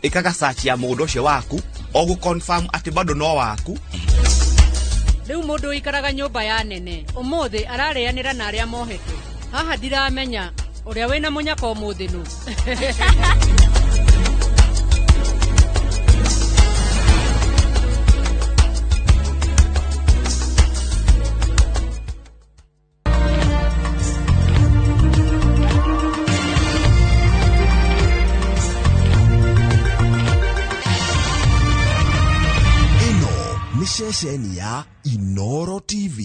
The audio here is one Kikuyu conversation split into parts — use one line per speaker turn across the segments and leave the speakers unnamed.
Ĩkaga search ya mũgũnda ũcio waku o gũ confirm atĩ bado no waku.
Rĩu mũndũ ũikaraga nyũmba ya nene ũmũthĩ ararĩanĩra na arĩa mohetwo haha, ndiramenya ũrĩa wĩna mũnyaka ũmũthĩ nũ.
Ĩno nĩ ceceni ya Inoro TV.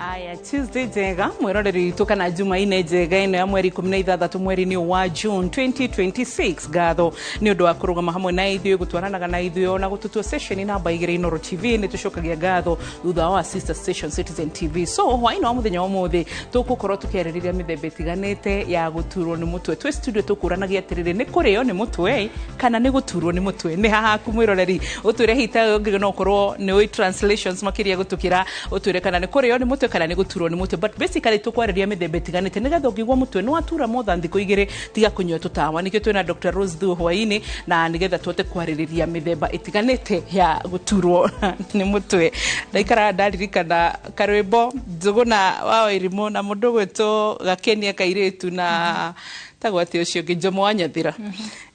Aya, Tuesday njega mwĩroreri witũ kana Jumaine njega ĩno ya mweri 16 mweri-inĩ wa June 2026. Ngatho nĩ ũndũ wa kũrũgama hamwe na ithuĩ, gũtwaranaga na ithuĩ ona gũtũtua session namba 2 Inoro TV. Nĩ tũcokagia ngatho thutha wa sister station Citizen TV. So hwaĩ-inĩ wa mũthenya wa ũmũthĩ tũgũkorwo tũkĩarĩrĩria mĩthemba ĩtiganĩte ya gũturwo nĩ mũtwe. Twĩ studio tũkũranagia atĩrĩrĩ, nĩ kũrĩo nĩ mũtwe kana nĩ gũturwo nĩ mũtwe? Nĩ hahaku mwĩroreri ũtwĩre hita ũngĩ no ũkorwo nĩ ũĩ translations makĩria gũtũkĩra, ũtwĩre kana nĩ kũrĩo nĩ mũtwe kana nĩ gũturwo nĩ mũtwe. But basically tũkwarĩria mĩthemba ĩtiganĩte nĩgetha ũngĩigua mũtwe nĩ watura more than thikũ 2, tiga kũnyua tũtawa. Nĩkĩo twĩna Dr. Rose Thuo hwaĩ-inĩ na nĩgetha tũhote kwarĩrĩria mĩthemba ĩtiganĩte ya gũturwo nĩ mũtwe. Ndaikara ndaririkana karwĩmbo Njũgũna wa Wairimu na mũndũ ũgwĩtwo Gakenia Kairĩtu na tagwo atĩ ũcio ũngĩ Njomo wa Nyathira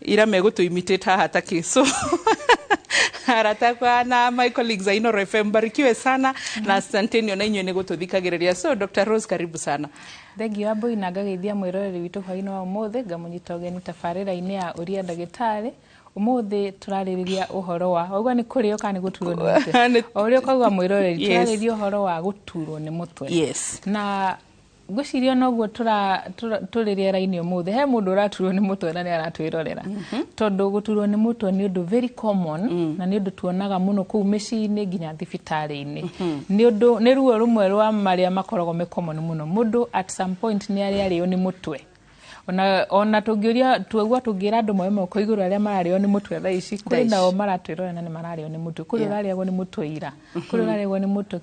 ira megũtũ imitate haha takĩ. So arata akwa na my colleagues a Inoro FM, barikiwe sana na asanteni ona inyuĩ nĩ gũtũthikagĩrĩria. So Dr. Rose, karibu sana.
Thengiũ Wambui, na ngageithia mwĩroreri witũ hwaĩ-inĩ wa ũmũthĩ, ngamũnyita ũgeni tabarĩra-inĩ ya Ũria Ndagĩtarĩ. Ũmũthĩ tũrarĩrĩria ũhoro wa waigua nĩ kũrĩo kana nĩ gũturwo nĩ mũtwe? O ũrĩa ũkauga mwĩroreri, tũrarĩrĩria ũhoro wa gũturwo nĩ mũtwe. Na ngwĩciria noguo tũrĩ rĩera-inĩ ũmũthĩ, he mũndũ ũraturwo nĩ mũtwe na nĩ aratwĩrorera, tondũ gũturwo nĩ mũtwe nĩ ũndũ very common na nĩ ũndũ tuonaga mũno kũu mĩciĩ-inĩ nginya thibitarĩ-inĩ. Nĩ ũndũ nĩ ruo rũmwe rwa marĩa makoragwo me common mũno. Mũndũ at some point nĩ arĩ arĩo nĩ mũtwe. Ona tũngĩũria tuaigua, tũngĩra andũ moe moko igũrũ arĩa mararĩo nĩ mũtwe thaa ici, kũrĩ nao maratwĩrorera na nĩ mararĩo nĩ mũtwe. Kũrĩ ũrarĩagwo nĩ mũtwe ira, kũrĩ ũrarĩagwo nĩ mũtwe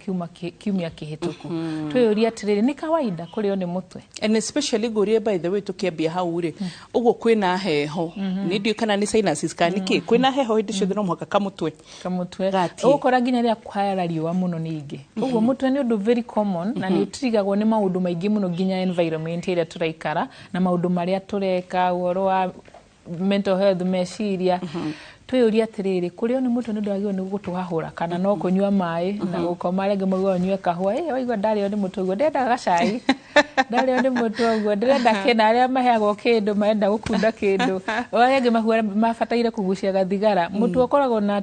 kiumia kĩhĩtũku. Twĩyũrie atĩrĩrĩ, nĩ kawaida kũrĩo nĩ mũtwe?
And especially ngũrie, by the way, tũkĩambia hau rĩ, ũguo kwĩna heho, nĩ ndiũĩ kana nĩ sinuses kana nĩ kĩ, kwĩna heho hĩndĩ ciothe no mũhaka kamũtwe
kamũtwe
gatie.
Ũgũkora nginya rĩrĩa kwara riũa mũno ningĩ ũguo. Mũtwe nĩ ũndũ very common na nĩ ũtirigagwo nĩ maũndũ maingĩ mũno, nginya environment ĩrĩa tũraikara na maũndũ marĩa tũreka, ũhoro wa mental health, meciria. Twĩyũrie atĩrĩrĩ, kũrĩo nĩ mũtwe nĩ ũndũ wagĩrĩirwo nĩ gũtũhahũra kana no kũnyua maĩ na gũkoma? Arĩa angĩ maugaga ũnyue kahũa. Ĩ waigua ndarĩo nĩ mũtwe ũguo, ndĩrenda gacai, ndarĩo nĩ mũtwe ũguo, ndĩrenda kĩna. Arĩa maheagwo kĩndũ marenda gũkunda kĩndũ, arĩa angĩ mabataire kũgucia gathigara. Mũtwe ũkoragwo na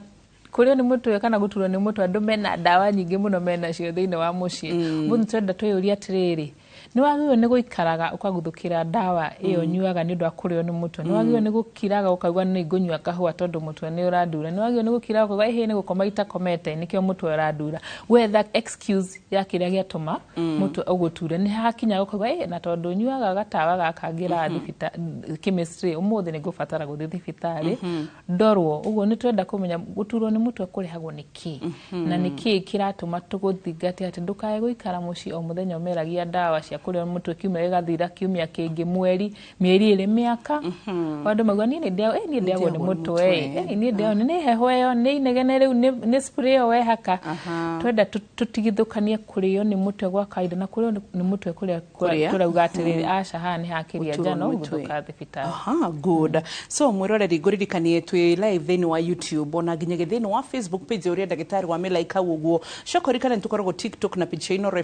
kũrĩo nĩ mũtwe kana gũturwo nĩ mũtwe, andũ mena ndawa nyingĩ mũno menacio thĩinĩ wa mũciĩ. Mũthĩ tũrenda twĩyũrie atĩrĩrĩ, nĩ wagĩrĩirwo nĩ gũikaraga ũkaguthũkĩra ndawa ĩyo ũnyuaga nĩ ũndũ wa kũrĩo nĩ mũtwe? Nĩ wagĩrĩirwo nĩ gũkiraga ũkauga nĩ ngũnyua kahũa tondũ mũtwe nĩ ũrandura? Nĩ wagĩrĩirwo nĩ gũkiraga ũkauga ĩhĩ nĩ gũkoma itakomete nĩkĩo mũtwe ũrandura? Gwetha excuse ya kĩrĩa gĩatũma mũtwe ũgũture. Nĩ hakinya ũkauga ĩ na tondũ nyuaga gatawa gaka ngĩraga chemistry, ũmũthĩ nĩ ngũbatara gũthiĩ thibitarĩ ndorwo. Ũguo nĩ twenda kũmenya gũturwo nĩ mũtwe kũrehagwo nĩ kĩ na nĩ kĩ kĩratũma tũgũthingate atĩ ndũkae gũikara mũciĩ o mũthenya ũmeragia ndawa cia kũrĩo nĩ mũtwe, kiumia gĩgathira, kiumia kĩngĩ, mweri, mĩeri 2, mĩaka. Andũ mauga niĩ nĩ niĩ ndĩagwo nĩ mũtwe, niĩ ndĩagwo nĩ heho ĩyo, nĩ inegene rĩu, nĩ spray ĩyo wehaka. Twenda tũtigithũkanie kũrĩo nĩ mũtwe gwa kawaida na kũrĩo nĩ mũtwe kũrĩa tũrauga atĩrĩrĩ, aca, haha nĩ hakĩria njano, gũthũka thibitarĩ.
Aha, good. So mwĩroreri, ngũririkanie twĩ live thĩinĩ wa YouTube ona nginyagia thĩinĩ wa Facebook page ũrĩa ndagĩtarĩ wa mĩlaika ũguo. Coka ũririkane nĩ tũkoragwo TikTok na page cia Inoro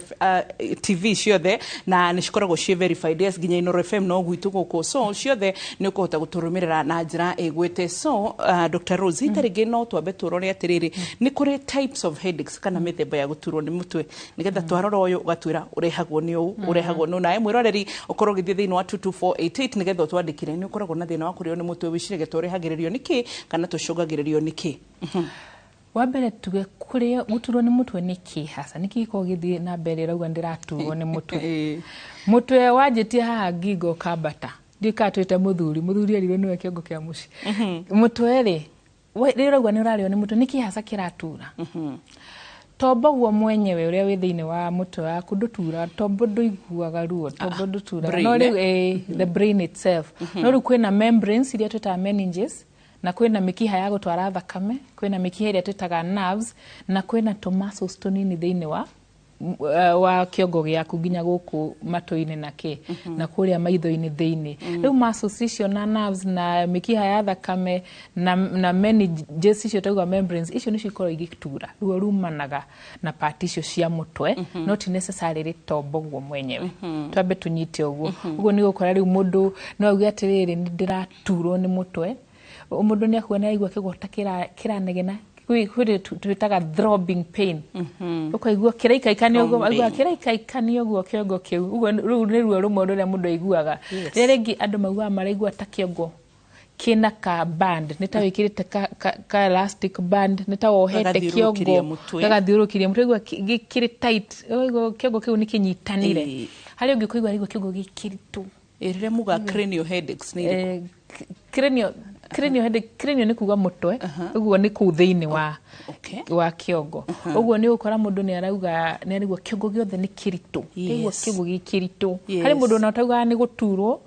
TV ciothe na nĩ cikoragwo ciĩ verified. Yes, nginya Inoro FM no gwitũ gũkũ. So ciothe nĩ ũkũhota gũtũrũmĩrĩra na njĩra ĩgwĩte. So Dr. Rose, rita rĩngĩ no twambe tũrore atĩrĩrĩ, nĩ kũrĩ types of headaches kana mĩthemba ya gũturwo nĩ mũtwe, nĩgetha twarora ũyũ ũgatwĩra ũrehagwo nĩ ũũ, ũrehagwo nĩ ũũ. Nawe mwĩroreri ũkorwo ũgĩthiĩ thĩinĩ wa 22488 nĩgetha ũtwandĩkĩre nĩ ũkoragwo na thĩna wa kũrĩo nĩ mũtwe, wĩciragia tũrehagĩrĩrio nĩ kĩ kana tũcũngagĩrĩrio nĩ kĩ.
Wa mbere tuge kũrĩa gũturwo nĩ mũtwe nĩ kĩ hasa, nĩ kĩ gĩkoragwo gĩthiĩ na mbere ũrauga ndĩraturwo nĩ mũtwe? Mũtwe wanjĩtie haha ngingo ũkambata, ndiũĩ kana twĩte mũthuri, mũthuri erirwo nĩwe kĩongo kĩa mũciĩ. Mũtwe rĩ, rĩrĩa ũrauga nĩ ũrarĩo nĩ mũtwe, nĩ kĩ hasa kĩratura? Tombo guo mwenyewe ũrĩa wĩ thĩinĩ wa mũtwe waku ndũturaga, tombo ndũiguaga ruo, tombo ndũturaga.
Brain,
No rĩu
eh?
The brain itself. No rĩu kwĩna membranes iria twĩtaga meninges, na kwĩna mĩkiha ya gũtwara thakame, kwĩna mĩkiha ĩrĩa twĩtaga nerves, na kwĩna tũ muscles tũnini thĩinĩ wa kĩongo gĩaku nginya gũkũ matũ-inĩ na kĩ na kũrĩa maitho-inĩ thĩinĩ. Rĩu muscles icio na nerves na mĩkiha ya thakame na meninges icio tauga membranes icio nĩcio ikoragwo igĩtura ruo rumanaga na part icio cia mũtwe, no ti necessarily tombo guo mwenyewe. Twambe tũnyite ũguo. Ũguo nĩ gũkora rĩu mũndũ no auge atĩrĩrĩ, nĩ ndĩraturwo nĩ mũtwe. Mũndũ nĩ akuona aigua kĩgota kĩranegena, kwĩ twĩtaga throbbing pain, ũkaigua kĩraikaikania ũguo, aigua kĩraikaikania ũguo kĩongo kĩu ũguo. Rũu nĩ ruo rũmwe rũrĩa mũndũ aiguaga. Rĩrĩa rĩngĩ andũ maugaga maraigua ta kĩongo kĩna ka band, nĩ ta wĩkĩrĩte ka elastic band, nĩ ta wohete
Gagathiũrũrũkĩria
kĩongo
mũtwe.
Gagathiũrũrũkĩria mũtwe, ũgaigua kĩrĩ tight, ũkaigua kĩongo kĩu nĩ kĩnyitanire. Harĩa ũngĩ kũigua araigua kĩongo gĩ kĩritũ.
Rĩrĩa muga cranial headaches nĩ irĩkũ?
Cranial headache, cranial nĩ kuga mũtwe, ũguo nĩ kũu thĩinĩ wa wa kĩongo. Ũguo nĩ ũgũkora mũndũ nĩ arauga nĩ araigua kĩongo gĩothe nĩ kĩritũ. Araigua kĩongo gĩ kĩritũ. Harĩ mũndũ ona ũtaugaga nĩ gũturwo,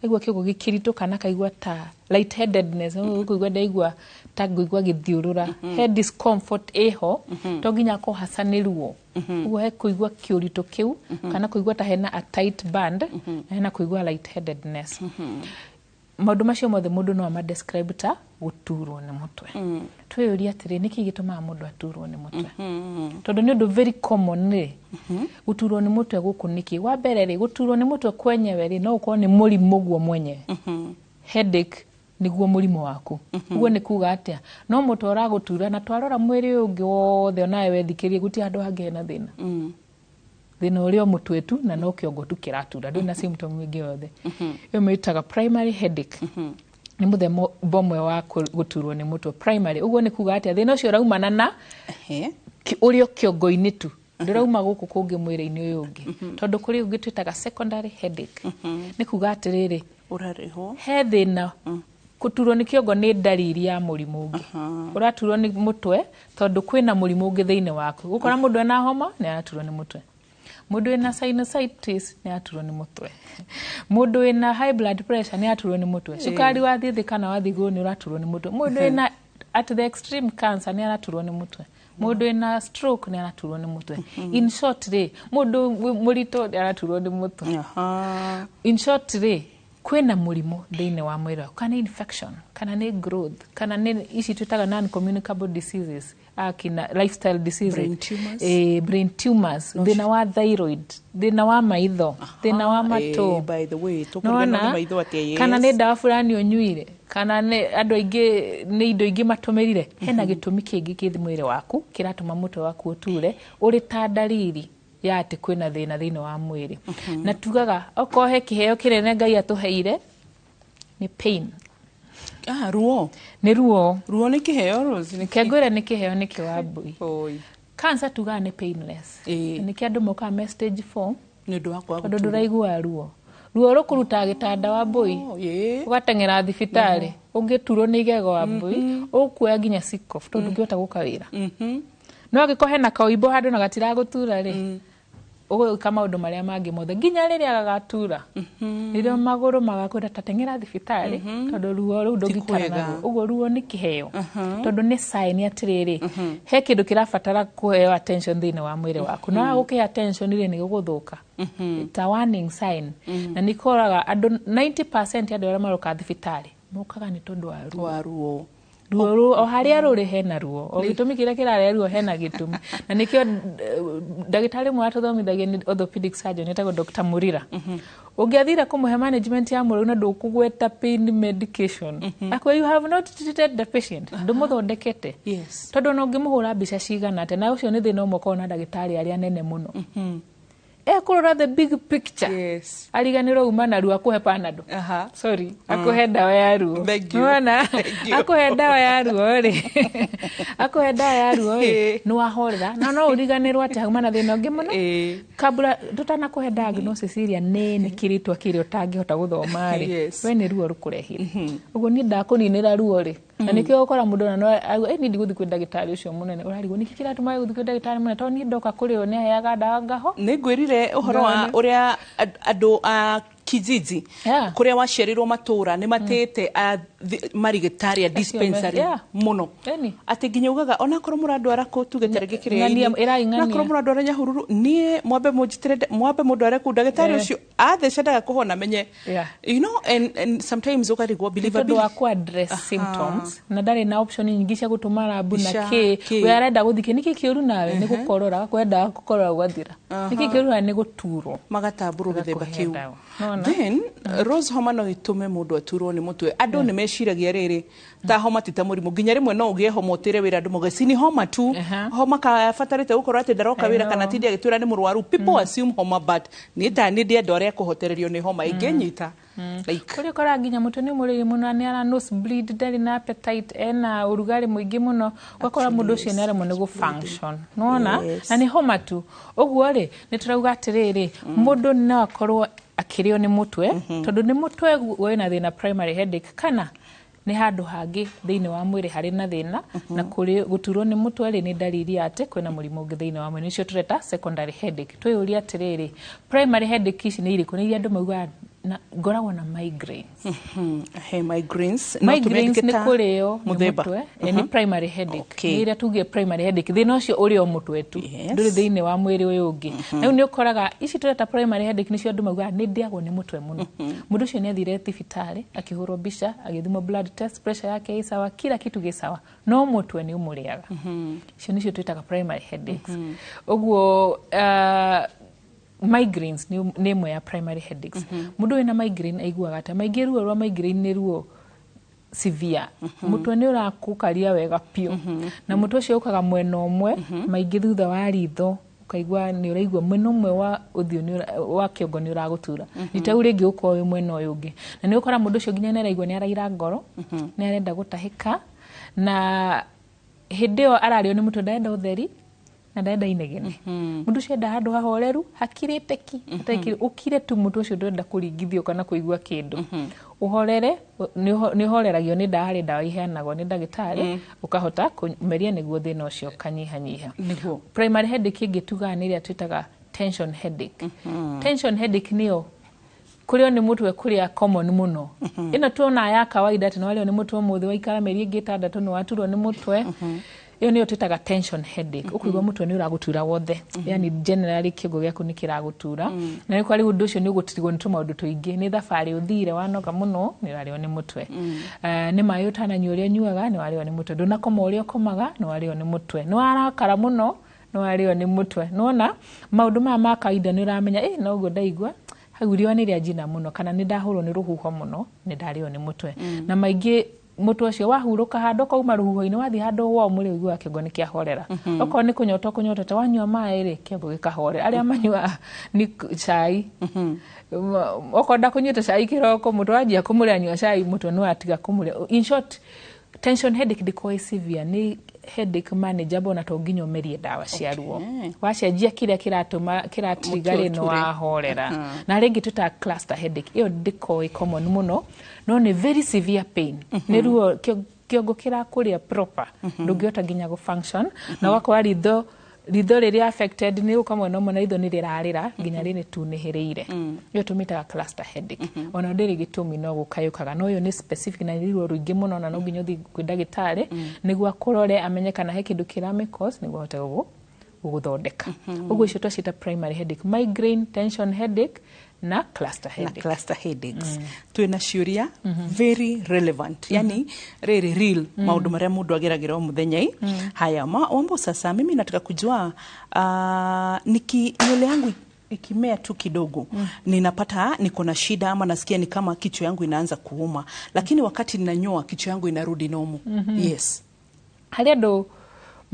aigua kĩongo gĩ kĩritũ, kana akaigua ta lightheadedness, ũkũigua ndaigua ta ngũigua gĩthiũrũra, he discomfort ĩho, to nginya akorwo haca nĩ ruo. Ũguo he kũigua kĩũritũ kĩu, kana kũigua ta hena a tight band, na hena kũigua lightheadedness. Maũndũ macio mothe mũndũ no ama describe ta gũturwo nĩ mũtwe. Twĩyũrie atĩrĩ, nĩkĩ gĩtũmaga mũndũ aturwo nĩ mũtwe? Tondũ nĩ ũndũ very common rĩ, gũturwo nĩ mũtwe gũkũ nĩkĩ? Wa mbere rĩ, gũturwo nĩ mũtwe kwenyewe rĩ, no ũkorwo nĩ mũrimũ guo mwenyewe. Headache nĩguo mũrimũ waku. Ũguo nĩ kuga atĩa? No mũtwe ũragũtura, na twarora mwĩrĩ ũyũ ũngĩ wothe, onawe wethikĩrie, gũtirĩ handũ hangĩ hena thĩna. Thĩna ũrĩ o mũtwe tu, na no kĩongo tu kĩratura, ndũrĩ na symptom ĩngĩ yothe. Ĩyo mĩtaga primary headache, nĩ mũthemba ũmwe wa gũturwo nĩ mũtwe primary. Ũguo nĩ kuga atĩa? Thĩna ũcio ũraumana na ũrĩ o kĩongo-inĩ tu, ndũrauma gũkũ kũngĩ mwĩrĩ-inĩ ũyũ ũngĩ. Tondũ kũrĩ ũngĩ twĩtaga secondary headache, nĩ kuga atĩrĩrĩ,
Ũrarĩhwo
he thĩna. Gũturwo nĩ kĩongo nĩ ndariri ya mũrimũ ũngĩ. Ũraturwo nĩ mũtwe tondũ kwĩna mũrimũ ũngĩ thĩinĩ waku. Gũkora mũndũ ena homa nĩ araturwo nĩ mũtwe, mũndũ wĩna sinusitis nĩ araturwo nĩ mũtwe, mũndũ wĩna high blood pressure nĩ araturwo nĩ mũtwe, cukari wathiĩ thĩ kana wathiĩ igũrũ nĩ ũraturwo nĩ mũtwe, mũndũ wĩna at the extreme cancer nĩ araturwo nĩ mũtwe, mũndũ wĩna stroke nĩ araturwo nĩ mũtwe. In short rĩ, mũndũ mũritũ nĩ araturwo nĩ mũtwe. In short rĩ, kwĩna mũrimũ thĩinĩ wa mwĩrĩ waku, kana nĩ infection, kana nĩ growth, kana nĩ ici twĩtaga non communicable diseases, akina lifestyle diseases.
Brain tumors.
Brain tumors, thĩna wa thyroid, thĩna wa maitho, thĩna wa matũ.
By the way, tũkũriganĩrwo nĩ
Nĩwona?
maitho atĩa? Yes.
Kana nĩ ndawa fulani ũnyuire, kana nĩ andũ aingĩ nĩ indo ingĩ matũmĩrire, hena gĩtũmi kĩngĩ kĩ mwĩrĩ waku kĩratũma mũtwe waku ũture ũrĩ ta ndariri ya atĩ kwĩna thĩna thĩinĩ wa mwĩrĩ. Na tugaga okorwo he kĩheo kĩnene Ngai atũheire nĩ pain.
Ah, ruo.
Nĩ ruo.
Ruo nĩ kĩheo, Rose, nĩ kĩ?
Kengwĩra nĩ kĩheo nĩkĩ wa mbui?
Oi.
Cancer tugaga nĩ painless. Nĩkĩo andũ mokaga me stage 4.
Nĩ ũndũ wa kwaga
tondũ
gũturwo.
Ndũraigua ruo, ruo rũkũrutaga gĩtanda wa mbui,
Oh, ĩĩ.
ũgateng'era thibitarĩ, ũngĩturwo nĩ igego wa mbui, ũkuoya nginya sick off tondũ ndũngĩhota gũka wĩra. No angĩkorwo hena kaũimbo handũ na gatiragũtura rĩ, ũgwĩka maũndũ marĩa mangĩ mothe nginya rĩrĩa gagatura, rĩrĩa magũrũ magakwĩra ta teng'era thibitarĩ, tondũ ruo rũu ndũngĩikara
kwega.
naruo. Ũguo ruo nĩ kĩheo, tondũ nĩ sign atĩrĩrĩ, he kĩndũ kĩrabatara kũheo attention thĩinĩ wa mwĩrĩ waku. No gũkĩhe attention rĩ, nĩ gũgũthũka, ta warning sign. Na nĩ koraga andũ 90% ya andũ arĩa maroka thibitarĩ mokaga nĩ tondũ wa ruo.
Wa ruo.
Ruo o harĩa rũrĩ hena ruo, o gĩtũmi kĩrĩa kĩrarehe ruo hena gĩtũmi. Na nĩkĩo ndagĩtarĩ ũmwe watũthomithagia nĩ orthopedic surgeon etagwo Dr. Murira, ũngĩathire kũmũhe management ya mũrwaru na ndũkũgweta pain medication, akwĩra you have not treated the patient, ndũmũthondekete. Tondũ ona ũngĩmũhũra mbica cigana atĩa, na ũcio nĩ thĩna ũmwe ũkoragwo na ndagĩtarĩ arĩa anene mũno. Ekũrora the big picture. Ariganĩrwo uma na ruo, akũhe Panado. Sorry, akũhe ndawa ya ruo.
Thank you.
Nĩwona?
Thank you.
Akũhe ndawa ya ruo rĩ, akũhe ndawa ya ruo rĩ, nĩ wahorera na no ũriganĩrwo atĩ hauma na thĩna ũngĩ mũno. Kabla tũtanakũhe diagnosis ĩrĩa nene, kĩrĩtwa kĩrĩa ũtangĩhota gũthoma rĩ, we nĩ ruo rũkũrehire ũguo, niĩ ndakũninĩra ruo rĩ, na nĩkĩo ũkora mũndũ ona no auga, "Ĩ, niĩ ndigũthiĩ kwĩ ndagĩtarĩ ũcio mũnene." Ũrarigwo nĩkĩ kĩratũma gũthiĩ kwĩ ndagĩtarĩ mũnene, tondũ niĩ ndoka kũrĩ we nĩaheaga ndawa ngaho.
Nĩ ngwĩrire ũhoro wa
Ngahona.
Ũrĩa andũ a kijiji kũrĩa waciarirwo matũra nĩ matĩte marigĩtarĩ a dispensary mũno, atĩ nginya ugaga onakorwo mũrandwara kũ, tuge ta rĩngĩ
Ng'ania,
kĩrĩa
ĩraing'ania.
onakorwo mũrandwara Nyahururu, niĩ mwambe mũnjitĩre, mwambe mũndware kũu ndagĩtarĩ ũcio atheca ndaga kũhona menye. And sometimes ũkarigwo
Nĩ tondũ
believability.
Wa ku address symptoms na ndarĩ na option nyingĩ cia gũtũma rabu na
Mbica,
kĩ.
kĩ.
We arenda gũthiĩ kĩ, nĩkĩ kĩũru nawe? Nĩ gũkorora, kwenda gũkorora gwathira. Nĩkĩ kĩũru nawe? Nĩ gũturwo.
Magatambũrwo gĩthemba
Agakũhe
kĩu.
ndawa. Nona?
Then Rose, homa no ĩtũme mũndũ aturwo nĩ mũtwe? Andũ nĩ meciragia rĩrĩ ta homa ti ta mũrimũ, nginya rĩmwe no ũgĩe homa ũtĩre wĩra, andũ mauge ci ni homa tu. Homa kabatarĩte gũkorwo atĩ ndaroka
I
wĩra kana
know.
tindi agĩtwĩra nĩ mũrwaru. People assume homa, but niĩ ta nĩ ndĩ andũ arĩa kũhotererio nĩ homa ĩngĩnyita like
Kũrĩa ũkoraga nginya mũtwe nĩ mũrĩrĩ mũno, nĩ ara nose bleed, ndarĩ na appetite, ena ũrugarĩ mũingĩ mũno, ũgakora mũndũ ũcio nĩ aremwo nĩ gũ-function, nĩwona? Na nĩ homa tu. Ũguo rĩ, nĩ tũrauga atĩrĩrĩ, mũndũ no akorwo akĩrĩo nĩ mũtwe tondũ nĩ mũtwe wĩna thĩna, primary headache, kana nĩ handũ hangĩ thĩinĩ wa mwĩrĩ harĩ na thĩna, na kũrĩ gũturwo nĩ mũtwe rĩ, nĩ ndariri ya atĩ kwĩna mũrimũ ũngĩ thĩinĩ wa mwĩrĩ, nĩcio tũreta secondary headache. Twĩyũrie atĩrĩrĩ, primary headache ici nĩ irĩkũ? Nĩ iria andũ maugaga na ngoragwo na migraines.
He migraines no
Migraines
tũmĩandĩke
nĩ
ta
kũrĩo nĩ
mũthemba.
mũtwe, nĩ primary headache.
Okay.
Nĩ ĩrĩa tuge primary headache, thĩna ũcio ũrĩ o mũtwe tu, ndũrĩ thĩinĩ wa mwĩrĩ ũyũ ũngĩ. Na rĩu nĩ ũkoraga ici tũreta primary headache nĩcio andũ maugaga nĩ ndĩagwo nĩ mũtwe mũno. Mũndũ ũcio nĩ athire thibitarĩ, akĩhũrwo mbica, agĩthimwo blood test, pressure yake ĩ sawa, kila kitu gĩ sawa, no mũtwe nĩ ũmũrĩaga. Icio nĩcio twĩtaga primary headaches. Ũguo migraines nĩ ĩmwe ya primary headaches. Mũndũ wĩna migraine aiguaga atĩa? Maingĩ ruo rwa migraine nĩ ruo severe, mũtwe nĩ ũrakũkaria wega biũ, na mũtwe ũcio ũkaga mwena ũmwe, maingĩ thutha wa ritho, ũkaigua nĩ ũraigua mwena ũmwe wa ũthiũ wa kĩongo nĩ ũragũtura, rita rĩu rĩngĩ ũkorwo wĩ mwena ũyũ ũngĩ, na nĩ ũkora mũndũ ũcio nginya nĩ araigua nĩ araira ngoro, nĩ arenda gũtahĩka, na hĩndĩ ĩyo ararĩo nĩ mũtwe ndarenda ũtheri na ndarenda inegene. Mũndũ ũcio enda handũ hahoreru, hakirĩte ki, hatarĩ kĩndũ, ũkire tu. Mũtwe ũcio ndũrenda kũringithio kana kũigua kĩndũ, ũhorere. Nĩ ũhoreragio nĩ ndawa, harĩ ndawa iheanagwo nĩ ndagĩtarĩ, ũkahota kũmeria nĩguo thĩna ũcio ũkanyihanyiha. Primary headache ĩngĩ tugaga nĩ ĩrĩa twĩtaga tension headache. Tension headache nĩyo kũrĩo nĩ mũtwe kũrĩa common mũno, ĩno tuonaga ya kawaida, atĩ nĩwarĩo nĩ mũtwe ũmũthĩ, waikara mĩeri ĩngĩ 6 nĩ waturwo nĩ mũtwe. Ĩyo nĩyo twĩtaga tension headache. Ũkũigua mũtwe nĩ ũragũtura wothe, yani generally kĩongo gĩaku nĩ kĩragũtura, na nĩ kwa rĩu ũndũ ũcio nĩ ũgũtirigwo nĩ tũmaũndũ tũingĩ. Nĩ thabarĩ ũthire wanoga mũno, nĩ ũrarĩo nĩ mũtwe. Nĩ maĩ ũtananyua ũrĩa ũnyuaga, nĩ warĩo nĩ mũtwe. Ndũnakoma ũrĩa ũkomaga, nĩ warĩo nĩ mũtwe. Nĩ warakara mũno, nĩ warĩo nĩ mũtwe. Nĩwona maũndũ maya ma kawaida nĩ ũramenya ĩ noguo ndaigua hau riũa nĩ rĩanjina mũno, kana nĩ ndahũrwo nĩ rũhuho mũno, nĩ ndarĩo nĩ mũtwe. Na maingĩ mũtwe ũcio wahurũka handũ, ũkauma rũhuho-inĩ, wathiĩ handũ warm rĩ, ũiguaga kĩongo nĩ kĩahorera. Okorwo nĩ kũnyota ũkũnyotete, wanyua maĩ rĩ, kĩongo gĩkahorera. Arĩa manyuaga nĩ cai, okorwo ndakũnyuĩte cai kĩroko, mũtwe wanjia kũmũrĩa, anyua cai, mũtwe nĩ watiga kũmũrĩa. In short, tension headache ndĩkoragwo ĩ severe, nĩ headache manageable, na to nginya ũmerie ndawa cia ruo. Wacenjia kĩrĩa kĩratũma kĩratrigger rĩ, nĩ
Mũtwe ũture.
wahorera. Na rĩngĩ twĩtaga cluster headache. Ĩyo ndĩkoragwo ĩ common mũno, no nĩ very severe pain, nĩ ruo kĩongo kĩrakũrĩa proper, ndũngĩhota nginya gũ function, na ũgakora ritho rĩrĩa affected nĩ gũka mwena ũmwe na ritho nĩ rĩrarĩra nginya rĩrĩ tunĩhĩrĩire. Ĩyo tũmĩtaga cluster headache. Ona ndĩrĩ gĩtũmi, no gũkayũkaga, no ĩyo nĩ specific na nĩ ruo rũingĩ mũno, na no nginya ũthiĩ kwĩ ndagĩtarĩ nĩguo akũrore amenye kana he kĩndũ kĩramĩ cause nĩguo ahote gũgũthondeka. Ũguo icio twaciĩta primary headache: migraine, tension headache na cluster
Na
headache.
Cluster headaches. Twina ciũria very relevant, yani rĩrĩ real maũndũ marĩa mũndũ ageragĩra o mũthenya. I haya wambo, sasa mimi nataka kujua, niki nywele yangu ikimea tu kidogo, ninapata niko na shida ama nasikia ni kama kichwa yangu inaanza kuuma, lakini wakati ninanyoa kichwa yangu inarudi normal. Yes.
Harĩ andũ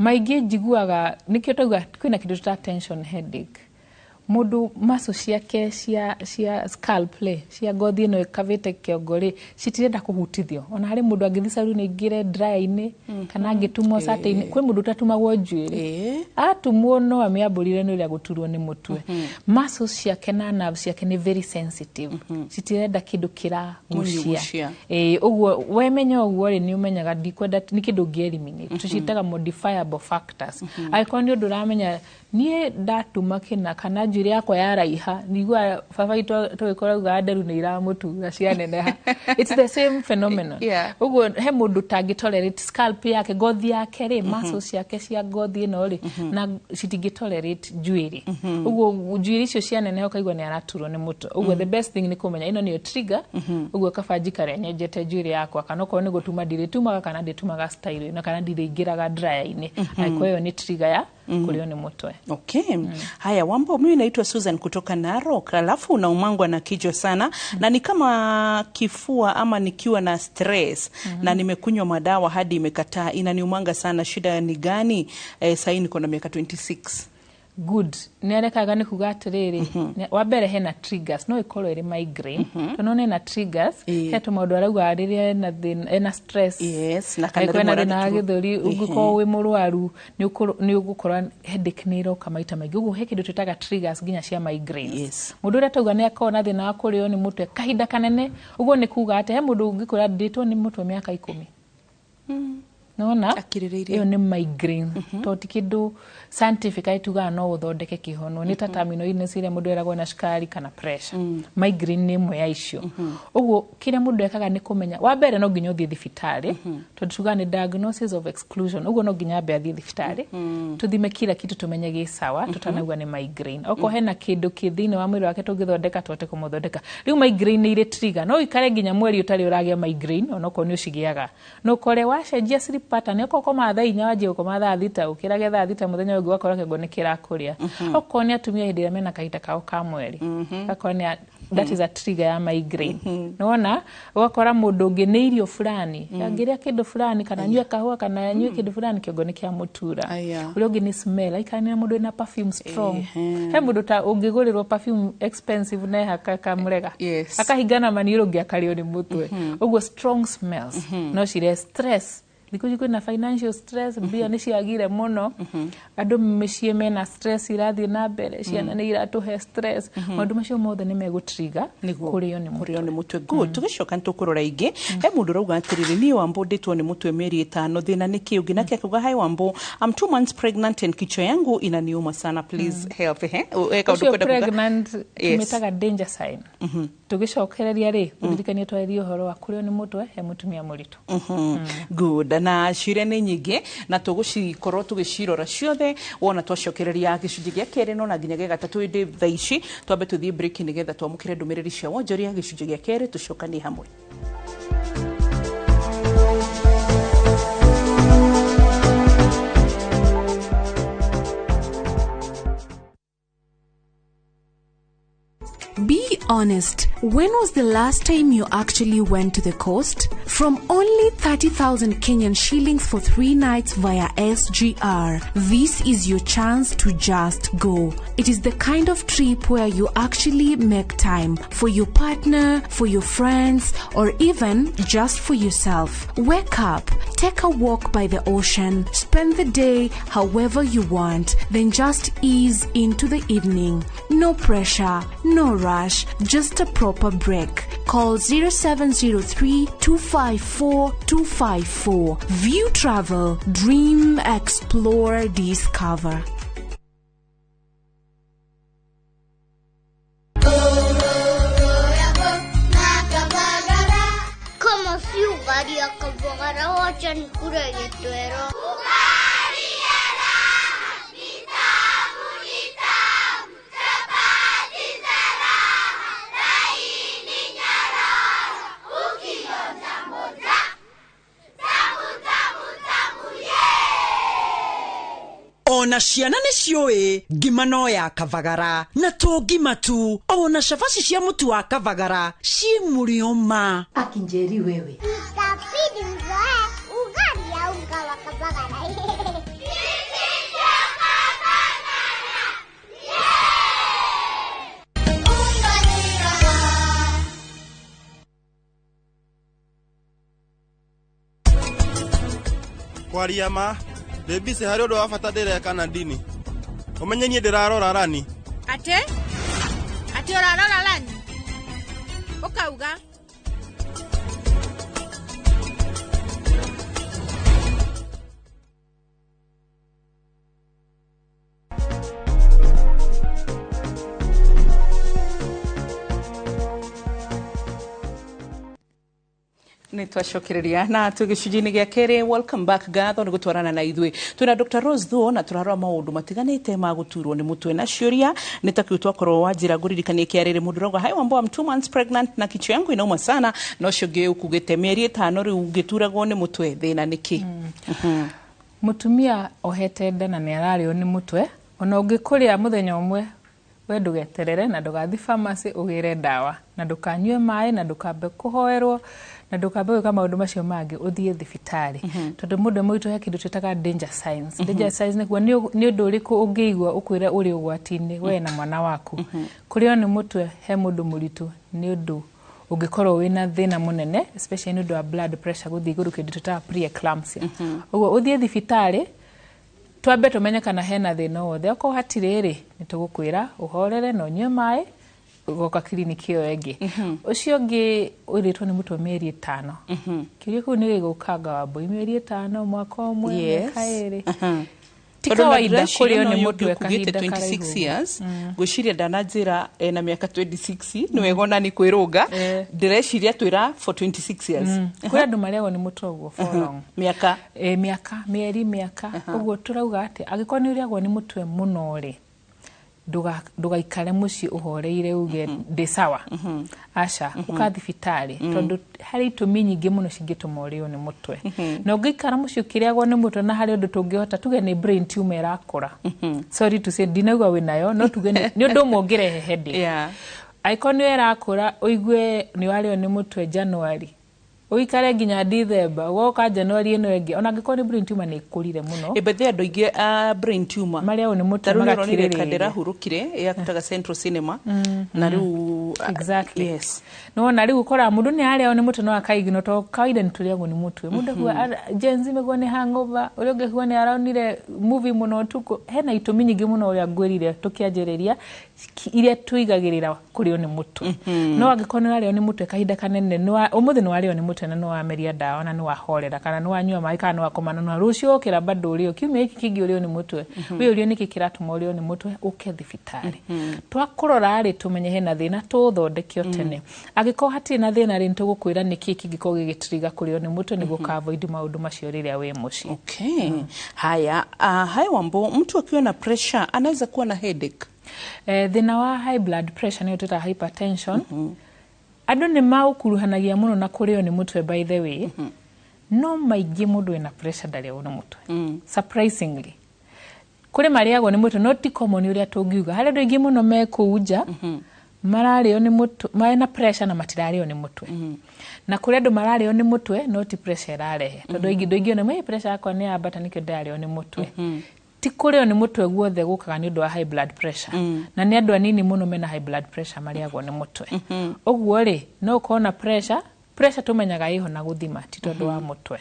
maingĩ njiguaga, nĩkĩo tauga kwĩna kĩndũ tũta tension headache. Mũndũ muscle ciake cia scalp rĩ, cia ngothi ĩno ĩkavĩte kĩongo rĩ, citirenda kũhutithio. Ona harĩ mũndũ angĩthiĩ caruni aingĩre dryer-inĩ kana angĩtumwo certain, kwĩ mũndũ ũtatumagwo njuĩrĩ, atumwo no amĩambũrire nĩ ũrĩa gũturwo nĩ mũtwe. Muscles ciake na nerves ciake nĩ very sensitive, citirenda kĩndũ kĩragucia.
Mũnyugucia.
Ĩĩ, ũguo wemenya ũguo rĩ, nĩ ũmenyaga ndikwenda nĩ kĩndũ ũngĩ eliminate. Tũciĩtaga modifiable factors. Angĩkorwo nĩ ũndũ ũramenya niĩ ndatuma kĩna kana njuĩrĩ yakwa yaraiha, niguaga baba witũ tũgĩkũra augaga nderu nĩ iramũtura cianeneha. It's the same phenomenon. Ũguo he mũndũ ũtangĩ tolerate scalp yake, ngothi yake rĩ, muscles ciake cia ngothi ĩno rĩ, na citingĩ tolerate njuĩrĩ. Ũguo njuĩrĩ icio cianeneha ũkaigua nĩ araturwo nĩ mũtwe. Ũguo the best thing nĩ kũmenya ĩno nĩyo trigger. Ũguo kaba njikare nyenjete njuĩrĩ yakwa, kana okorwo nĩ gũtuma ndirĩtumaga, kana ndĩtumaga style ĩno, kana ndirĩingĩraga dryer-inĩ, angĩkorwo ĩyo nĩ trigger ya kũrĩo nĩ mũtwe.
Okay. Haya, Wambo, mimi naitwa Susan kutoka Narok, alafu naumangwa na kichwa sana na ni kama kifua ama nikiwa na stress na nimekunywa madawa hadi imekataa, inaniumanga sana. Shida ni gani? Sahii niko na miaka 26.
Good, nĩ arekaga nĩ kuga atĩrĩrĩ, wa mbere hena triggers, no ĩkorwo ĩrĩ migraine, tondũ nĩ ena triggers. He tũmaũndũ arauga rĩrĩa ena thĩna, ena stress.
Yes, na kana
angĩkorwo ena
rĩmwe
thĩna wa
araturwo.
gĩthũri, ũngĩkorwo wĩ mũrwaru nĩ ũgũkora headache nĩ ĩroka maita maingĩ. Ũguo he kĩndũ twĩtaga triggers nginya cia migraines. Mũndũ ũrĩa tauga nĩ akoragwo na thĩna wa kũrĩo nĩ mũtwe kahinda kanene, ũguo nĩ kuga atĩ he mũndũ ũngĩkwĩra ndĩtwo nĩ mũtwe mĩaka 10. Nona
Akirĩrĩirie.
Ĩyo nĩ migraine, to ti kĩndũ scientific aĩ tugaga no ũthondeke kĩhonwo, nĩ ta terminal illness ĩrĩa mũndũ eragwo na cukari kana pressure. Migraine nĩ ĩmwe ya icio. Ũguo kĩrĩa mũndũ ekaga nĩ kũmenya, wa mbere no nginya ũthiĩ thibitarĩ, tondũ tugaga nĩ diagnosis of exclusion. Ũguo no nginya ambe athiĩ thibitarĩ, tũthime kila kitu, tũmenye gĩ sawa tũtanauga nĩ migraine. Okorwo hena kĩndũ kĩ thĩinĩ wa mwĩrĩ wake tũngĩthondeka, tũhote kũmũthondeka. Rĩu migraine nĩ irĩ trigger, no ũikare nginya mweri ũtarĩ ũragĩa migraine, onokorwo nĩ ũcigĩaga, no ũkore wacenjia sleep pattern, okorwo ũkomaga thaa 4 wanjie gũkoma thaa 6, ũkĩrage thaa 6 mũthenya ũngĩ ũgakora kĩongo nĩ kĩrakũrĩa. Okorwo nĩ atumia hĩndĩ ĩrĩa mena kahinda kao ka mweri, gakorwo nĩ that is a trigger ya migraine. Nĩwona ũgakora mũndũ ũngĩ nĩ irio fulani, angĩrĩa kĩndũ fulani kana anyue kahũa kana anyue kĩndũ fulani, kĩongo nĩ kĩamũtura. Ũrĩa ũngĩ nĩ smell, aikarania na mũndũ wĩna perfume strong. He mũndũ ta ũngĩgũrĩrwo perfume expensive na ehaka kamũrega, akahingana maniũrũ ũngĩ akarĩo nĩ mũtwe. Ũguo strong smells no cirehe stress. Thikũ ici kwĩna financial stress, mbia nĩ ciagire mũno, andũ mĩciĩ mena stress irathiĩ na mbere, ciana nĩ iratũhe stress. Maũndũ macio mothe nĩ megũtrigger kũrĩo nĩ mũtwe.
Kũrĩo nĩ mũtwe. Good, tũgĩcoka nĩ tũkũrora ingĩ. He mũndũ ũrauga atĩrĩrĩ, niĩ Wambo ndĩtwo nĩ mũtwe mĩeri 5, thĩna nĩ kĩ? Ũngĩ nake akauga, hi Wambo, I'm 2 months pregnant and kichwa yangu inaniuma sana, please help. He kaũndũ
ũcio
kwenda kuga?
Pregnant tũmĩtaga danger sign. Tũgĩcokereria rĩ, ũririkanie twarĩrie ũhoro wa kũrĩo nĩ mũtwe he mũtumia mũritũ.
Good, na ciũria nĩ nyingĩ na tũgũcikorwo tũgĩcirora ciothe wona twacokereria gĩcunjĩ gĩa kerĩ no na nginya gĩa gatatũ. Ĩndĩ thaa ici twambe tũthiĩ break nĩgetha twamũkĩre ndũmĩrĩri cia wonjoria gĩcunjĩ gĩa kerĩ, tũcokanie hamwe.
Be honest, when was the last time you actually went to the coast? From only 30,000 Kenyan shillings for 3 nights via SGR, this is your chance to just go. It is the kind of trip where you actually make time for your partner, for your friends, or even just for yourself. Wake up, take a walk by the ocean, spend the day however you want, then just ease into the evening. No pressure, no rush, just a proper break. Call 0703 254 254. View Travel, Dream, Explore, Discover.
Kama si ugali ya Kabagara, wacha nikule gitwero. Ugali ya raha, ni tamu, ni tamu, chapati za raha, laini nyororo, ukionja moja, tamu tamu tamu, yeah!
Ona ciana nĩ ciũĩ ngima no ya Kavagara, na to ngima tu, ona cabaci cia mũtu wa Kavagara ciĩ mũrĩo ma.
Akinjeri wewe.
Itabidi mzoe ugali ya unga wa Kabagara. Sisi ndio Kabagara. Yeah!
Kwaria ma ndĩ busy harĩ ũndũ wa bata ndĩreka na ndini. Ũmenye niĩ ndĩrarora rani.
Atĩ atĩ ũrarora rani ũkauga.
Nä twacokereria na twä gä cunjä-inä gä a kerä. Welcome back, ngatho nä gå twarana na ithuä. Twä Dr Rose Thuo na tå rarora maå ndå matiganä te ma gå turwo nä må twe na ciåria nä ta kä u twakorwo wanjä ra ngå ririkanie kä arä rä må ndå rauga, "Hi Wambo, I'm 2 months pregnant na kichwa yangu inauma sana." Na å cio å ngä å kugä te mĩeri 5 rä u ngä turagwo nä må twe, thä na nä kä?
Mũtumia ohete nda na nĩ ararĩo nĩ mũtwe, ona ũngĩkũrĩa mũthenya ũmwe, we ndũgeterere na ndũgathiĩ pharmacy ũgĩre ndawa na ndũkanyue maĩ na ndũkambe kũhoerwo na ndũkambe gwĩka maũndũ macio mangĩ, ũthiĩ thibitarĩ, tondũ mũndũ mũritũ he kĩndũ twĩtaga danger signs. Danger signs nĩ kuga nĩ ũndũ ũrĩkũ ũngĩigua ũkwĩre ũrĩ ũgwati-inĩ we na mwana waku. Kũrĩo nĩ mũtwe he mũndũ mũritũ nĩ ũndũ ũngĩkorwo wĩna thĩna mũnene, especially nĩ ũndũ wa blood pressure gũthiĩ igũrũ, kĩndũ twĩtaga preeclampsia. Ũguo ũthiĩ thibitarĩ twambe tũmenye kana hena thĩna o wothe. Okorwo hatirĩ rĩ, nĩ tũgũkwĩra ũhorere na ũnyue maĩ, ũgoka kiriniki ĩyo ĩngĩ. Ũcio ũngĩ ũrĩtwo nĩ mũtwe mĩeri 5, kĩũria kĩu nĩ gĩgũkanga Wambũi, mĩeri 5, mwaka ũmwe, mĩaka 2, ti kawaida kũrĩo nĩ mũtwe kahinda
26
karaihu.
Years ngwĩciria ndananjĩra ena mĩaka 26, nĩ wega ona nĩ kwĩrũnga. Ndĩreciria twĩra for 26 years.
Kwĩ andũ marĩagwo nĩ mũtwe ũguo for long.
Mĩaka.
E, mĩaka, mĩeri, mĩaka. Ũguo tũrauga atĩ angĩkorwo nĩ ũrĩagwo nĩ mũtwe mũno rĩ, ndũgaikare mũciĩ ũhoreire uge ndĩ sawa. Aca, ũka thibitarĩ, tondũ harĩ itũmi nyingĩ mũno cingĩtũma ũrĩo nĩ mũtwe. Na ũngĩikara mũciĩ ũkĩrĩagwo nĩ mũtwe na harĩ ũndũ tũngĩhota, tuge nĩ brain tumor ĩrakũra, sorry to say, ndinauga wĩnayo, no tuge nĩ ũndũ ũmwe ũngĩrehe headache. Angĩkorwo nĩyo ĩrakũra, ũigue nĩ warĩo nĩ mũtwe January, ũikare nginya December, ũgoka January ĩno ĩngĩ, ona angĩkorwo nĩ brain tumor nĩ ĩkũrire mũno.
Ĩmbethe andũ aingĩ a brain tumor
marĩagwo nĩ mũtwe
ta rĩu nĩũronire
magakirĩrĩria.
Kandĩrahurũkire yakutaga Central Cinema na rĩu
Exactly.
Yes.
Nĩwona rĩu ũkoraga mũndũ nĩ arĩagwo nĩ mũtwe no akaigino, to kawaida nĩ tũrĩagwo nĩ mũtwe. Mũndũ akuga Gen Z mĩguo nĩ hangover, ũrĩa ũngĩ akuga nĩ aronire movie mũno ũtukũ. Hena itũmi nyingĩ mũno ũrĩa ngwĩrire tũkĩanjĩrĩria iria tũigagĩrĩra kũrĩo nĩ mũtwe. No angĩkorwo nĩ ũrarĩo nĩ mũtwe kahinda kanene, ũmũthĩ nĩ warĩo nĩ mũtwe na nĩ wameria ndawa na nĩ wahorera kana nĩ wanyua maĩ kana nĩ wakoma na rũciũ wokĩra bado ũrĩo, kiumia gĩkĩ kĩngĩ ũrĩo nĩ mũtwe, wĩyũrie nĩkĩ kĩratũma ũrĩo nĩ mũtwe, ũke thibitarĩ. Twakũrora rĩ, tũmenye hena thĩna, tũũthondeke o tene. Angĩkorwo hatirĩ na thĩna rĩ, nĩtũgũkwĩra nĩkĩ kĩngĩkorwo gĩgĩtrigger kũrĩo nĩ mũtwe nĩguo ũka avoid maũndũ macio rĩrĩa wĩ mũciĩ.
Okay. Haya, haya Wambo, mtu akiwa na pressure anaweza kuwa na headache?
Thĩna wa high blood pressure nĩyo twĩtaga hypertension, andũ nĩ maũkuruhanagia mũno na kũrĩo nĩ mũtwe, by the way. No maingĩ mũndũ wĩna pressure ndarĩagwo nĩ mũtwe, surprisingly. Kũrĩ marĩagwo nĩ mũtwe, no ti common ũrĩa tũngiuga. Harĩ andũ aingĩ mũno me kũu nja mararĩo nĩ mũtwe mena pressure na matirarĩo nĩ mũtwe, na kũrĩ andũ mararĩo nĩ mũtwe no ti pressure ĩrarehe, tondũ aingĩ ndũingĩona "Mĩ, pressure yakwa nĩ yambata nĩkĩo ndĩrarĩo nĩ mũtwe." Ti kũrĩo nĩ mũtwe guothe gũkaga nĩ ũndũ wa high blood pressure, na nĩ andũ anini mũno mena high blood pressure marĩagwo nĩ mũtwe. Ũguo rĩ, no ũkorwo na pressure. Pressure tũmenyaga ĩho na gũthima, ti tondũ wa mũtwe.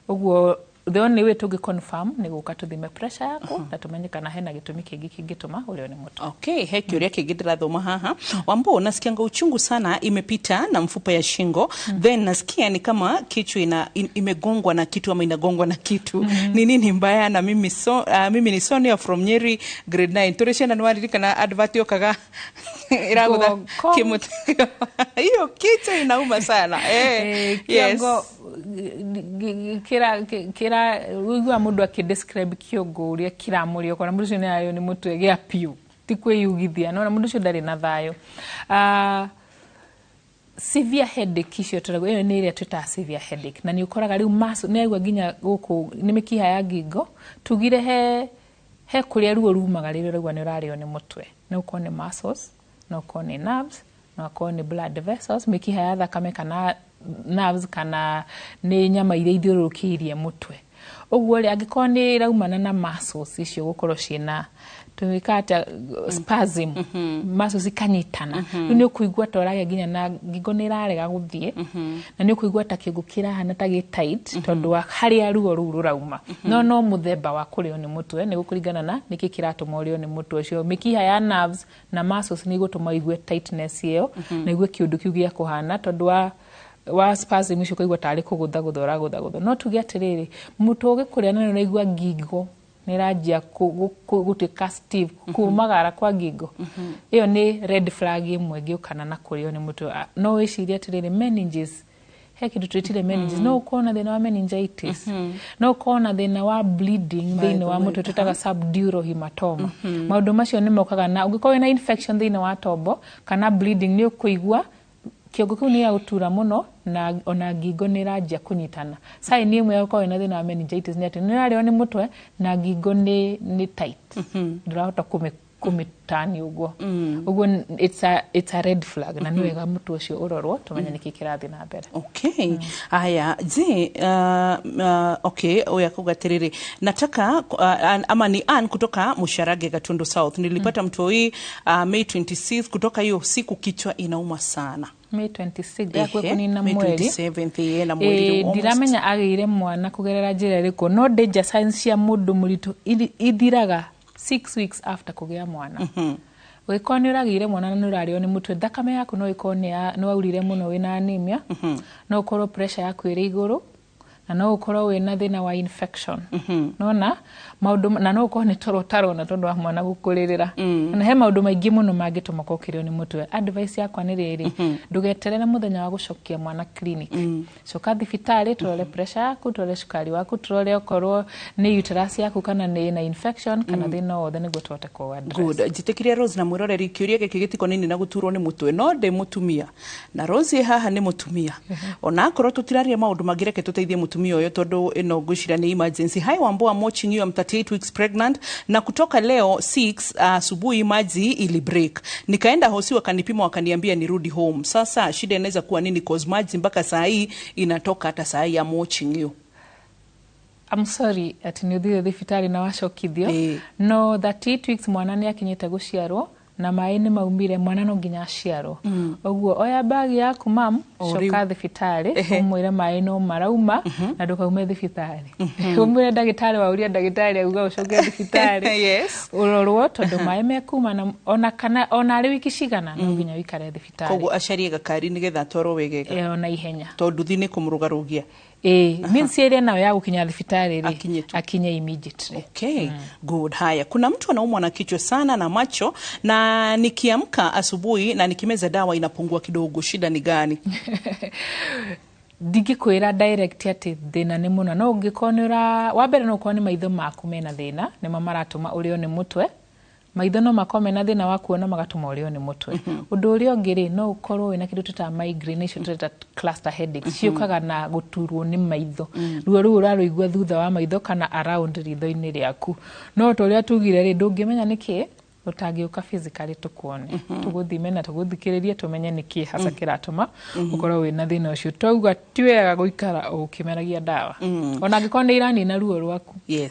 Ũguo the only way tũngĩ confirm nĩ gũka tũthime pressure yaku na tũmenye kana hena gĩtũmi kĩngĩ kĩngĩtũma ũrĩo nĩ mũtwe.
Okay, he kĩũria kĩngĩ ndĩrathoma haha. Wambo, nasikianga uchungu sana imepita na mfupa ya shingo. Then nasikia ni kama kichwa imegongwa na kitu ama inagongwa na kitu. Ni nini mbaya? Na mimi, so, mimi ni Sonia from Nyeri, grade 9. Tũrĩ ciana nĩwaririkana advert yokaga ĩragũtha
Gongo.
kĩmũtĩ. Hiyo kichwa inauma sana. Yes.
Kĩongo kĩra kĩra ũiguaga mũndũ akĩ-describe kĩongo ũrĩa kĩramũrĩa, ũkona mũndũ ũcio nĩ ararĩo nĩ mũtwe gĩa piũ, ti kwĩyugithia, nona mũndũ ũcio ndarĩ na thayũ. Severe headache icio tũrauga, ĩyo nĩ ĩrĩa twĩtaga severe headache, na nĩ ũkoraga rĩu muscle nĩ aigua nginya gũkũ nĩ mĩkiha ya ngingo. Tugire he kũrĩa ruo rumaga rĩrĩa ũraigua nĩ ũrarĩo nĩ mũtwe, no ũkorwo nĩ muscles, no ũkorwo nĩ nerves, no ũkorwo nĩ blood vessels, mĩkiha ya thakame, kana nerves, kana nĩ nyama iria ithiũrũrũkĩirie mũtwe. Ũguo rĩ, angĩkorwo nĩ ĩraumana na muscles icio gũkorwo ciĩna, tũgĩka atĩa, spasm, muscles ikanyitana, rĩu nĩ ũkũigua ta ũragĩa nginya na ngingo nĩ ĩrarega gũthiĩ, na nĩ ũkũigua ta kĩongo kĩrahana ta gĩ tight tondũ wa harĩa ruo rũu rũrauma. No mũthemba wa kũrĩo nĩ mũtwe nĩ gũkũringana na nĩkĩ kĩratũma ũrĩo nĩ mũtwe ũcio. Mĩkiha ya nerves na muscles nĩ igũtũma ũigue tightness ĩyo na igue kĩũndũ kĩu gĩa kũhana tondũ wa spasm icio, ũkaigua tarĩ kũgũthagũtha ũragũthagũtha. No tuge atĩrĩrĩ, mũtwe ũgĩkũrĩa na nĩ ũraigua ngingo nĩ ĩranjia gũtuĩka stiff, kumagara kwa ngingo, ĩyo nĩ red flag ĩmwe ĩngĩũkana na kũrĩo nĩ mũtwe. No wĩcirie atĩrĩrĩ, meninges, he kĩndũ twĩtire meninges, no ũkorwo na thĩna wa meningitis, no ũkorwo na thĩna wa bleeding thĩinĩ wa mũtwe twĩtaga subdural hematoma. Maũndũ macio nĩ mokaga na ũngĩkorwo wĩna infection thĩinĩ wa tombo kana bleeding, nĩ ũkũigua kĩongo kĩu nĩ gĩagũtura mũno na ona ngingo nĩ ĩranjia kũnyitana. Sign ĩmwe ya gũkorwo wĩna thĩna wa meningitis nĩ atĩ nĩ ũrarĩo nĩ mũtwe na ngingo nĩ tight, ndũrahota kũmĩtani ũguo. Ũguo it's a red flag na nĩ wega mũtwe ũcio ũrorwo tũmenye nĩkĩ kĩrathiĩ na mbere.
Okay. Haya, je, okay, oya kuga atiriri, nataka ama ni Ann kutoka Musharage, Gatundu South. Nilipata mtoi May 26. Kutoka hiyo siku kichwa inauma sana.
May 26 yakwe kũnina
May
mweri.
27th, na mweri rĩu almost.
Ndiramenya agĩire mwana kũgerera njĩra ĩrĩkũ, no danger signs cia mũndũ mũritũ ithiraga 6 weeks after kũgĩa mwana. Ũngĩkorwo nĩ ũragĩire mwana na nĩ ũrarĩo nĩ mũtwe, thakame yaku no ĩkorwo nĩ waurire mũno, wĩna anemia, no ũkorwo pressure yaku ĩrĩ igũrũ, na no ũkorwo wĩna thĩna wa infection nona maũndũ, na no ũkorwo nĩ toro ũtarona tondũ wa mwana gũkũrĩrĩra, na he maũndũ maingĩ mũno mangĩtũma ũkorwo ũkĩrĩo nĩ mũtwe. Advice yakwa nĩ rĩrĩ, ndũgeterere mũthenya wa gũcokia mwana clinic. Coka thibitarĩ, tũrore pressure yaku, tũrore cukari waku, tũrore okorwo nĩ uterus yaku kana nĩ na infection kana thĩna o wothe nĩguo tũhote kũ address.
Good. Njĩtĩkĩria Rose na mwĩroreri, kĩũria gĩkĩ gĩtikonainie na gũturwo nĩ mũtwe, no ndĩ mũtumia na Rose ĩ haha nĩ mũtumia, ona akorwo tũtiraria maũndũ mangĩ, reke tũteithie mũtumia ũyũ tondũ ĩno ngwĩciria nĩ emergency. Hi Wambo, I'm watching you. I'm 38 weeks pregnant na kutoka leo 6 asubuhi maji ili break, nikaenda hosi wakanipima, wakaniambia nirudi home. Sasa shida inaweza kuwa nini? Cause maji mpaka saa hii inatoka, hata saa hii I'm watching you.
I'm sorry atĩ nĩ ũthire thibitarĩ na wacokithio. No 38 weeks mwana nĩ akinyĩte gũciarwo na maĩ nĩ maumire, mwana no nginya aciarwo. Ũguo oya bagi yaku, mam,
O
coka
rĩu.
Thibitarĩ ũmwĩre maĩ no marauma na ndũkaume thibitarĩ. Ũmwĩre ndagĩtarĩ wauria, ndagĩtarĩ auga ũcoke thibitarĩ ũrorwo tondũ maĩ mekuma na ona kana ona arĩ wiki cigana no nginya ũikare thibitarĩ.
Koguo acarie gakari nĩgetha atwarwo wegega.
Ona ihenya.
Tondũ thi nĩ kũmũrũgarũgia.
Ĩĩ, means ĩrĩa nayo ya gũkinya thibitarĩ rĩ,
Akinye tu.
Akinye immediately.
Okay, good. Haya, kuna mtu anaumwa na kichwa sana na macho, na nikiamka asubuhi na nikimeza dawa inapungua kidogo. Shida ni gani?
Ndingĩkwĩra direct atĩ thĩna nĩ mũna, no ũngĩkorwo nĩ ũra wa mbere, no ũkorwo nĩ maitho maku mena thĩna, nĩmo maratũma ũrĩo nĩ mũtwe. Maitho no makorwo mena thĩna wa kuona magatũma ũrĩo nĩ mũtwe. Ũndũ ũrĩa ũngĩ rĩ, no ũkorwo wĩna kĩndũ twĩtaga migraine, icio tũreta cluster headaches, ciũkaga na gũturwo nĩ maitho. Ruo rũu ũrarũigua thutha wa maitho kana around ritho-inĩ rĩaku. No ta ũrĩa tugire rĩ, ndũngĩmenya nĩkĩ ũtangĩũka physically tũkuone, tũgũthime na tũgũthikĩrĩrie, tũmenye nĩkĩ hasa kĩratũma ũkorwo wĩna thĩna ũcio. Twauga ti wega gũikara ũkĩmeragia ndawa ona angĩkorwo nĩ iranina ruo rwaku. Thiĩ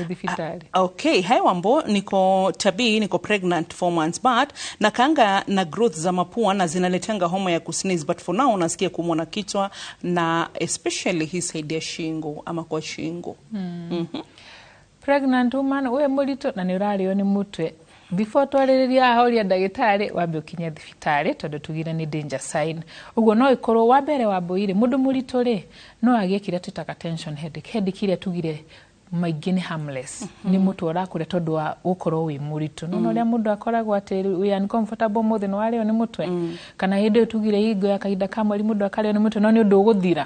thibitarĩ.
Okay, hi Wambo, niko tabii, niko pregnant 4 months but nakanga na growth za mapua na zinaletanga homa ya kusneeze, but for now nasikia kuumwa na kichwa na especially hii side ya shingo ama kwa shingo.
Pregnant woman wĩ mũritũ na nĩ ũrarĩo nĩ mũtwe, before twarĩrĩria haha ũria ndagĩtarĩ, wambe ũkinye thibitarĩ tondũ tugire nĩ danger sign. Ũguo no ĩkorwo wa mbere wa mbũirĩ, mũndũ mũritũ rĩ, no agĩe kĩrĩa twĩtaga tension headache, headache ĩrĩa tugire maingĩ nĩ harmless, nĩ mũtwe ũrakũrĩa tondũ wa gũkorwo wĩ mũritũ. No ũrĩa mũndũ akoragwo atĩ wĩ uncomfortable mũthĩ nĩ warĩo nĩ mũtwe, kana hĩndĩ ĩyo tugire hingo ya kahinda ka mweri mũndũ akarĩo nĩ mũtwe, no nĩ ũndũ ũgũthira.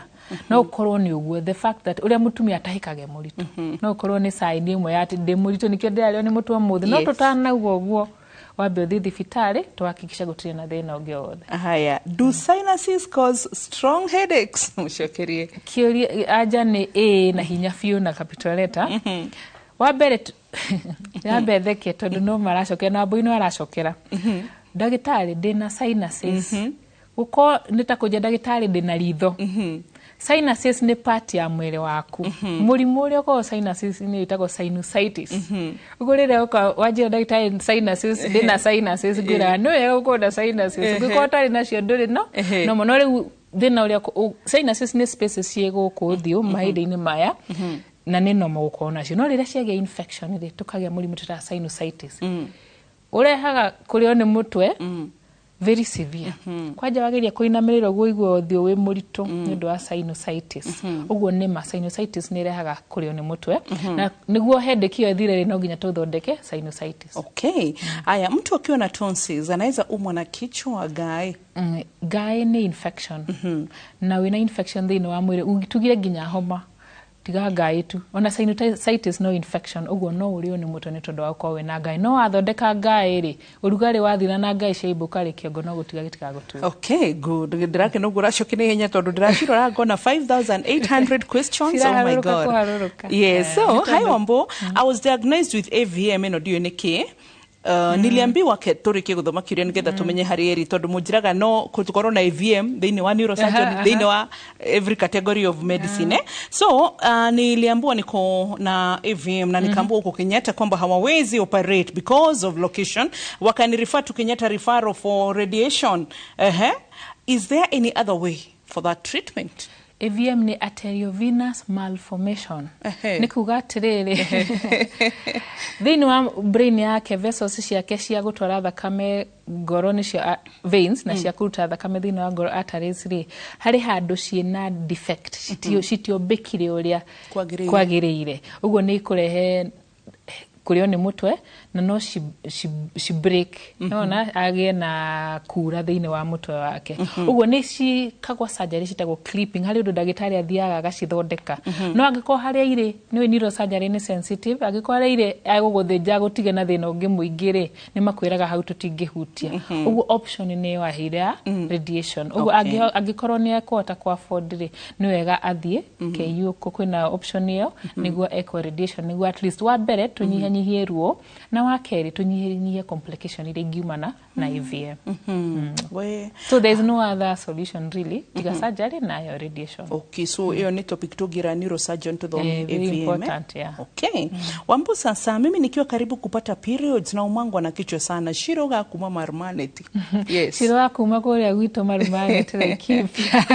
No ũkorwo nĩ ũguo, the fact that ũrĩa mũtumia atahĩkage mũritũ, no ũkorwo nĩ sign ĩmwe ya atĩ ndĩ mũritũ nĩkĩo ndĩrarĩo nĩ mũtwe ũmũthĩ. No tũtanauga ũguo, wambe ũthiĩ thibitarĩ tũhakikisha gũtirĩ na thĩna ũngĩ o wothe.
Haya, do sinuses cause strong headaches? Mũcokerie.
Kĩũria anja nĩ ĩĩ na hinya biũ na capital letter. Wa mbere yambe theke tondũ no maracokera na Wambui no aracokera, ndagĩtarĩ, ndĩna sinuses. Gũkorwo nĩ ta kũnjia ndagĩtarĩ, ndĩna ritho. Sinuses nĩ part ya mwĩrĩ waku. Mũrimũ ũrĩa ũkoragwo sinuses nĩ wĩtagwo sinusitis. Ũguo rĩrĩa ũka wanjĩra ndagĩtarĩ sinuses, ndĩna sinuses, ngwĩraga nĩ wega gũkorwo na sinuses. Ũngĩkorwo ũtarĩ nacio ndũrĩ no no mũno. Rĩu thĩna ũrĩa sinuses nĩ spaces ciĩ gũkũ ũthiũ mahĩndĩ-inĩ maya, na nĩ normal gũkorwo nacio, no rĩrĩa ciagĩa infection rĩ, tũkagĩa mũrimũ twĩtaga sinusitis, ũrehaga kũrĩo nĩ mũtwe very severe. Kwanja wageria kũinamĩrĩra ũguo, ũigua ũthiũ wĩ mũritũ nĩ ũndũ wa sinusitis. Ũguo nĩ ma sinusitis nĩ ĩrehaga kũrĩo nĩ mũtwe, na nĩguo headache ĩyo ĩthire rĩ, no nginya tũthondeke sinusitis.
Okay, aya, mtu akiwa na tonsils anaweza umwa na kichwa gae?
Ngaĩ nĩ infection, na wĩna infection thĩinĩ wa mwĩrĩ tugire nginya homa, tiga ngaĩ tu, ona sinusitis no infection. Ũguo no ũrĩo nĩ mũtwe nĩ tondũ wa gũkorwo wĩna ngaĩ, no wathondeka ngaĩ rĩ, ũrugarĩ wathira na ngaĩ ciaimbũka rĩ, kĩongo no gũtiga gĩtigagũtura.
Okay, good. Ndĩrakena ũguo ũracokia na ihenya tondũ ndĩracirora ngona 5800 questions. Oh my
Ciraharũrũka
God.
kũharũrũka.
Yes.
Eh,
So,
nĩ
hi
tondũ-
Wambo, I was diagnosed with AVM. Ĩno ndiũĩ nĩ kĩ. Niliambiwa ke tũrĩkie gũthoma kĩũria nĩgetha tũmenye harĩ ĩrĩ, tondũ mũnjĩraga no gũkorwo na AVM thĩinĩ wa neurosurgery, thĩinĩ wa every category of medicine, eh? So niliambiwa niko na AVM na nikaambiwa huko Kenyatta kwamba hawawezi operate because of location, wakanirefer to Kenyatta Referral for radiation. Is there any other way for that treatment?
AVM nĩ arteriovenous malformation. Nĩ kuga atĩrĩrĩ, thĩinĩ wa brain yake, vessels ciake cia gũtwara thakame ngoro nĩcio veins, na cia kũruta thakame thĩinĩ wa ngoro, arteries rĩ, harĩ handũ ciĩna defect, citiombĩkire ũrĩa
Kwagĩrĩire.
kwagĩrĩire. Ũguo nĩ ikũrehe kũrĩo nĩ mũtwe na no ci break, nona agĩe na kura thĩinĩ wa mũtwe wake. Ũguo nĩ cikagwo surgery citagwo clipping, harĩ ũndũ ndagĩtarĩ athiaga agacithondeka. No angĩkorwo harĩa irĩ, nĩũĩ neurosurgery nĩ sensitive, angĩkorwo harĩa irĩ agũgũthĩnja gũtige na thĩna ũngĩ mũingĩ rĩ, nĩ makwĩraga hau tũtingĩhutia. Ũguo option nĩ ĩyo aheire ya radiation. Ũguo angĩkorwo nĩ ekũhota kũ afford rĩ, nĩ wega athiĩ KU kũ kwĩna option ĩyo nĩguo ekwo radiation, nĩguo at least wa mbere tũnyihanyihie ruo, na wa kerĩ tũnyihanyihie complication iria ingiumana na AVM.
We.
So there is no other solution really tiga surgery nayo radiation.
Okay, so hiyo ni topic tugira neurosurgeon tuthome.
Eh, very
AVM, eh?
important, yeah.
Okay. Wambo, sasa mimi nikiwa karibu kupata periods na umangwa na kichwa sana. Shiroga kuma Marmanet. Yes.
Ciro wa kuma kũrĩa gwitũ Marumanet, Laikipia.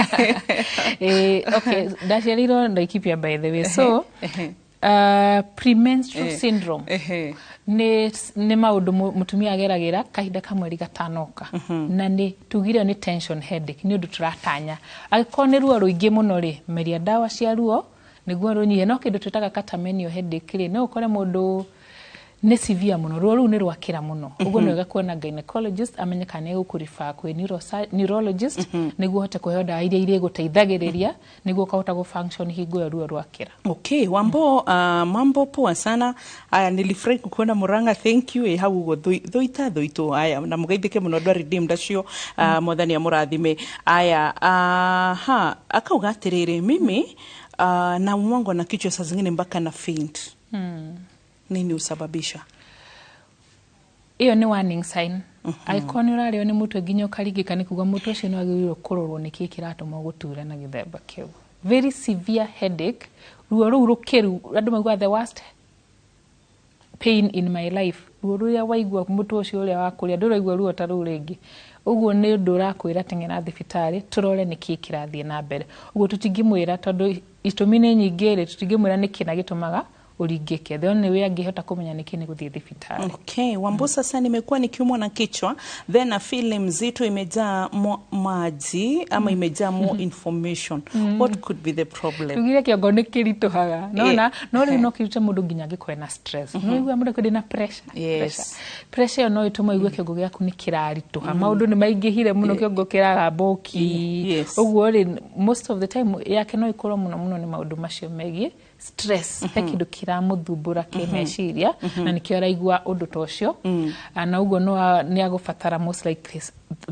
Eh, okay, ndaciarirwo Laikipia, by the way. So premenstrual syndrome nĩ maũndũ mũtumia ageragĩra kahinda ka mweri gatanoka, na nĩ tugire nĩ tension headache, nĩ ũndũ tũratanya. Angĩkorwo nĩ ruo rũingĩ mũno rĩ, meria ndawa cia ruo nĩguo rũnyihe. No kĩndũ twĩtaga catamenial headache rĩ, no ũkore mũndũ nĩ severe mũno, ruo rũu nĩ rwakĩra mũno. Ũguo nĩ wega kuona gynecologist amenye kana nĩ egũkũrefer kwĩ neurologist nĩguo ũhote kũheo ndawa iria irĩgũteithagĩrĩria nĩguo ũkahota gũ function hingo ĩyo ruo rwakĩra.
Okay, Wambo, mambo poa sana. Aya, nilifurahi kukuona Murang'a. Thank you. Hau uguo thuita thuitu. Aya, na mugeithike muno andũ a Redeemed acio. Mwathani amũrathime. Aya, ha, akauga atiriri, mimi naumwangwa na kichwa saa zingine mpaka na faint. Nini husababisha?
Ĩyo nĩ warning sign. Angĩkorwo nĩ ũrarĩo nĩ mũtwe nginya ũkaringĩka, nĩ kuga mũtwe ũcio nĩ wagĩrĩirwo kũrorwo nĩkĩĩ kĩratũma gũture na gĩthemba kĩu. Very severe headache, ruo rũu rũkĩru, andũ maugaga "the worst pain in my life", ruo rũrĩa waigua mũtwe ũcio ũrĩa wakũrĩa ndũraigua ruo ta rũu rĩngĩ. Ũguo nĩ ũndũ ũrakwĩra teng'era thibitarĩ tũrore nĩkĩĩ kĩrathiĩ na mbere. Ũguo tũtingĩmwĩra, tondũ itũmi nĩ nyingĩ rĩ, tũtingĩmwĩra nĩkĩ na gĩtũmaga ũringĩke. The only way angĩhota kũmenya nĩkĩ nĩ gũthiĩ thibitarĩ.
Okay, Wambo, sasa nimekuwa nikiumwa na kichwa, then na feel mzito, imejaa maji ama imejaa more information. What could be the problem?
Tugire kĩongo nĩ kĩritũhaga nona, no rĩu no kĩrute mũndũ nginya angĩkorwo na stress. No igua mũndũ kwĩ na pressure. Pressure, pressure ĩyo no ĩtũme ũigue kĩongo gĩaku nĩ kĩraritũha, maũndũ nĩ maingĩhire mũno, kĩongo kĩragamba ũki. Ũguo rĩ, most of the time yake no ĩkorwo mũno mũno nĩ maũndũ macio megiĩ stress. He kĩndũ kĩramũthumbũra kĩmeciria na nĩkĩo araigua ũndũ ta ũcio. Ah, na ũguo no nĩ agũbatara most likely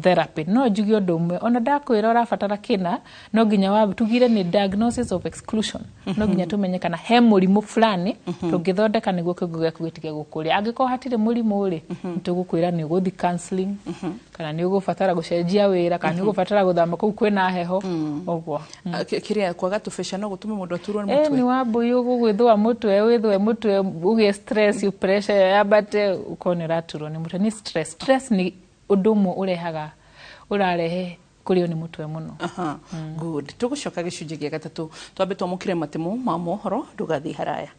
Therapy no njuge ũndũ ũmwe, ona ndakwĩra ũrabatara kĩna, no nginya wa tugire nĩ diagnosis of exclusion, no nginya tũmenye kana he mũrimũ fulani tũngĩthondeka nĩguo kĩongo gĩaku gĩtige gũkũrĩa. Angĩkorwo hatirĩ mũrimũ rĩ, nĩtũgũkwĩra nĩ ũgũthiĩ counseling, kana nĩ ũgũbatara gũcenjia wĩra, kana nĩ ũgũbatara gũthama kũu kwĩna heho ũguo.
Kĩrĩa kwaga tũbeca no gũtũme mũndũ aturwo nĩ
Nĩ
mũtwe?
Wambui, ũgũgwĩthũa mũtwe, wĩthũe mũtwe, ũgĩe stress, pressure yambate, ũkorwo nĩ ũraturwo nĩ mũtwe nĩ stress. Stress nĩ ũndũ ũmwe ũrehaga, ũrarehe kũrĩo nĩ mũtwe mũno.
Aha, good. Tũgũcoka gĩcunjĩ gĩa gatatũ, twambe twamũkĩre matemo ma mohoro. Ndũgathiĩ haraya.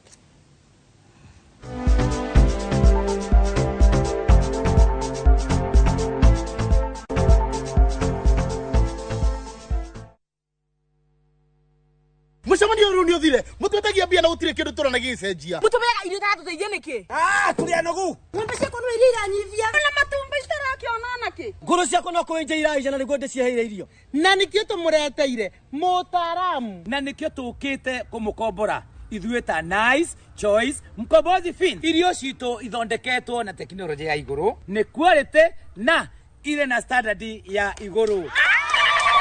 Mucemanio rĩu nĩ ũthire, mũtwetagia mbia na gũtirĩ kĩndũ tũrona gĩgĩcenjia.
Mũtũmĩaga irio itaratũteithia nĩkĩ?
Tũrĩ anogu.
Ng'ombe ciakwa no iria iranyivia na matumbĩ citarakĩona nakĩ.
Ngũrũ ciakwa no kũwenja iraija na nĩguo ndĩciheire irio.
Na nĩkĩo tũmũreteire mũtaaramu.
Na nĩkĩo tũkĩte kũmũkombora ithuĩ ta Nice Choice Mkombozi Feed. Irio citũ ithondeketwo na tekinoronjĩ ya igũrũ, nĩ quality na irĩ na standard ya igũrũ.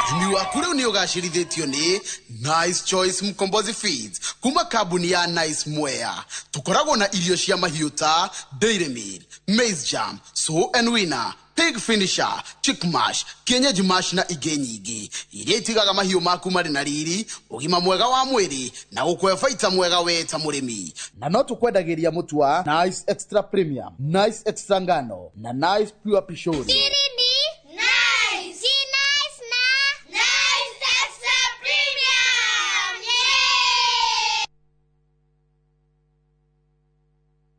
Ũrĩmi waku rĩu nĩ ũgacĩrithĩtio nĩ Nice Choice Mkombozi Feeds kuma kambuni ya Nice Mwea. Tũkoragwo na irio cia mahiũ ta Dairy Meal, Maize Jam, Sow and Winner, Pig Finisher, Chick Mash, Kienyeji Mash na ingĩ nyingĩ iria itigaga mahiũ maku marĩ na riri, ũgima mwega wa mwĩrĩ na gũkũhe baita mwega we ta mũrĩmi.
Na no tũkwendagĩria mũtu wa Nice Extra Premium, Nice Extra Ngano na Nice Pure Pishori.
Siri ni nice. Si nice na Nice Extra Premium. Yeah!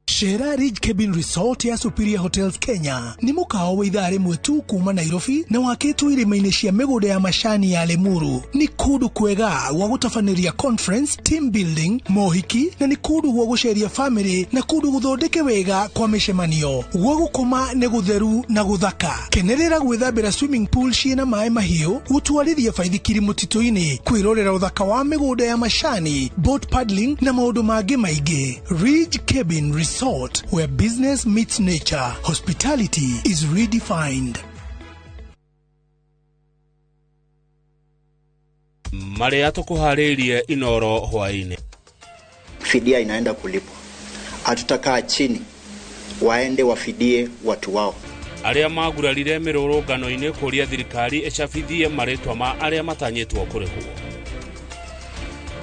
Shera Ridge Cabin Resort ya Superior Hotels Kenya nĩ mũkawa wa ithaa rĩmwe tu kuma Nairobi na wakĩtwo irĩma-inĩ cia mĩgũnda ya macani ya Limuru. Nĩ kũndũ kwega gwa gũtabanĩria conference, team building, mohiki, na nĩ kũndũ gwa gũceria family na kũndũ gũthondeke wega kwa mĩcemanio. Gwa gũkoma nĩ gũtheru na gũthaka. Kenerera gwĩthambĩra swimming pool ciĩna maĩ mahiũ, gũtwarithia baithikiri mũtitũ-inĩ, kwĩrorera ũthaka wa mĩgũnda ya macani, boat paddling na maũndũ mangĩ maingĩ. Ridge Cabin Resort, where business meets nature, hospitality is redefined.
Marĩa tũkũharĩirie Inoro hwaĩ-inĩ.
Fidia inaenda kulipwa, hatutakaa chini, waende wafidie watu wao.
Arĩa magurarire mĩrũrũngano-inĩ kũria thirikari ĩcabithie marĩtwa ma arĩa matanyĩtwo kũrĩhwo.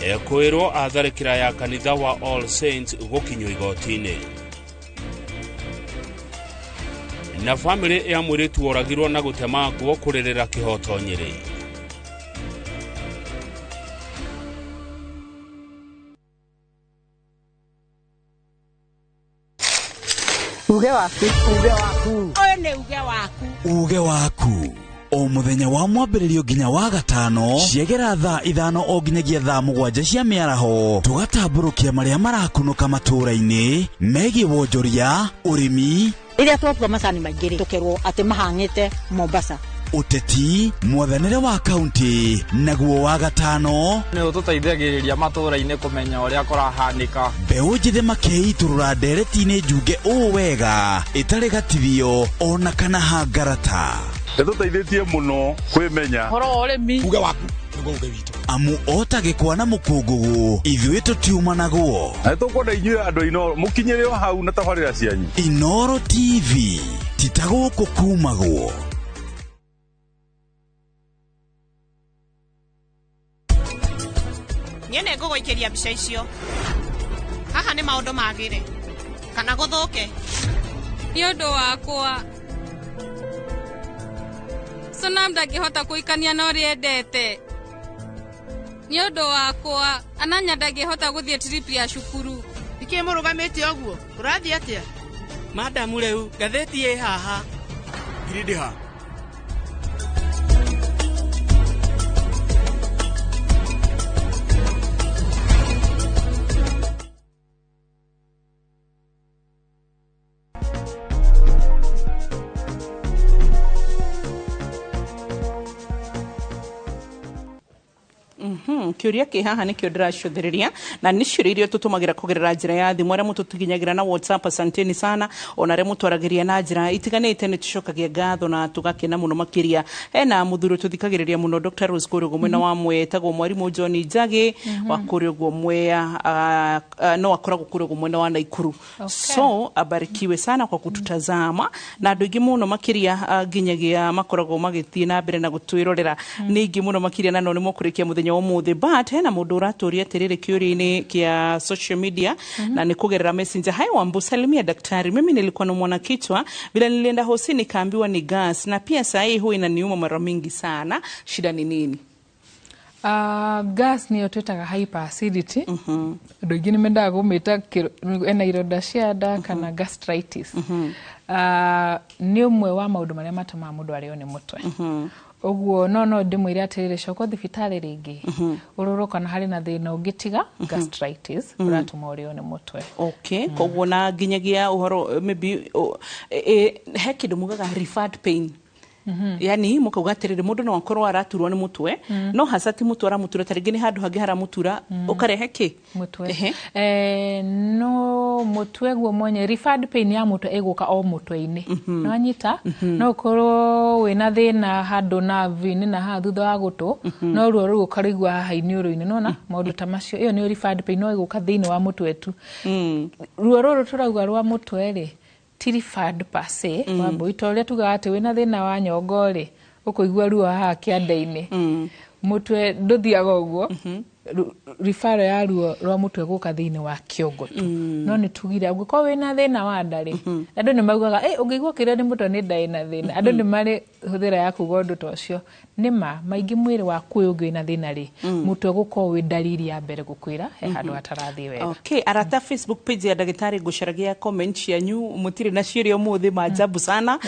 Ekwĩrwo atharĩkĩra ya kanitha wa All Saints gũkinywo igoti-inĩ. Na bamĩrĩ ya mũirĩtu woragirwo na gũtemangwo kũrĩrĩra kĩhoto Nyĩrĩ.
Uge waku.
Uge waku.
Ũyũ nĩ uge waku.
Uge waku o muthenya wa mwambĩrĩrio nginya wa gatano, ciegera thaa 5 o nginyagia thaa 7 cia mĩaraho, tũgatambũrũkia marĩa marakunũka matũũra-inĩ megiĩ wonjoria, ũrĩmi,
Rĩrĩa twatua macani maingĩ rĩ, tũkerwo atĩ mahang'ĩte Mombasa.
Ũteti, mwathanĩre wa kaunti, naguo wa gatano
nĩ ũtũteithagĩrĩria matũũra-inĩ kũmenya ũrĩa kũrahanĩka.
Mbeũ njĩthĩ makĩitũrũra ndereti-inĩ njunge ũũ wega ĩtarĩ gatithio ona kana hangarata.
Ĩtũteithĩtie mũno kwĩmenya.
Ũhoro wa ũrĩmi.
Uge waku nĩguo uge witũ.
Amu ota gĩkwa na mũkũngũgũ, ithuĩ tũtiumanagwo.
Na nĩtũkwenda inyuĩ andũ a Inooro mũkinyĩre o hau na tabarĩra cianyu.
Inooro TV ti ta gũkũ kumagwo.
Niĩ nĩ ngũgũikĩria mbica icio. Haha nĩ maũndũ magĩre kana gũthũke.
Nĩ ũndũ wakwa. Sonam ndangĩhota kũikania na ũrĩa endete. Nĩ ũndũ wakwa, Ananya ndangĩhota gũthiĩ trip ya cukuru.
Nĩkĩ mũrũgamĩte ũguo? Ũrathiĩ atĩa?
Madamu rĩu, ngathĩti ĩ haha.
Ngirindi ha?
Kĩũria kĩ haha nĩkĩo ndĩracũthĩrĩria, na nĩ ciũria iria tũtũmagĩra kũgerera njĩra ya thimũ. Arĩa mũtũkinyagĩra na WhatsApp, asanteni sana. Ona arĩa mũtwaragĩria na njĩra itiganĩte, nĩ tũcokagia ngatho na tũgakena mũno makĩria. Hena mũthuri tũthikagĩrĩria mũno, Dr. Rose, kũrĩa ũguo mwena wa Mwea, etagwo Mwarimũ John Njagi wa kũrĩa ũguo Mwea, no akoragwo kũrĩa ũguo mwena wa Naikuru. So abarikiwe sana kwa kututazama, na andũ aingĩ mũno makĩria, nginyagia makoragwo magĩthiĩ na mbere na gũtwĩrorera nĩ aingĩ mũno makĩria, na no nĩ mũkũrĩkia mũthenya wa ũmũthĩ. But hena mũndũ ũratũria atĩrĩrĩ kĩũria-inĩ kĩa social media na nĩ kũgerera Messenger: "Hi Wambu, salimia daktari. Mimi nilikuwa naumwa na kichwa, vile nilienda hosi nikaambiwa ni gas, na pia saa hii huwa inaniuma mara mingi sana. Shida ni nini?"
Gas nĩyo twĩtaga hyperacidity. Andũ aingĩ nĩ mendaga kũmĩta ena ironda cia nda kana gastritis. Nĩ ũmwe wa maũndũ marĩa matũmaga mũndũ arĩo nĩ mũtwe. Ũguo no ndĩmwĩre atĩrĩrĩ, coka thibitarĩ rĩngĩ, ũrorwo kana harĩ na thĩna ũngĩ tiga gastritis ũratũma ũrĩo nĩ mũtwe.
Okay, koguo na nginyagia ũhoro maybe he kĩndũ mugaga referred pain, yani mukauga atĩrĩrĩ, mũndũ no akorwo araturwo nĩ mũtwe, no hasa ti mũtwe aramutura, ta rĩngĩ nĩ handũ hangĩ haramutura, ũkarehe kĩ?
Mũtwe.
Ehe.
No mũtwe guo mwenye, referred pain ya mũtwe ĩgũka o mũtwe-inĩ. Nĩwanyita? No ũkorwo wĩna thĩna handũ nerve-inĩ na haha thutha wa gũtũ, no ruo rũu ũkarũigua haha iniũrũ-inĩ. Nĩwona maũndũ ta macio, ĩyo nĩyo referred pain, no ĩgũka thĩinĩ wa mũtwe tu. Ruo rũrũ tũrauga rwa mũtwe rĩ, ti referred per se. Wambui, ta ũrĩa tugaga atĩ wĩna thĩna wa nyongo rĩ, ũkũigua ruo haha kĩanda-inĩ. Mũtwe ndũthiaga ũguo. Referral ya ruo rwa mũtwe gũka thĩinĩ wa kĩongo tu. No nĩ tugire ũngĩkorwo wĩna thĩna wa nda rĩ, andũ nĩ maugaga, "Ĩ, ũngĩigua ũkĩrĩo nĩ mũtwe, nĩ nda ĩna thĩna." Andũ nĩ marĩ hũthĩra ya kuga ũndũ ta ũcio. Nĩ ma maingĩ mwĩrĩ waku ũyũ ũngĩ wĩna thĩna rĩ, mũtwe gũkorwo wĩ ndariri ya mbere gũkwĩra he handũ hatarathiĩ wega.
Okay, arata, Facebook page ya ndagĩtarĩ, ngũcaragia comment cianyu. Mũtirĩ na ciũria ũmũthĩ, maajabu sana.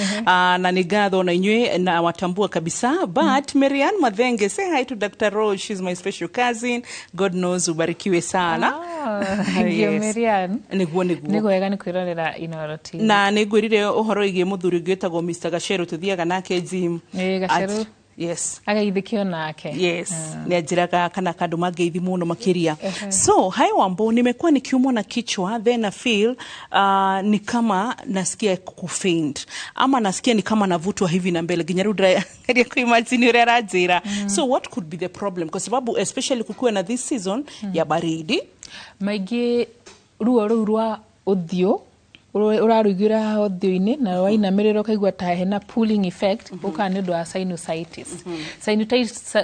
Na nĩ ngatho na inyuĩ na watambua kabisa. But Marian Mathenge, say hi to Dr. Rose, she's my special cousin. God knows ubarikiwe sana.
Thank you.
Yes.
Marian.
Nĩguo, nĩguo.
Nĩ wega nĩ kwĩrorera Inooro TV.
Na nĩ ngwĩrire ũhoro wĩgiĩ mũthuri ũngĩ wĩtagwo Mr. Gacheru, tũthiaga nake gym.
Ĩĩ, Gacheru.
Yes.
Ageithĩkio nake.
Yes, nĩ anjĩraga kana kandũ mangeithi mũno makĩria. So, "Hi Wambo, nimekuwa nikiumwa na kichwa, then I feel ni kama nasikia kufaint ama nasikia ni kama navutwa hivi na mbele." Nginya rĩu ndĩrageria kuimagine ũrĩa aranjĩra. So what could be the problem? Kwa sababu especially kukiwa na this season ya baridi.
Maingĩ ruo rũu rwa ũthiũ ũrarũiguĩra haha ũthiũ-inĩ na wainamĩrĩra ũkaigua ta hena pulling effect, ũkaga nĩ ũndũ wa sinusitis.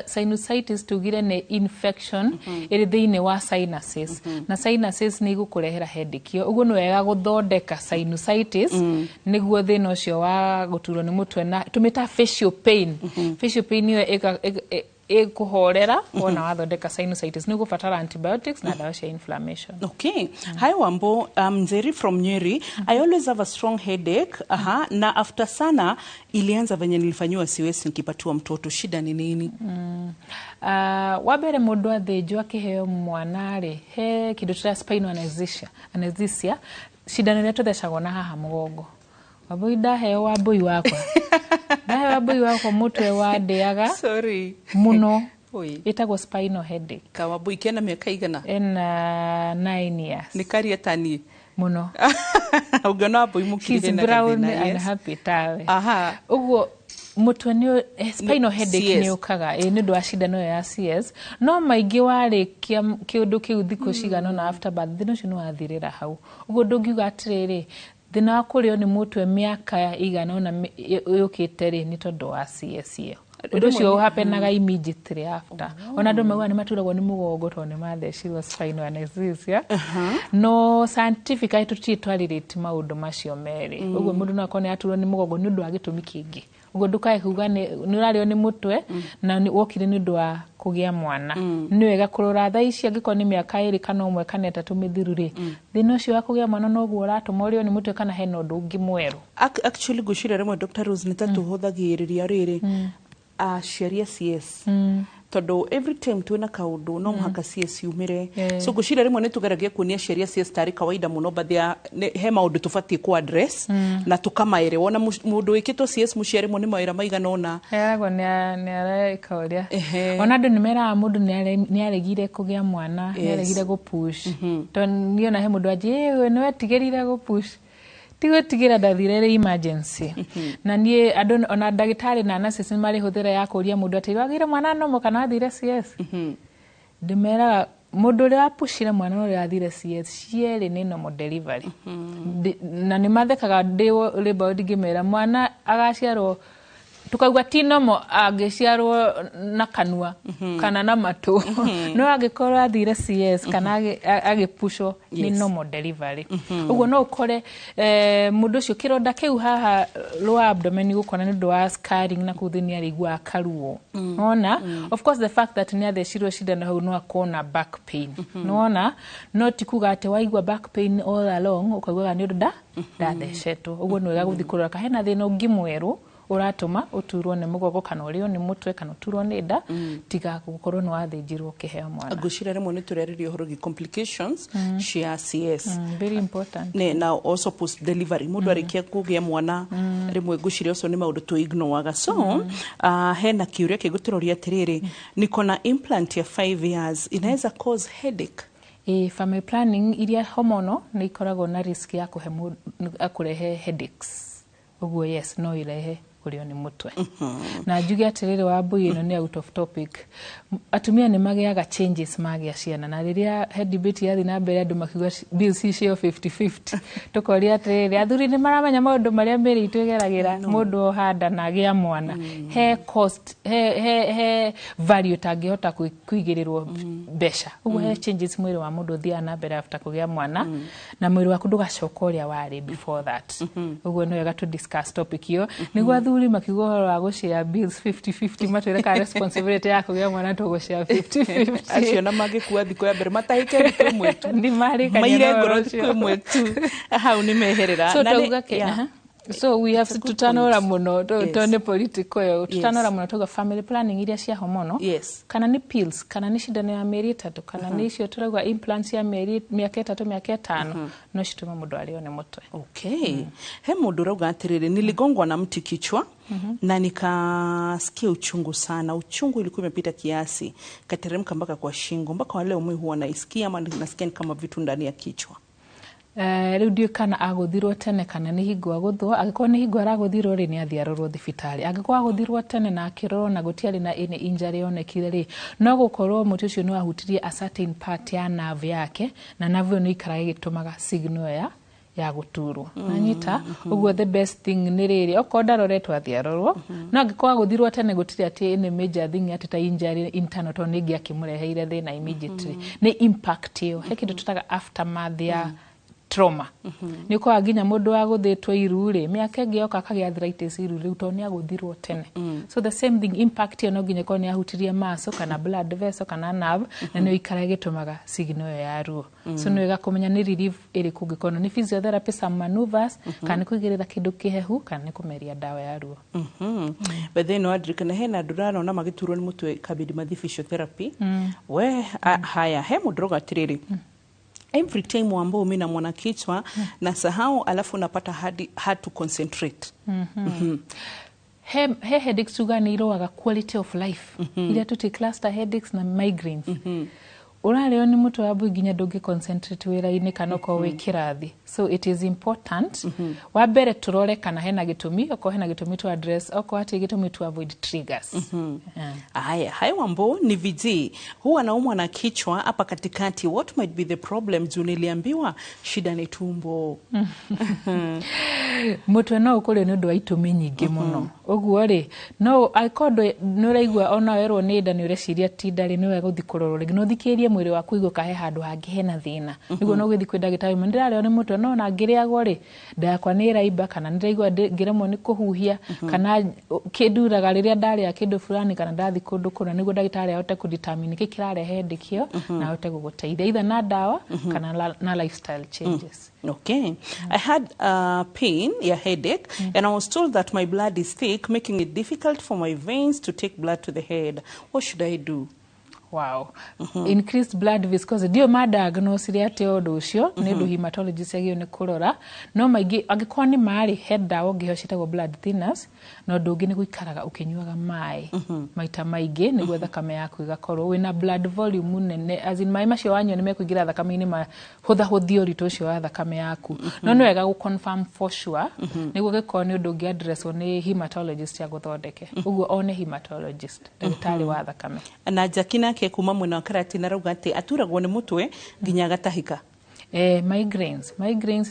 Sinusitis tugire nĩ infection ĩrĩ thĩinĩ wa sinuses, na sinuses nĩ igũkũrehera headache ĩyo. Ũguo nĩ wega gũthondeka sinusitis nĩguo thĩna ũcio wa gũturwo nĩ mũtwe, na tũmĩta facial pain. Facial pain ĩyo ĩkũhorera wona wathondeka sinusitis. Nĩ ũgũbatara antibiotics na ndawa cia inflammation.
Okay. "Hi Wambo, I'm Nzeri from Nyeri. I always have a strong headache. Aha, na after sana ilianza venye nilifanyiwa CS nikipatiwa mtoto. Shida ni nini?"
Wa mbere, mũndũ athĩnjwo akĩheo mwana rĩ, he kĩndũ tũrĩa spinal anesthesia, cindano ĩrĩa tũthecagwo na haha mũgongo. Wambui, ndaheo wambui wakwa, ndaheo wambui wakwa, mũtwe wandĩaga
Sorry.
mũno.
Oi.
Ĩtagwo spinal headache.
Kawambui kena miaka igana?
Ena 9 years.
Nĩ karia tani.
Mũno.
Ũngĩona wambui
She's
mũkirire na
brown
gathĩna,
and
yes.
happy tawe.
Aha.
Ũguo mũtwe nĩ spinal headache
CS.
nĩ ũkaga, ĩ, nĩ ũndũ wa cindano ĩyo ya CS. No maingĩ warĩkia kĩũndũ kĩu thikũ cigana ũna after birth, thĩna ũcio nĩ wathirĩra hau. Ũguo ndũngiuga atĩrĩrĩ, thĩna wa kũrĩo nĩ mũtwe mĩaka igana ũna yũkĩte rĩ, nĩ tondũ wa CS ĩyo. Ũndũ ũcio ũhapenaga immediately after. Ona andũ maugaga nĩ maturagwo nĩ mũgongo tondũ nĩ mathecirwo spinal anesthesia, no scientifically tũtirĩ twarĩrĩte maũndũ macio merĩ. Ũguo mũndũ no akorwo nĩ aturwo nĩ mũgongo nĩ ũndũ wa gĩtũmi kĩngĩ. Ũguo ndũkae kuga nĩ ũrarĩo nĩ mũtwe na wokire nĩ ũndũ wa kũgĩa mwana. Nĩ wega kũrora thaa ici, angĩkorwo nĩ mĩaka 2 kana 1 kana 3 mĩthiru rĩ, thĩna ũcio wa kũgĩa mwana noguo ũratũma ũrĩo nĩ mũtwe kana hena ũndũ ũngĩ mwerũ.
Actually ngwĩciria rĩmwe, Dr. Rose, nĩ ta tũhũthagĩrĩria rĩrĩ aciari a CS. Tondu every time twina kaundu no muhaka CS yumire. So ngwiciria rimwe nĩ tũgeragia kuonia aciari a CS tarĩ kawaida mũno, but they are, he maũndũ tũbatiĩ ku address na tũkamaĩre. Wona mũndũ wĩkĩtwo CS mũciĩ rĩmwe nĩ mawĩra maigana ũna.
Eragwo nĩ areka ũrĩa ona andũ nĩ meraga mũndũ nĩ aregire kũgĩa mwana, nĩ aregire gũpush. Tondũ niĩ ona he mũndũ anjĩ nĩ wetigĩrire gũpush. Ti gwĩtigĩra, ndathire ĩrĩ emergency. Na niĩ andũ ona ndagĩtarĩ na nurses nĩ marĩ hũthĩra ya kũria mũndũ atĩ wagĩire mwana nomo kana wathire CS. Ndĩmeraga mũndũ ũrĩa wapushire mwana na ũrĩa wathire CS, cierĩ nĩ normal delivery. Na nĩ mathekaga ndĩ labour ward ngĩmera mwana agaciarwo tukauga ti normal angĩciarwo na kanua kana na matũ, no angĩkorwo athire CS kana agĩpushwo nĩ normal delivery. Ũguo no ũkore mũndũ ũcio kĩronda kĩu haha lower abdomen gũkona nĩ ũndũ wa scarring na kũu thĩinĩ arĩiguaga karuo. Nona of course the fact that nĩ athecirwo cindano hau no akorwo na back pain. Nona no ti kuga atĩ waigua back pain all along ũkaugaga nĩ ũndũ ndathecetwo. Ũguo nĩ wega gũthiĩ kũrora kana hena thĩna ũngĩ mwerũ ũratũma ũturwo nĩ mũgongo kana ũrĩo nĩ mũtwe kana ũturwo nĩ nda, tiga gũkorwo nĩ wathĩnjirwo ũkĩheo mwana.
Ngwĩciria rĩmwe nĩ tũrarĩria ũhoro wĩgiĩ complications cia CS.
Very important.
Ne, na also post delivery, mũndũ arĩkia kũgĩa mwana rĩmwe ngwĩciria ũcio nĩ maũndũ tũ ignoraga. So hena kĩũria kĩngũtũroria atĩrĩrĩ, niko na implant ya 5 years, inaweza cause headache?
Ĩ, family planning iria hormonal nĩ ikoragwo na risk ya kũhe ya kũrehe headaches. Ũguo yes, no irehe kũrĩo nĩ mũtwe. Na njuge atĩrĩrĩ, Wambui, ĩno nĩ out of topic. Atumia nĩ magĩaga changes magĩa ciana, na rĩrĩa he debate yathiĩ na mbere andũ makiuga bills icio 50-50, tũkoria atĩrĩrĩ, athuri nĩ maramenya maũndũ marĩa mĩĩrĩ itũ ĩgeragĩra mũndũ oha nda na agĩa mwana? He cost, he value ũtangĩhota kũigĩrĩrwo mbeca. Ũguo he changes mwĩrĩ wa mũndũ ũthiaga na mbere after kũgĩa mwana, na mwĩrĩ waku ndũgacoka ũrĩa warĩ before that. Ũguo nĩ wega to discuss topic ĩyo nĩguo athuri makiuga ũhoro wa gũshare bills 50-50 matwĩre kana responsibility ya kũgĩa mwana tũgũshare 50-50.
Acio na mangĩkua thikũ ya mbere matahĩke thikũ ĩmwe tu.
Nĩ marĩkania
maire
na
ngoro
ũhoro
thikũ
ũcio.
Ĩmwe tu hau nĩ meherera.
So
Na
tauga ke so we have tutanora muno tone political ĩyo, tutanora muno tuga family planning iria cia hormonal, kana nĩ pills, kana nĩ cindano ya mĩeri 3, kana nĩ icio tũrauga implants ya mĩeri mĩaka 3, mĩaka 5, no citũme mũndũ arĩo nĩ mũtwe.
Okay. He mũndũ ũrauga atĩrĩrĩ, niligongwa na mti kichwa na nikasikia uchungu sana. Uchungu ilikuwa imepita kiasi, kateremka mpaka kwa shingo. Mpaka wa leo mimi huwa naisikia ama nasikia ni kama vitu ndani ya kichwa.
Rĩu ndiũĩ kana agũthirwo tene kana nĩ hingo agũthwo. Angĩkorwo nĩ hingo aragũthirwo rĩ, nĩ athiĩ arorwo thibitarĩ. Angĩkorwo agũthirwo tene na akĩrorwo na gũtiarĩ na any injury yonekire rĩ, no gũkorwo mũtĩ ũcio nĩ wahutirie a certain part ya nerve yake, na nerve ĩyo nĩ ikaraga ĩgĩtũmaga signal ya gũturwo. Nanyita ũguo the best thing nĩ rĩrĩ, okorwo ndaroretwo athiĩ arorwo, no angĩkorwo agũthirwo tene gũtirĩ atĩ any major thing atĩ ta injury internal, tondũ nĩ ĩngĩakĩmũreheire thĩna immediately. Nĩ impact ĩyo, he kĩndũ tũtaga aftermath ya trauma. Nĩ ũkoraga nginya mũndũ wagũthĩtwo iru rĩ, mĩaka ĩngĩ yoka akagĩa arthritis iru rĩu tondũ nĩ agũthirwo tene. So the same thing, impact ĩyo no nginya ĩkorwo nĩ yahutirie muscle kana blood vessel kana nerve, na nĩyo ikara ĩgĩtũmaga signal ĩyo ya ruo. So nĩ wega kũmenya nĩ relief ĩrĩkũ ũngĩkorwo nĩ physiotherapy, some maneuvers, kana nĩ kũigĩrĩra kĩndũ kĩhehu, kana nĩ kũmeria ndawa ya ruo.
But then wadirikana hena andũ ndĩrarona magĩturwo nĩ mũtwe kabidi mathi physiotherapy. We haya, he mũndũ ũrauga atĩrĩrĩ, every time ambao mimi naumwa na kichwa nasahau, alafu napata hard to concentrate.
He headaches tuga nĩ irũaga quality of life, iria tũti cluster headaches na migraines. Ũrarĩo nĩ mũtwe wa mbui nginya ndũngĩ concentrate wĩra-inĩ kana okorwo wĩ kĩrathi. So it is important wa mbere tũrore kana hena gĩtũmi. Okorwo hena gĩtũmi to address, okorwo hatirĩ gĩtũmi to avoid triggers.
Haya, hayo ambao ni VG huwa naumwa na kichwa hapa katikati, what might be the problem? Juu niliambiwa shida ni tumbo.
Mũtwe no ũkũrĩo nĩ ũndũ wa itũmi nyingĩ mũno. Ũguo rĩ, no angĩkorwo nĩ ũraigua ona werwo nĩ nda nĩ ũreciria ti nda rĩ, nĩ wega gũthiĩ kũrorwo rĩngĩ. No ũthikĩrĩrie Mwĩrĩ waku igue kahe handũ hangĩ hena thĩna, nĩguo no ũgĩthiĩ kwĩ ndagĩtarĩ, "Ma ndĩrarĩo nĩ mũtwe, no na ngĩrĩagwo rĩ, nda yakwa nĩ ĩraimba, kana nĩ ndĩraigua ngĩremwo nĩ kũhuhia, kana kĩnduraga rĩrĩa ndarĩa kĩndũ fulani, kana ndathiĩ kũndũ kũna," nĩguo ndagĩtarĩ ahote kũ determine nĩkĩ kĩrarehe headache ĩyo na ahote gũgũteithia either na ndawa kana na lifestyle changes.
Okay. I had pain, yeah, headache, and I was told that my blood is thick, making it difficult for my veins to take blood to the head. What should I do?
Wow. Increased blood viscosity, ndio ma diagnosire atĩ ũndũ ũcio nĩ ũndũ hematologist agĩrĩirwo nĩ kũrora, no maingĩ angĩkorwo nĩ marĩ he ndawa ũngĩheo ciĩtagwo blood thinners, na ũndũ ũngĩ nĩ gũikaraga ũkĩnyuaga maĩ maita maingĩ nĩguo thakame yaku ĩgakorwo wĩna blood volume nene, as in maĩ macio wanyua nĩ mekũingĩra thakame-inĩ, mahũthahũthie ũritũ ũcio wa thakame yaku. No nĩ wega gũ confirm for sure, nĩguo gĩkorwo nĩ ũndũ ũngĩ addresswo nĩ hematologist agũthondeke. Ũguo one hematologist, ndagĩtarĩ wa thakame.
Na Jackie nake kuma mwena wa Karatina arauga atĩ aturagwo nĩ mũtwe nginya agatahĩka.
Migraines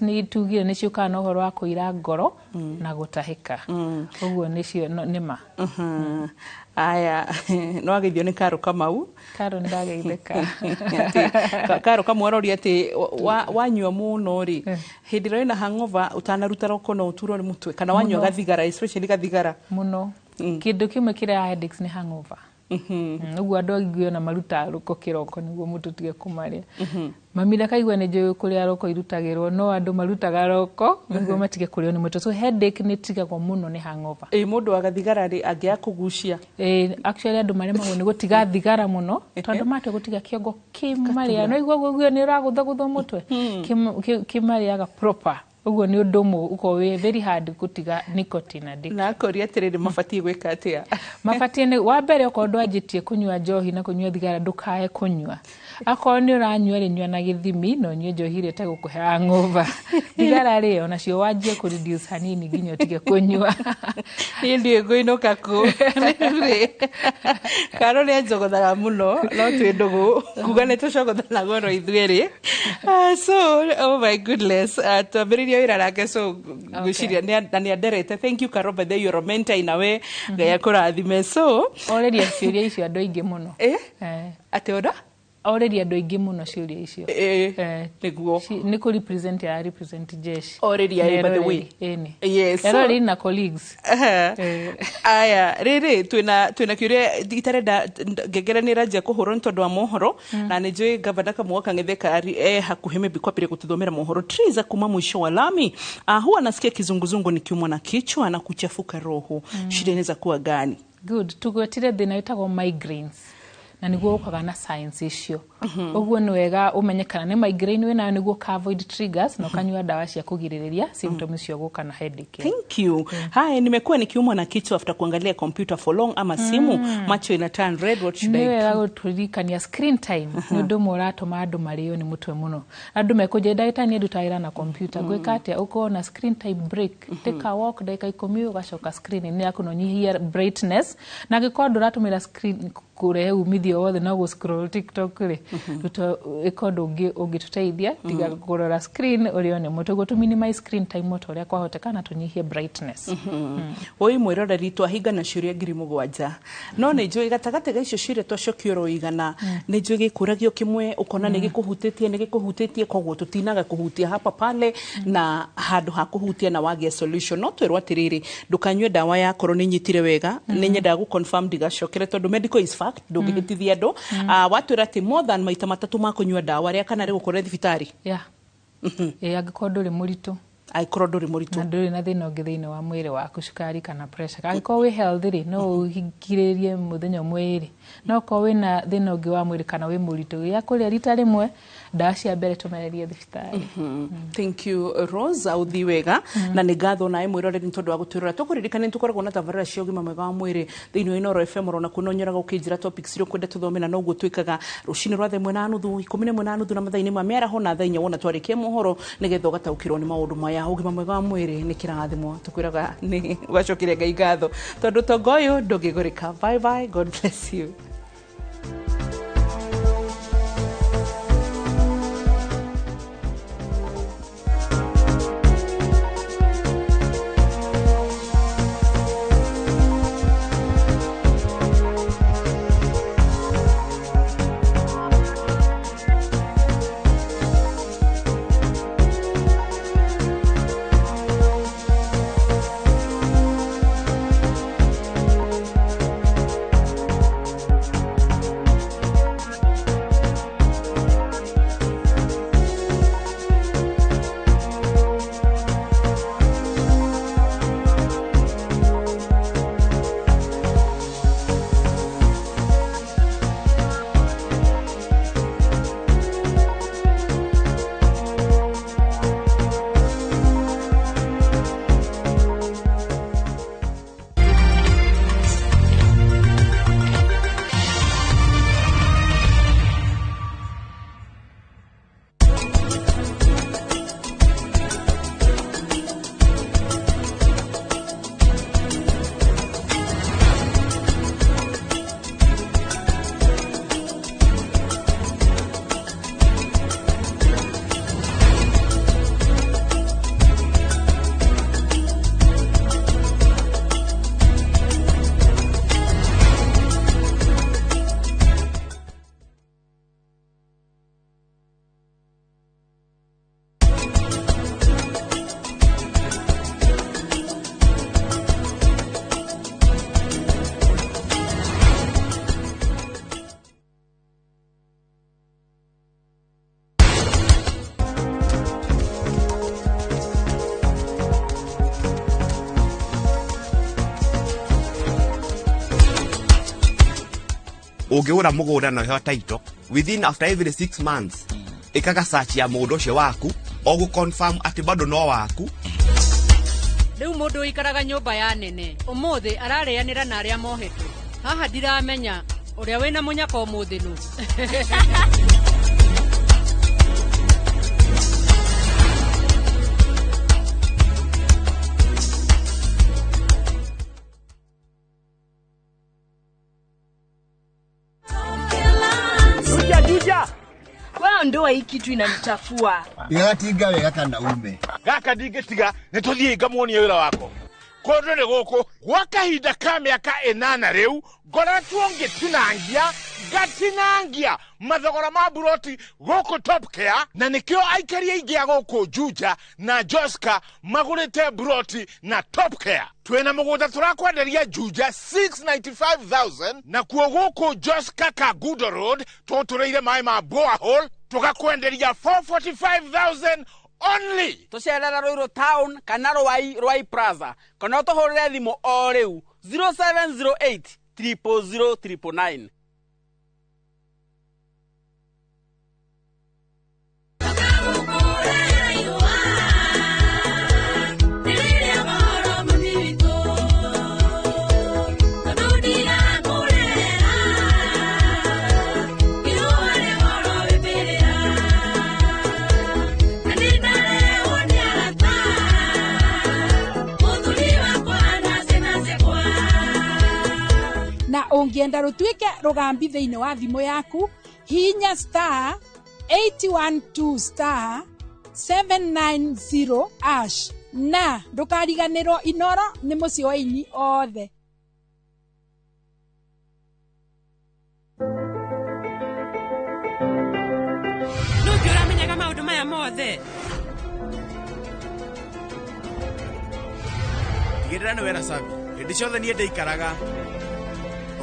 nĩ tugire nĩ ciũkaga na ũhoro wa kũira ngoro na gũtahĩka, ũguo nĩcio nĩ ma.
Aya, no ageithio nĩ Karo Kamau.
Karo, nĩ ndageithĩka.
Atĩ, Karo Kamau aroria atĩ wanyua mũno rĩ, hĩndĩ ĩrĩa wĩna hangover ũtanaruta roko, no ũturwo nĩ mũtwe, kana wanyua
Mũno.
gathigara, especially gathigara?
Mũno. Kĩndũ kĩmwe kĩrehaga headaches nĩ hangover. Ũguo andũ aingĩ ona marutaga rũko kĩroko nĩguo mũtũ ũtige kũmarĩa. Mami ndakaigua nĩ njũĩ kũrĩa roko irutagĩrwo, no andũ marutaga roko nĩguo matige kũrĩo nĩ mũtwe. So headache nĩ tigagwo mũno nĩ hangover.
Ĩ mũndũ wa gathigara rĩ, angĩaga kũgucia?
Actually andũ maremagwo nĩ gũtiga thigara mũno tondũ matua gũtiga kĩongo kĩmarĩa, no igua ũguo nĩ ũragũthagũthwo mũtwe. Kĩmarĩaga proper, ũguo nĩ ũndũ ũmwe ũkorwo wĩ very hard gũtiga nicotine addiction.
Na akoria atĩrĩrĩ, mabatiĩ gwĩka atĩa?
Mabatiĩ nĩ wa mbere, okorwo ndwanjĩtie kũnyua njohi na kũnyua thigara, ndũkae kũnyua. Akorwo nĩ ũranyua rĩ, nyua na gĩthimi na ũnyue njohi ĩrĩa ĩtegũkũhe hangover. Thigara rĩ, onacio wanjie kũ reduce hanini nginya ũtige kũnyua.
Niĩ ndiũĩ ngũinũka kũ rĩu rĩ. Karo nĩ anjogothaga mũno, no twĩ ndũgũ kuga nĩ tũcogothanaga oro ithuerĩ. So oh my goodness, twambĩrĩirie wĩra nake, so ngwĩciria na nĩ anderete. Thank you, Karo, by the way, you're a mentor in a way. Ngai akũrathime. So
Orĩria ciũria icio andũ aingĩ mũno.
Atĩ ona
Orĩria andũ aingĩ mũno ciũria icio.
Nĩguo.
Nĩ kũ represent ya represent jeshi.
Orĩria, by the way.
Ĩni.
Yes.
Eroreri na colleagues.
Aya, rĩrĩ twĩna kĩũria itarenda ngengere nĩ ĩranjia kũhũrwo nĩ tondũ wa mohoro, na nĩ njũĩ gavana Kamau Kang'ethe kari hakuhĩ maybe kwambĩrĩria gũtũthomera mohoro. Triza kuma mwisho wa lami, huwa nasikia kizunguzungu nikiumwa na kichwa na kuchafuka roho. Shida inaweza kuwa gani?
Good. Tugwetire thĩna wĩtagwo migraines, na nĩguo ũkaga na signs icio. Ũguo nĩ wega ũmenye kana nĩ migraine wĩnayo nĩguo ũka avoid triggers na ũkanyua ndawa cia kũgirĩrĩria symptoms icio gũka na headache ĩyo.
Thank you. Hai, nimekuwa nikiumwa na kichwa after kuangalia computer for long ama simu. Macho ina turn red. What should
Nĩ
I
wega
do?
gũtũririkania screen time nĩ ũndũ ũmwe ũratũma andũ marĩo nĩ mũtwe mũno. Andũ mekũnjĩra, "Ndagĩtarĩ, niĩ ndutaga wĩra na computer, ngwĩka atĩa?" Ũkorwo na screen time break, take a walk ndagĩka 10, ũgacoka screen-inĩ yaku na ũnyihie brightness. Na angĩkorwo ndũratũmĩra screen kũrehe umithio wothe no gũ scroll TikTok rĩ, ruta ĩka ũndũ ũngĩ ũngĩtũteithia tiga kũrora screen ũrĩo nĩ mũtwe. Ũguo tũ minimize screen time o ta ũrĩa kwahoteka na tũnyihie brightness.
Oi mwĩroreri, twahinga na ciũria 7,000, no nĩ njũĩ gatagatĩ ga icio ciũria twacokia oro 100, nĩ njũĩ gĩkũragio kĩmwe ũkona nĩ gĩkũhutĩtie, nĩ gĩkũhutĩtie, koguo tũtinaga kũhutia hapa pale na handũ ha kũhutia na wagĩa solution. No twĩrwo atĩrĩrĩ, ndũkanyue ndawa yakorwo nĩ nyitire wega. Nĩ nyendaga gũ confirm ndigacokere tondũ medical is fact, ndũngĩhĩtithia andũ. Watwĩra atĩ more than maita matatũ ma kũnyua ndawa rĩa kana rĩgũkorwo thibitarĩ.
Yeah. Ĩ angĩkorwo ndũrĩ mũritũ.
Angĩkorwo ndũrĩ mũritũ.
Na ndũrĩ na thĩna ũngĩ thĩinĩ wa mwĩrĩ waku, cukari kana pressure. Angĩkorwo wĩ healthy rĩ, no ũhingĩrĩrie mũthenya ũmwe ĩrĩ, no okorwo wĩna thĩna ũngĩ wa mwĩrĩ kana wĩ mũritũ, gĩa kũrĩa rita rĩmwe ndawa cia mbere tũmererie thibitarĩ.
Thank you, Rose, authi wega na nĩ ngatho nawe mwĩroreri nĩ tondũ wa gũtwĩrora. Tũkũririkana nĩ tũkoragwo na tabarĩra cia ũgima mwega wa mwĩrĩ thĩinĩ wa Inooro FM, ona kuo no nyoraga ũkĩnjĩra topics iria ũkwenda tũthome, na noguo twĩkaga rũcinĩ rwa thaa 1:30, 11:30, na mathaa-inĩ ma mĩaraho, na thaa 4 wona twarĩkia mohoro, nĩgetha ũgataũkĩrwo nĩ maũndũ maya. Ũgima mwega wa mwĩrĩ nĩ kĩrathimo, tũkwĩraga nĩ ũgacokeria Ngai ngatho tondũ tonga ũyũ ndũngĩgũrĩka. Bye bye, God bless you.
Ũngĩgũra mũgũnda na ũheo title within after every 6 months, ĩkaga search ya mũgũnda ũcio waku o gũ confirm atĩ bado no waku.
Rĩu mũndũ ũikaraga nyũmba ya nene ũmũthĩ ararĩanĩra na arĩa mohetwo. Haha ndiramenya ũrĩa wĩna mũnyaka ũmũthĩ nũ.
Juja, juja. Wewe ndoa hii kitu inanichafua.
Ndigatinga wega kana ume.
Gaka ndingĩtiga nĩ tũthiĩ ngamuonie wĩra wako. Kũndũ nĩ gũkũ gwa kahinda ka mĩaka 8 rĩu ngoretwo ngĩtinangia ngatinangia mathogora ma buroti gũkũ Top Care, na nĩkĩo aikari aingĩ a gũkũ Juja na Joska magũrĩte buroti na Top Care. Twĩna mũgũnda tũrakwenderia Juja 695,000, nakuo gũkũ Joska Kangundo Road tũtũrĩire maĩ ma borehole tũgakwenderia 445,000 only.
Tũcerera Ruiru Town kana Ruai Ruai Plaza kana ũtũhũrĩre thimũ o rĩu 0708 000 999.
Na ũngĩenda rũtuĩke rũgambi thĩinĩ wa thimũ yaku, hihinya star 812 star 790 ash na ndũkariganĩrwo Inoro nĩ mũciĩ wa aini othe.
Nũngĩ ũramenyaga maũndũ maya mothe.
Tigĩrĩra nĩ wera Sabi. Hĩndĩ ciothe niĩ ndĩikaraga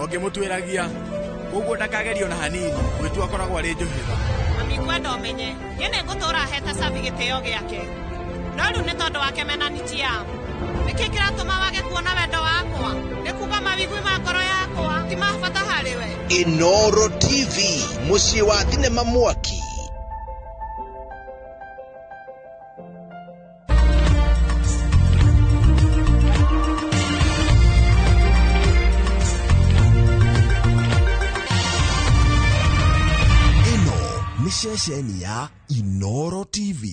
ũngĩmũtuĩragia ũguo ndakagerio na hanini gwĩtua akoragwo arĩ njũhĩga.
Mami ngwenda ũmenye niĩ nĩngũtũra hete Sabi gĩtĩo gĩake, no rĩu nĩ tondũ wake mena Nitiam. Nĩkĩ kĩratũma wage kuona wendo wakwa? Nĩ kuga mawigwi ma ngoro yakwa ti ma bata harĩ we.
Inoro TV, mũciĩ wa thinema mwaki.
Ceceni ya Inoro TV.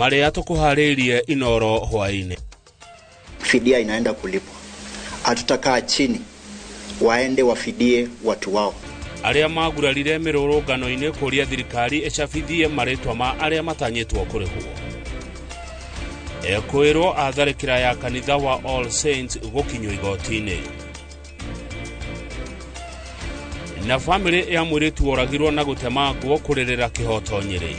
Marĩa tũkũharĩirie Inoro hwainĩ.
Fidia inaenda kulipwa. Hatutakaa chini waende wafidie watu wao.
Arĩa magurarire mĩrũrũngano-inĩ kũria thirikari ĩcabithie marĩtwa ma arĩa matanyĩtwo kũrĩhwo. Ekwĩrwo atharĩkĩra ya kanitha wa All Saints gũkinywo igoti-inĩ. Na famĩlĩ ya mũirĩtu woragirwo na gũtemangwo kũrĩrĩra kĩhoto Nyĩrĩ.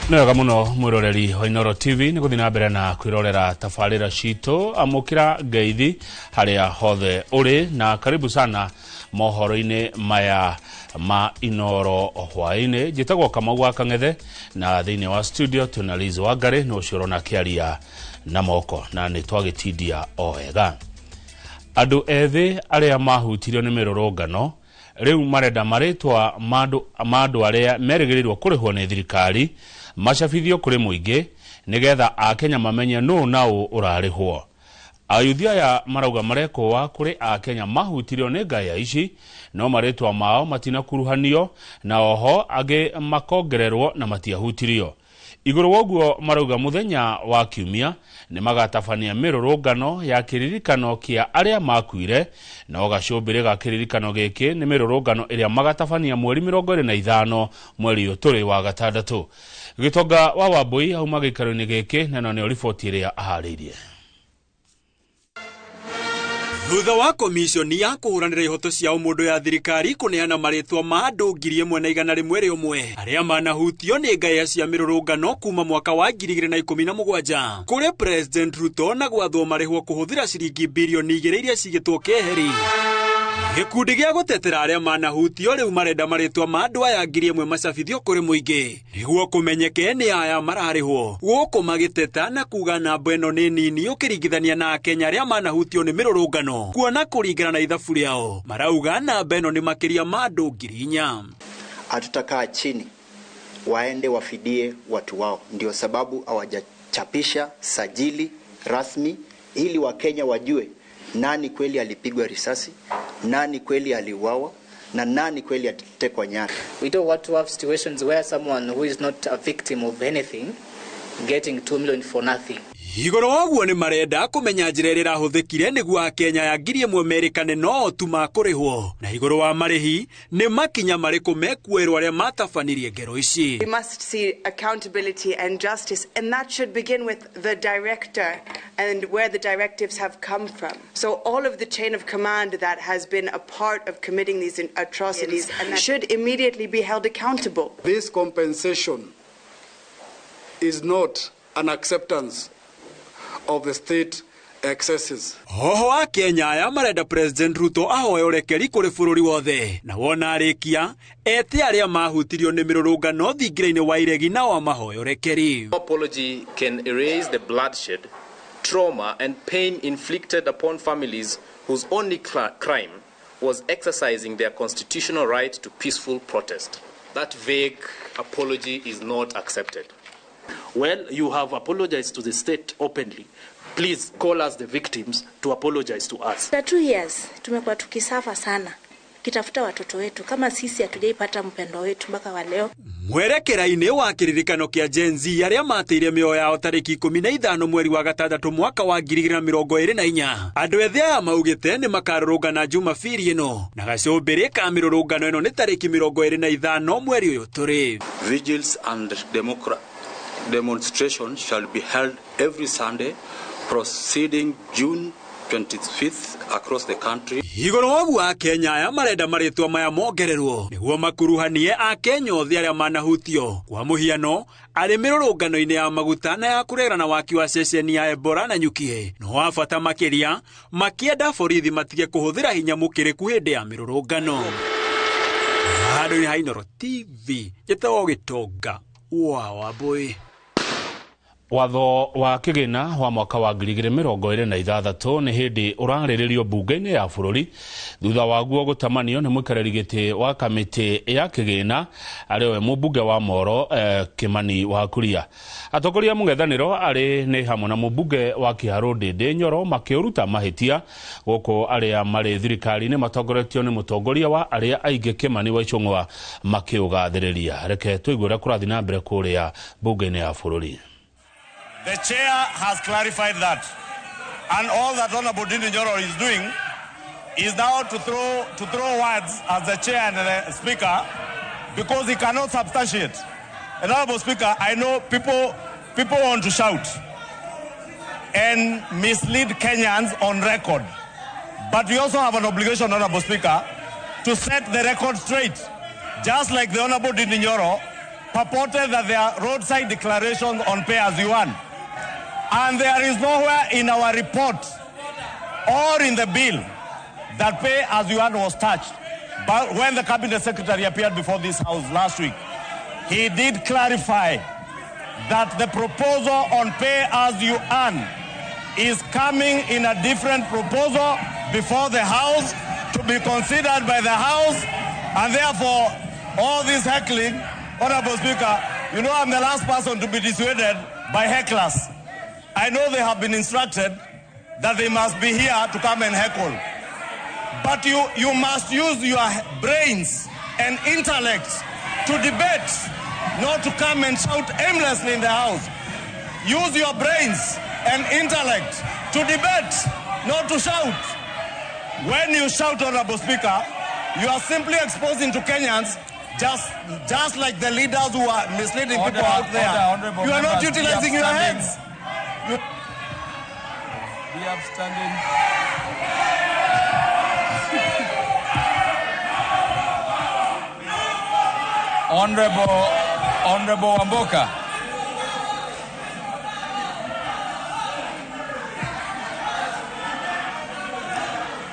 Nĩ wega mũno mwĩroreri wa Inoro TV nĩ gũthiĩ na mbere na kwĩrorera tabarĩra citũ. Amũkĩra ngeithi harĩa hothe ũrĩ na karibu sana mohoro-inĩ maya ma Inoro hwaĩ-inĩ. Njĩtagwo Kamau wa Kang'ethe na thĩinĩ wa studio twĩna Liz Wangari nĩ ũcio ũrona akĩaria na moko na nĩ twagĩtindia o wega. Andũ ethĩ arĩa mahutirio nĩ mĩrũrũngano rĩu marenda marĩtwa ma andũ arĩa merĩgĩrĩirwo kũrĩhwo nĩ thirikari macabithio kũrĩ mũingĩ nĩgetha akenya mamenye nũ na ũ ũrarĩhwo. Ayuthi aya marauga marekũa kũrĩ akenya mahutirio nĩ ngaya ici no marĩtwa mao matinakuruhanio na oho angĩ makongererwo na matiahutirio. Igũrũ wa ũguo marauga mũthenya wa kiumia nĩ magatabania mĩrũrũngano ya kĩririkano kĩa arĩa makuire, no gacũmbĩrĩ ga kĩririkano gĩkĩ nĩ mĩrũrũngano ĩrĩa magatabania mweri 25 mweri ũyũ tũrĩ wa gatandatũ. Gĩtonga wa Wambui auma gĩikaro-inĩ gĩkĩ na ĩno nĩyo riboti ĩrĩa aharĩirie.
Thutha wa komishoni ya kũhũranĩra ihoto cia ũmũndũ ya thirikari kũneana marĩtwa ma andũ 1101 arĩa manahutio nĩ ngaya cia mĩrũrũngano kuma mwaka wa 2017 kũrĩ President Ruto na gwathwo marĩhwo kũhũthĩra ciringi birioni 2 iria cigĩtwo keheri. Gĩkundi gĩa gũtetera arĩa manahutio rĩu marenda marĩtwa ma andũ aya 1000 macabithio kũrĩ mũingĩ nĩguo kũmenyeke nĩ aya mararĩhwo, gũkũ magĩteta na kuga namba ĩno nĩ nini ũkĩringithania na Akenya arĩa manahutio nĩ mĩrũrũngano, kuona kũringana na ithabu rĩao marauga namba ĩno nĩ makĩria ma andũ 4,000.
Hatutakaa chini, waende wafidie watu wao. Ndio sababu hawajachapisha sajili rasmi ili Wakenya wajue nani kweli alipigwa risasi, nani kweli aliuawa na nani kweli alitekwa nyara.
We don't want to have situations where someone who is not a victim of anything getting 2 million for nothing.
Igũrũ wa ũguo nĩ marenda kũmenya njĩra ĩrĩa ĩrahũthĩkire nĩguo Akenya ya 1000 merĩkane no tu makũrĩhwo, na igũrũ wa marĩhi nĩ makinya marĩkũ mekuoerwo arĩa matabanirie ngero ici.
We must see accountability and justice, and that should begin with the director and where the directives have come from. So all of the chain of command that has been a part of committing these atrocities should immediately be held accountable.
This compensation is not an acceptance of the state excesses.
Hoho a Kenya aya marenda President Ruto ahoe ũrekeri kũrĩ bũrũri wothe, na wona arĩkia ete arĩa mahutirio nĩ mĩrũrũngano thingira-inĩ wa iregi nao amahoe ũrekeri.
No apology can erase the bloodshed, trauma and pain inflicted upon families whose only crime was exercising their constitutional right to peaceful protest. That vague apology is not accepted.
Well, you have apologized to the state openly. Please call us the victims to apologize to us.
For 2 years tumekuwa tukisafa sana kitafuta watoto wetu, kama sisi hatujaipata mpendo wetu mpaka wa leo.
Mwerekera-inĩ wa kĩririkano kĩa Gen Z arĩa mateire mĩoyo yao tarĩki 15 mweri wa gatandatũ mwaka wa 2024, andũ ethĩ aya maugĩte nĩ makarũrũngana Jumabiri ĩno, na gacũmbĩrĩ ka mĩrũrũngano ĩno nĩ tarĩki 25 mweri ũyũ tũrĩ.
Vigils and demonstrations shall be held every Sunday proceeding June 25th across the country.
Igũrũ wa ũguo Akenya aya marenda marĩtwa maya mongererwo nĩguo makuruhanie Akenya othe arĩa manahutio, kwa mũhiano arĩ mĩrũrũngano-inĩ ya maguta na ya kũregana na waki wa ceceni ya Ebola na Nyukie, no wa bata makĩria makĩenda borithi matige kũhũthĩra hinya mũkĩrĩku hĩndĩ ya mĩrũrũngano. Handũ-inĩ ha Inooro TV, njĩtagwo Gĩtonga wa Wambui.
Watho wa kĩgĩna wa mwaka wa 2026 nĩ hĩndĩ ũrarĩrĩrio mbunge-inĩ ya bũrũri thutha waguo gũtamanio nĩ mũikarĩri gĩtĩ wa kamĩtĩ ya kĩgĩna arĩ we mũmbunge wa Moro Kimani wa Kuria. Atongoria mũng'ethanĩro arĩ nĩ hamwe na mũmbunge wa Kiharũ Ndĩndĩ Nyoro makĩũruta mahĩtia gũkũ arĩa marĩ thirikari-inĩ matongoretio nĩ mũtongoria wa arĩa aingĩ Kimani wa Ichung'wa makĩũgathĩrĩria. Reke tũigue ũrĩa kũrathiĩ na mbere kũrĩa mbunge-inĩ ya bũrũri.
The chair has clarified that, and all that Honorable Ndindi Nyoro is doing is now to throw words at the chair and the speaker, because he cannot substantiate. And Honorable Speaker, I know people want to shout and mislead Kenyans on record, but we also have an obligation, Honorable Speaker, to set the record straight. Just like the Honorable Ndindi Nyoro purported that there are roadside declarations on pay as you earn. And there is nowhere in our report or in the bill that pay as you earn was touched. But when the cabinet secretary appeared before this house last week, he did clarify that the proposal on pay as you earn is coming in a different proposal before the house to be considered by the house, and therefore all this heckling, Honorable Speaker, you know I'm the last person to be dissuaded by hecklers. I know they have been instructed that they must be here to come and heckle. But you must use your brains and intellect to debate. not to come and shout aimlessly in the House. Use your brains and intellect to debate, not to shout. When you shout, Honorable Speaker, you are simply exposing to Kenyans, just like the leaders who are misleading
Order,
people out there.
order, honorable
You are not
members, be
utilizing your
upstanding.
heads.
Be upstanding. Honorable Wamboka.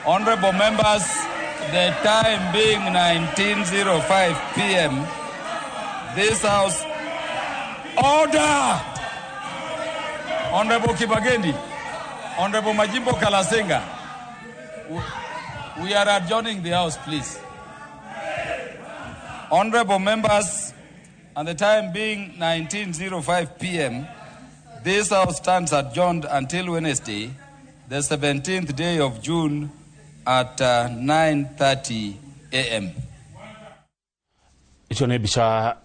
Honorable members, the time being 19:05 p.m., this House... Order! Honorable Kibagendi, Honorable Majimbo Kalasinga, we are adjourning the House, please. Honorable members, and the time being 19:05 p.m., this House stands adjourned until Wednesday, the 17th day of June at 9:30 a.m.
Icio nĩ mbica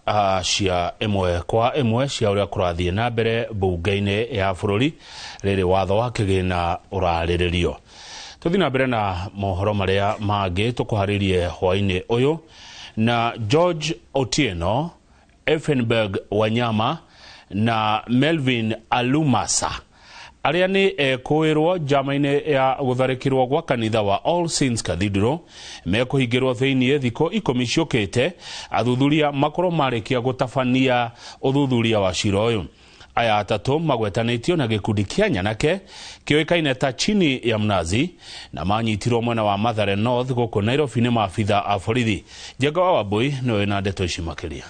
cia ĩmwe kwa ĩmwe cia ũrĩa kũrathiĩ na mbere mbunge-inĩ ya bũrũri rĩrĩ watho wa kĩgĩna ũrarĩrĩrio. Tũthiĩ na mbere na mohoro marĩa mangĩ tũkũharĩrie hwaĩ-inĩ ũyũ na George Otieno, Effenberg Wanyama na Melvin Alumasa arĩa nĩ ekũĩrwo njama-inĩ ya gũtharĩkĩrwo gwa kanitha wa All Saints Cathedral mekũhingĩrwo thĩinĩ thikũ 10 ciũkĩte athuthuria makorwo marĩkia gũtabania ũthuthuria wa cira ũyũ. Aya atatũ magwetanĩtio na gĩkundi kĩa nyanake kĩũĩkaine ta Chini ya Mnazi na manyitirwo mwena wa Mathare North gũkũ Nairobi nĩ maabitha a borithi. Njenga wa Wambui nĩwe wĩna ndeto ici makĩria.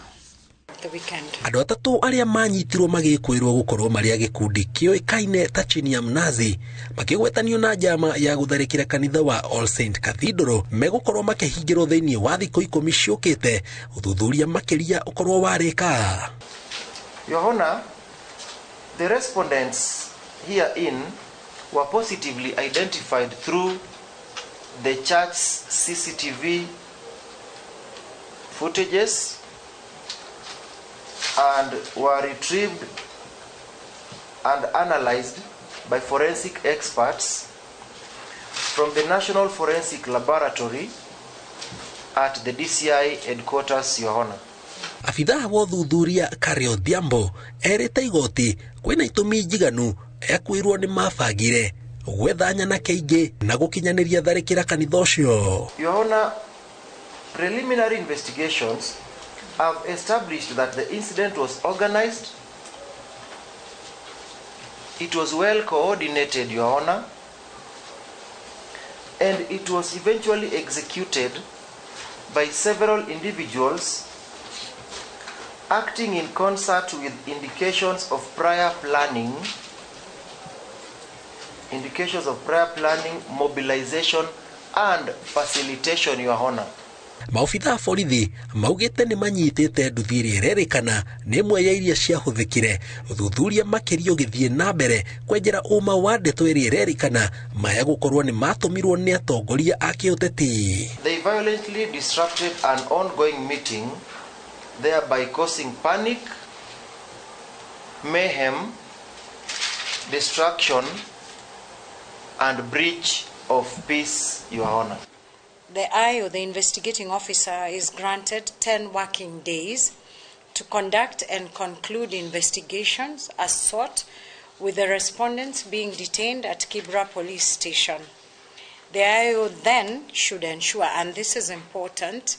Andũ atatũ arĩa manyitirwo magĩkwĩrwo gũkorwo marĩ a gĩkundi kĩũĩkaine ta Chini ya Mnazi makĩgwetanio na njama ya gũtharĩkĩra kanitha wa All Saint Cathedral megũkorwo makĩhingĩrwo thĩinĩ wa thikũ 10 ciũkĩte ũthuthuria makĩria ũkorwo warĩka.
Your Honor, the respondents herein were positively identified through the church's CCTV footages and were retrieved and analyzed by forensic experts from the National Forensic Laboratory at the DCI headquarters, Your Honor.
Abithaa wa ũthuthuria Kare Odhiambo erĩte igoti kwĩna itũmi njiganu ekwĩrwo nĩ mabangire gwetha nyanake ingĩ na gũkinyanĩria tharĩkĩra kanitha ũcio.
Your Honor, preliminary investigations have established that the incident was organized, it was well coordinated, Your Honor, and it was eventually executed by several individuals acting in concert with indications of prior planning, mobilization, and facilitation, Your Honor.
Maobitha a borithi maugĩte nĩ manyitĩte nduthi ĩrĩa ĩrerĩkana nĩ ĩmwe ya iria ciahũthĩkire ũthuthuria makĩria ũgĩthiĩ na mbere kwenjera ũma wa ndeto ĩrĩa ĩrerĩkana maya gũkorwo nĩ matũmirwo nĩ atongoria a kĩũteti.
They violently disrupted an ongoing meeting, thereby causing panic, mayhem, destruction, and breach of peace, Your Honor.
The IO, the investigating officer, is granted 10 working days to conduct and conclude investigations as sought, with the respondents being detained at Kibra Police Station. The IO then should ensure, and this is important,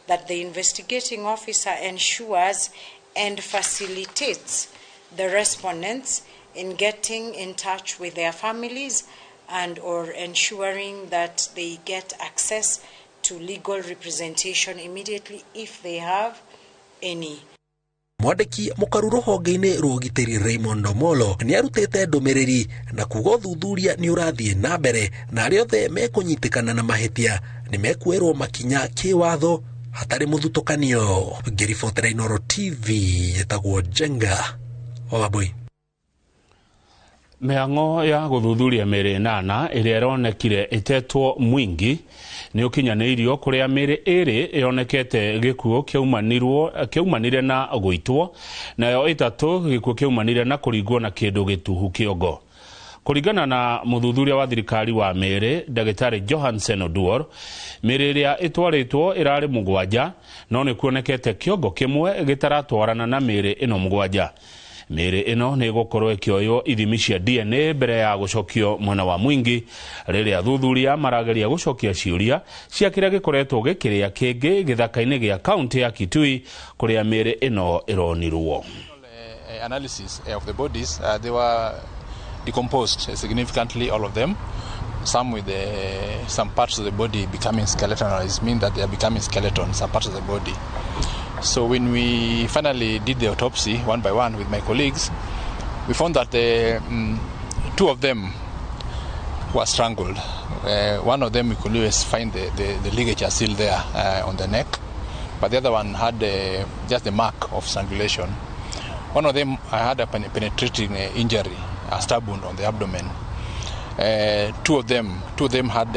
that the investigating officer ensures and facilitates the respondents in getting in touch with their families and or ensuring that they get access to legal representation immediately if they have any.
Mwandĩki mũkaru rũhonge-inĩ rwa ũgitĩri Raymond Omolo nĩ arutĩte ndũmĩrĩri na kuga ũthuthuria nĩ ũrathiĩ na mbere na arĩa othe mekũnyitĩkana na mahĩtia nĩ mekuoerwo makinya kĩwatho hatarĩ mũthutũkanio. Ngĩribotera Inooro TV ĩtagwo Njenga wa Wambui.
Mĩhang'o ya gũthuthuria mĩĩrĩ 8 ĩrĩa ĩronekire ĩtetwo Mwingi nĩ ũkinyanĩirio kũrĩa mĩĩrĩ 2 ĩonekete gĩkuũ kĩaumanire na gũitwo, nayo 3 gĩkuũ kĩaumanire na kũringwo na kĩndũ gĩtuhu kĩongo. Kũringana na mũthuthuria wa thirikari wa mĩĩrĩ ndagĩtarĩ Johansen Oduor, mĩĩrĩ ĩrĩa ĩtwarĩtwo ĩrarĩ 7 no nĩ kuonekete kĩongo kĩmwe gĩtaratwarana na mĩĩrĩ ĩno 7. Mĩĩrĩ ĩno nĩ ĩgũkorwo ĩkĩoywo ithimi cia DNA mbere ya gũcokio mwena wa Mwingi rĩrĩa athuthuria marageria gũcokia ciũria cia kĩrĩa gĩkoretwo gĩkĩrĩa kĩngĩ gĩthaka-inĩ gĩa kaunti ya Kitui kũrĩa mĩĩrĩ ĩno ĩronirwo.
Analysis of the bodies, they were decomposed significantly, all of them. Some with some parts of the body becoming skeletonized, mean that they are becoming skeletons, some parts of the body. So when we finally did the autopsy one by one with my colleagues, we found that the 2 of them were strangled. One of them we could always find the ligature still there on the neck, but the other one had just the mark of strangulation. One of them had a penetrating injury, a stab wound on the abdomen. 2 of them had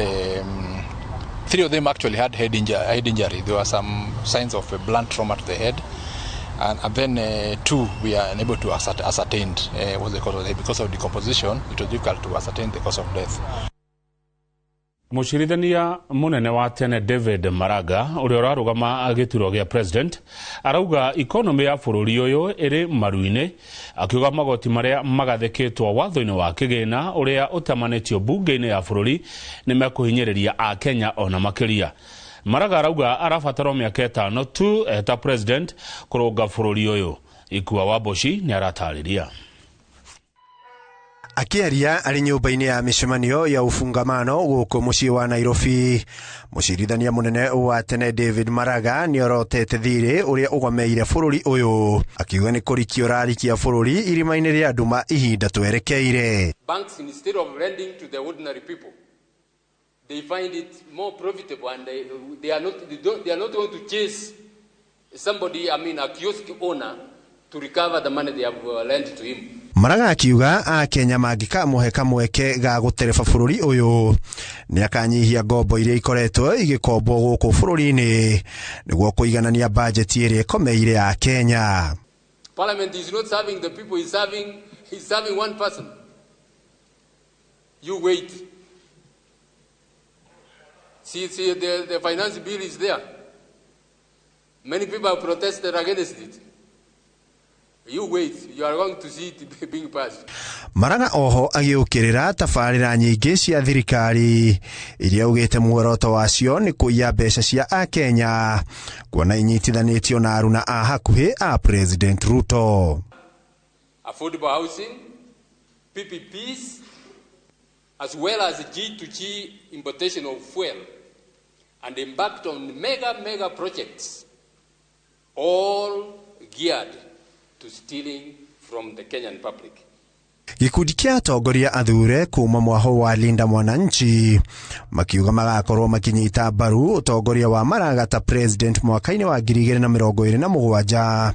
3 of them actually had head injury. There were some signs of a blunt trauma to the head, and then 2 we are unable to ascertain what the cause of death. Because of decomposition, it was difficult to ascertain the cause of death.
Mũcirithania mũnene wa tene David Maraga ũrĩa ũrarũgama gĩturwa gĩa president arauga ikonomi ya bũrũri ũyũ ĩrĩ maru-inĩ, akiuga magoti marĩa magathĩkĩtwo watho-inĩ wa kĩgĩna ũrĩa ũtamanĩtio bunge-inĩ ya bũrũri nĩ mekũhinyĩrĩria Akenya ona makĩria. Maraga arauga arabatarwo mĩaka 5 tu ta president kũrũnga bũrũri ũyũ. Ikua wa Mboci nĩ aratarĩria.
Akĩaria arĩ nyũmba-inĩ ya mĩcemanio ya ufungamano gũkũ mũciĩ wa Nairobi, mũcirithania mũnene wa tene David Maraga nĩorotete thirĩ ũrĩa ũgomeire bũrũri ũyũ, akiuga nĩ kũrikia ũrarikia bũrũri irima-inĩ rĩa nduma ihinda twerekeire.
Banks, instead of lending to the ordinary people, they find it more profitable, and they are not going to chase somebody, I mean a kiosk owner, to recover the money they have lent to him.
Maraga akiuga Akenya mangĩkamũhe kamweke ga gũtereba bũrũri ũyũ nĩakanyihia ngombo iria ikoretwo igĩkombwo gũkũ bũrũri-inĩ nĩguo kũiganania bajeti ĩrĩa ĩkomeire ya Kenya.
Parliament is not serving the people, he's serving one person. You wait. See the finance bill is there. Many people have protested against it. You wait, you are going to see it being passed.
Maraga oho agĩũkĩrĩra tabarĩra nyingĩ cia thirikari iria augĩte muoroto wacio nĩ kũiya mbeca cia Akenya kuona inyitithanĩtio na aruna a hakuhĩ a President Ruto.
Affordable housing, PPPs, as well as G2G importation of fuel, and embarked on mega projects, all geared to stealing from the Kenyan public.
Gikundi kĩa atongoria athure kuma mwaho wa Linda Mwananchi makiuga magakorwo makinyita mbaru ũtongoria wa Maraga ta president mwaka-inĩ wa 2027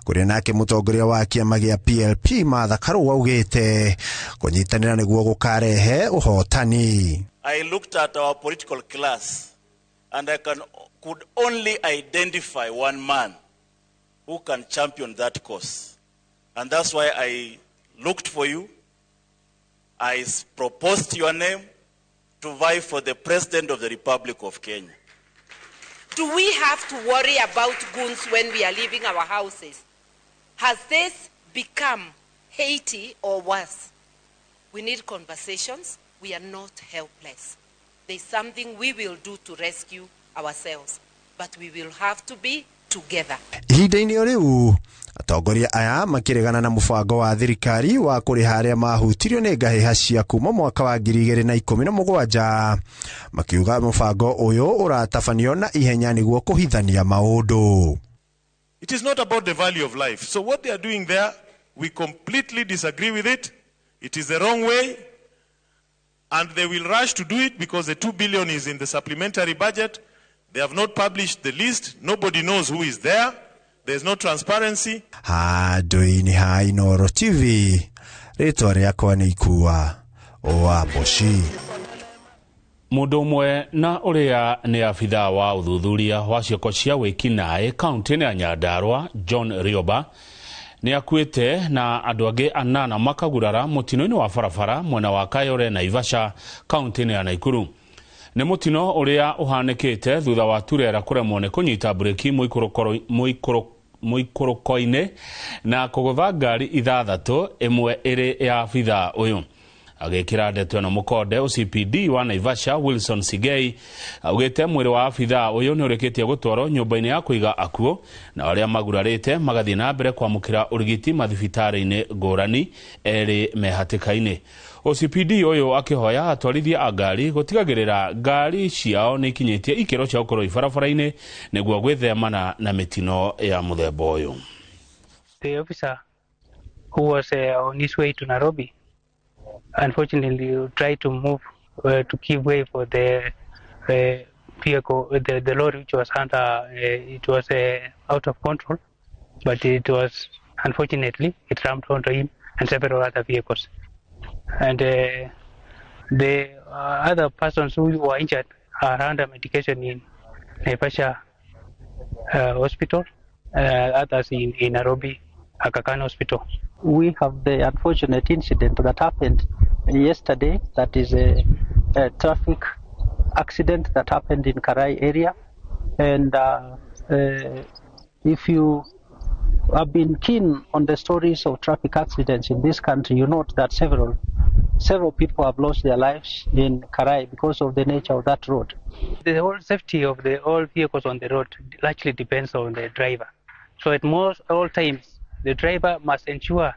kũrĩa nake mũtongoria wa kĩama gĩa PLP Martha Karua augĩte kũnyitanĩra nĩguo gũkarehe ũhotani.
I looked at our political class and I could only identify one man who can champion that cause. And that's why I looked for you. I proposed your name to vie for the President of the Republic of Kenya.
Do we have to worry about goons when we are leaving our houses? Has this become Haiti or worse? We need conversations. We are not helpless. There's something we will do to rescue ourselves, but we will have to be together.
Ihinda-inĩ o rĩu atongoria aya makĩregana na mũbango wa thirikari wa kũrĩha arĩa mahutirio nĩ ngahĩha cia kuma mwaka wa 2017 makiuga mũbango ũyũ ũratabanio na ihenya nĩguo kũhithania maũndũ.
It is not about the value of life. So what they are doing there, we completely disagree with it. It is the wrong way, and they will rush to do it because the 2 billion is in the supplementary budget. They have not published the list. Nobody knows who is there. There's no transparency.
Handũ-inĩ ha Inooro TV, Rĩtwa rĩakwa nĩ Ikua wa Mboci.
Mundu umwe na uria ni abithaa wa uthuthuria wa cioko cia wĩkinaĩ kaunti-inĩ ya Nyandarua John Rioba ni akuĩte na andũ angĩ anana makagurara mũtino-inĩ wa barabara mwena wa Kayore Naivasha kaunti-inĩ ya Naikuru. Nĩ mũtino ũrĩa ũhanĩkĩte thutha wa turera kũremwo nĩ kũnyita mburĩki mũikũrũko-inĩ na kũgũtha ngari ithathatũ, ĩmwe ĩrĩ ya abithaa ũyũ. Agĩkĩra ndeto ĩno mũkonde OCPD wa Naivasha Wilson Sigei augĩte mwĩrĩ wa abithaa ũyũ nĩ ũrĩkĩtie gũtwarwo nyũmba-inĩ ya kũiga akuũ na arĩa magurarĩte magathiĩ na mbere kwamũkĩra ũrigiti mathibitarĩ-inĩ ngũrani erĩ me hatĩka-inĩ. OCPD ũyũ akĩhoya atwarithia a ngari gũtigagĩrĩra ngari ciao nĩ ikinyĩtie ikĩro cia gũkorwo ibarabara-inĩ nĩguo gwĩthemana na mĩtino ya mũthemba ũyũ.
The officer who was on his way to Nairobi unfortunately tried to move to give way for the vehicle, the lorry which was under, it was out of control, but it was unfortunately it rammed onto him and several other vehicles. And the other persons who were injured are under medication in Naivasha Hospital, others in Nairobi, Aga Khan Hospital.
We have the unfortunate incident that happened yesterday, that is a traffic accident that happened in Karai area. And if you have been keen on the stories of traffic accidents in this country, you note that several people have lost their lives in Karai because of the nature of that road.
The whole safety of the all vehicles on the road largely depends on the driver. So at most all times, the driver must ensure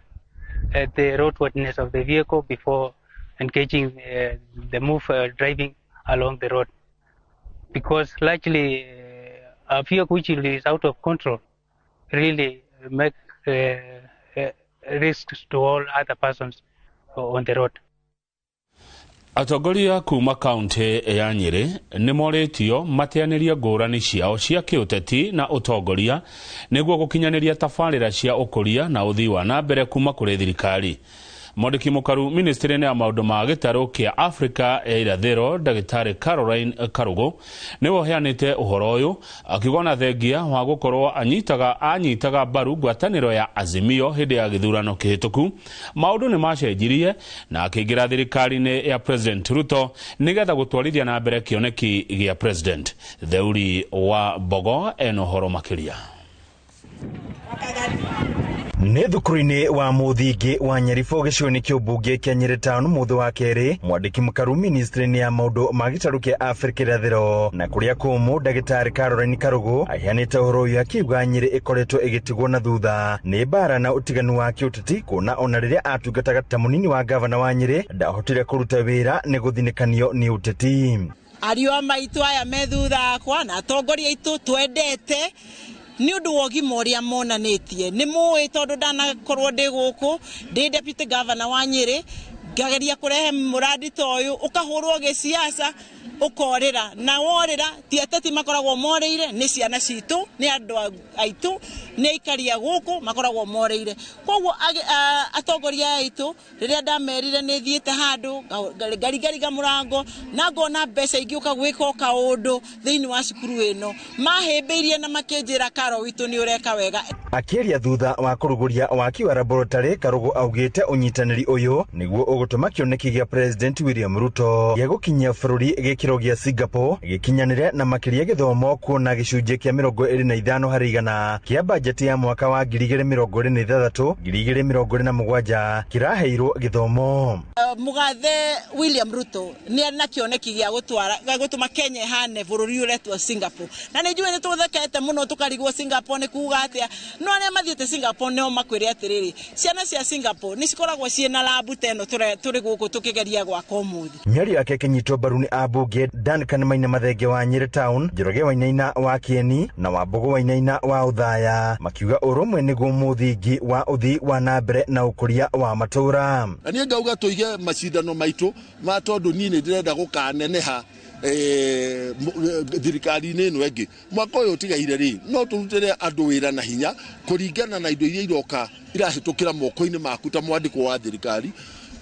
the roadworthiness of the vehicle before engaging the move driving along the road, because largely a vehicle which is out of control really make risks to all other persons on the road.
Atongoria kuma kaunti ya Nyeri nĩ morĩtio mateanĩrie ngũrani ciao cia kĩũteti na ũtongoria nĩguo gũkinyanĩria tabarĩra cia ũkũria na ũthii wa na mbere kuma kũrĩ thirikari. Mwandĩki mũkaru ministry-inĩ ya maũndũ ma gĩtarũ kĩa Afrika ya irathĩro ndagĩtarĩ Caroline Karugo nĩwe ũheanĩte ũhoro ũyũ akiuga na thengia wa gũkorwo anyitaga mbaru ngwatanĩro ya Azimio hĩndĩ ya gĩthurano kĩhĩtũku maũndũ nĩ macenjirie na akĩingĩra thirikari-inĩ ya President Ruto nĩgetha gũtwarithia na mbere kĩoneki gĩa President. Theuri wa Mbogo ena ũhoro makĩria.
Nĩ thukuru-inĩ wa mũthingi wa Nyeribũ gĩcigo-inĩ kĩa ũmbunge kĩa Nyeri Town mũthĩ wa kerĩ, mwandĩki mũkaru ministry-inĩ ya maũndũ ma gĩtarũ kĩa Afrika irathĩro na kũrĩa kũmũ ndagĩtarĩ Caroline Karugu aheanĩte ũhoro ũyũ akiuga Nyeri ĩkoretwo ĩgĩtigwo na thutha nĩ mbara na ũtiganu wa kĩũteti, kuona ona rĩrĩa atungataga ta mũnini wa gavana wa Nyeri ndahotire kũruta wĩra nĩ gũthinĩkanio nĩ ũteti.
Ariũ a maitũ aya me thutha akwa na atongoria aitũ twendete nĩ ũndũ wa ũgima ũrĩa monanĩtie. Nĩ mũĩ tondũ ndanakorwo ndĩ gũkũ ndĩ deputy governor wa Nyeri, ngageria kũrehe mũrandi ta ũyũ ũkahũrwo gĩciaca ũkorĩra, na worĩra ti ateti makoragwo morĩire, nĩ ciana citũ, nĩ andũ aitũ, nĩ aikari a gũkũ makoragwo morĩire. Koguo atongoria aitũ rĩrĩa ndamerire nĩ thiĩte handũ ngarigariga mũrango na ngona mbeca ingĩũka gwĩka o kaũndũ thĩinĩ wa cukuru ĩno, mahĩmbĩirie na makĩnjĩra Karo witũ nĩ ũreka wega.
Akĩaria thutha wa kũrugũria waki wa laboratory, Karugu augĩte ũnyitanĩri ũyũ nĩguo ũgũtũma kĩoneki gĩa President William Ruto gĩa gũkinyia bũrũri gĩkĩro gĩa Singapore gĩkinyanĩre na makĩria gĩthomo, kuona gĩcunjĩ kĩa 25 harĩ igana kĩa bajeti ya mwaka wa 2026 2027 kĩraheirwo gĩthomo.
Mũgathe William Ruto nĩ arĩ na kĩoneki gĩa gũtwara gĩa gũtũma Kenya ĩhane bũrũri ũretwo Singapore, na nĩ njũĩ nĩ tũthekete mũno tũkarigwo Singapore nĩ kuga atĩa, no arĩa mathiĩte Singapore nĩo makwĩre atĩrĩrĩ, ciana cia Singapore nĩ cikoragwo ciĩna labu ta ĩno tũrĩ gũkũ tũkĩgeria gwaka ũmũthĩ.
Mĩario yake ĩkĩnyitwo mbaru nĩ ambunge mbunge Duncan Maina Mathenge wa Nyeri Town, Njoroge Wainaina wa Kieni na Wambugu Wainaina wa Othaya, makiuga ũrũmwe nĩguo mũthingi wa ũthii wa na mbere na ũkũria wa matũũra.
Na niĩ ngauga tũige macindano maitũ ma tondũ niĩ nĩ ndĩrenda gũkaneneha thirikari-inĩ ĩno ĩngĩ mwaka ũyũ ũtigaire rĩ, no tũrutĩre andũ wĩra na hinya kũringana na indo iria iroka irahĩtũkĩra moko-inĩ maku ta mwandĩkwo wa thirikari,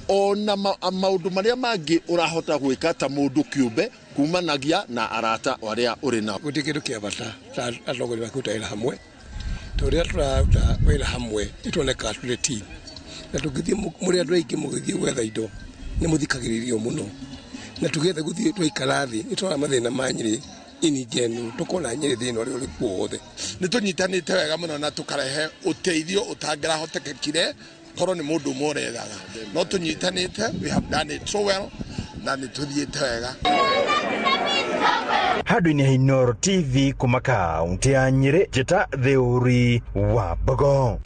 ona maũndũ marĩa mangĩ ũrahota gwĩka ta mũndũ kĩũmbe kumanagia na arata arĩa ũrĩ nao.
Gũtirĩ kĩndũ kĩa bata ta atongoria makĩruta wĩra hamwe, tondũ rĩrĩa tũraruta wĩra hamwe nĩtuonekaga tũrĩ team, na tũngĩthiĩ mũrĩ andũ aingĩ mũgĩthiĩ gwetha indo nĩ mũthikagĩrĩrio mũno, na tũgĩetha gũthiĩ twaikara thĩ nĩ tũrona mathĩna ma Nyĩrĩ ini njenu, tũkona Nyĩrĩ thĩna ũrĩa ũrĩ kuo wothe.
Nĩ tũnyitanĩte wega mũno na tũkarehe ũteithio ũtangĩrahotekekire korwo nĩ mũndũ ũmwe ũrethaga, no tũnyitanĩte, we have done it so well na nĩ tũthiĩte wega.
Handũ-inĩ ha Inooro TV kuma kaũntĩ ya Nyĩrĩ, njĩta Theuri wa Mbogo.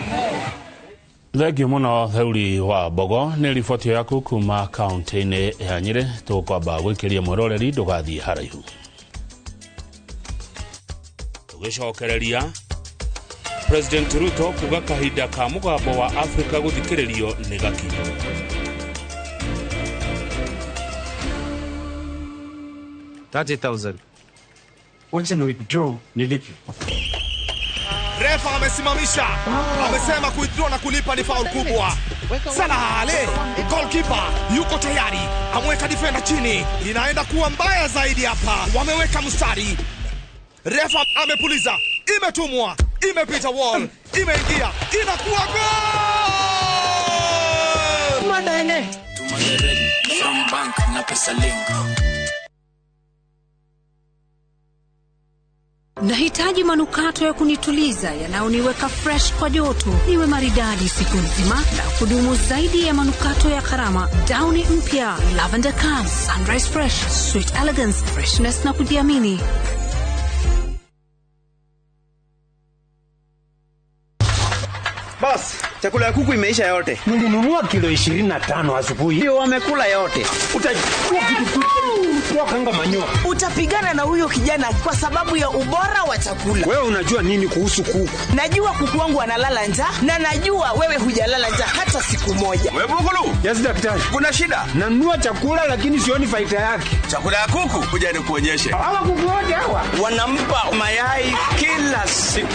Thengiũ mũno Theuri wa Mbogo nĩ riboti yaku kuma kaũntĩ-inĩ ya Nyĩrĩ. Tũkwamba gwĩkĩria mwĩroreri ndũgathiĩ haraihu. Tũgĩcokereria President Ruto kuga kahinda ka mũgambo wa Afrika gũthikĩrĩrio nĩ gakinyu.
30,000. Wacha ni withdraw nilipe.
Refa amesimamisha, amesema kuwithdraw na kulipa ni foul kubwa. Salah Ale, goalkeeper yuko tayari, ameweka defender chini, inaenda kuwa mbaya zaidi hapa. Wameweka mstari. Refa amepuliza, imetumwa, imepita wall, imeingia, inakuwa goal!
Madane.
From bank na pesa link.
Nahitaji manukato ya kunituliza yanayoniweka fresh kwa joto, niwe maridadi siku nzima na kudumu zaidi ya manukato ya gharama. Downy mpya, Lavender Calm, Sunrise Fresh, Sweet Elegance, freshness na kujiamini.
Boss, chakula ya kuku imeisha yote.
Nilinunua kilo 25 asubuhi.
Ndio wamekula yote.
Utajua kitu kanga manyoa.
Utapigana na huyo kijana kwa sababu ya ubora wa chakula.
Wewe unajua nini kuhusu kuku?
Najua kuku wangu analala njaa na najua wewe hujalala njaa hata siku moja.
Wewe Bugulu?
Yes daktari.
Kuna shida?
Nanunua chakula lakini sioni faida yake.
Chakula ya kuku kuja nikuonyeshe.
Hawa kuku wote hawa
wanampa mayai kila siku.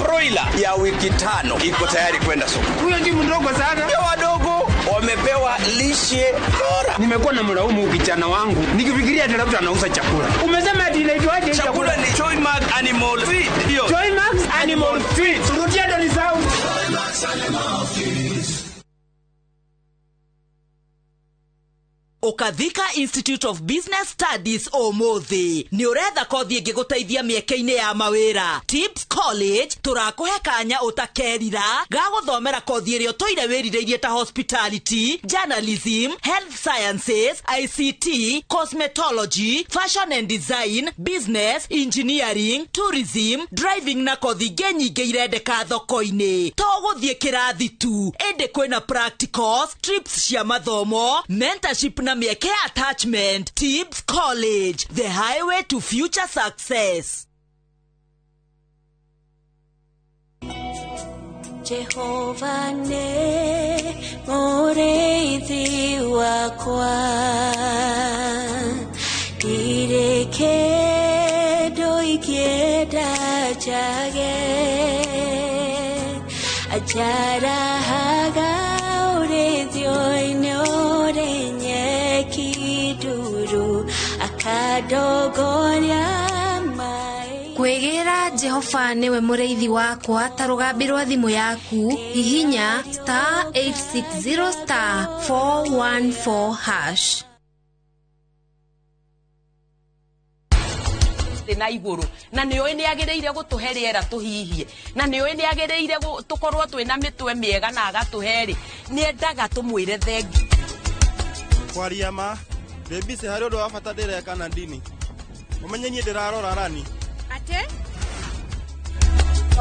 Broiler ya wiki 5 iko tayari kwenda soko.
Huyo ndi mdogo sana.
Ndio wadogo wamepewa lishe bora.
Nimekuwa na mlaumu kijana wangu nikifikiria ati labda anauza chakula. Umesema ati inaitwaje
chakula? Ni Joymax Animal Feed. Ndio.
Joymax Animal Feed. Rudia ndo nisahau.
Joymax Animal Feed.
Ukathika Institute of Business Studies ũmũthĩ nĩ ũretha kothi ĩngĩgũteithia mĩeke-inĩ ya mawĩra. Tips College tũrakũhe kanya ũtakerira ga gũthomera kothi ĩrĩa ũtũire wĩrirĩirie ta hospitality, journalism, health sciences, ICT, cosmetology, fashion and design, business, engineering, tourism, driving na kothi ingĩ nyingĩ irendeka thoko-inĩ. To gũthiĩ kĩrathi tu, ĩndĩ kwĩna practicals, trips cia mathomo, mentorship na mieke attachment. Tips College, the highway to future success.
Jehova ne mũrĩithi wakwa, ndirĩ kĩndũ ingĩenda njage, anjarahaga ũrĩithio-inĩ ũrĩ nyeki nduru, akandongoria maĩ.
Kwĩgĩra Jehova nĩwe mũrĩithi wakwa ta rũgambi rwa thimũ yaku, hihinya *860 *414#
Na iguru na nä å nä agä rä ire gå tå he rä era tå hihie na nä å nä agä rä ire tå korwo twä na mä twe mä ega na agatå he rä nä endaga tå mwä re thengi.
Kwaria ma ndä harä å ndå wa bata ndä reka na ndini å menye niä ndä rarora rani
atä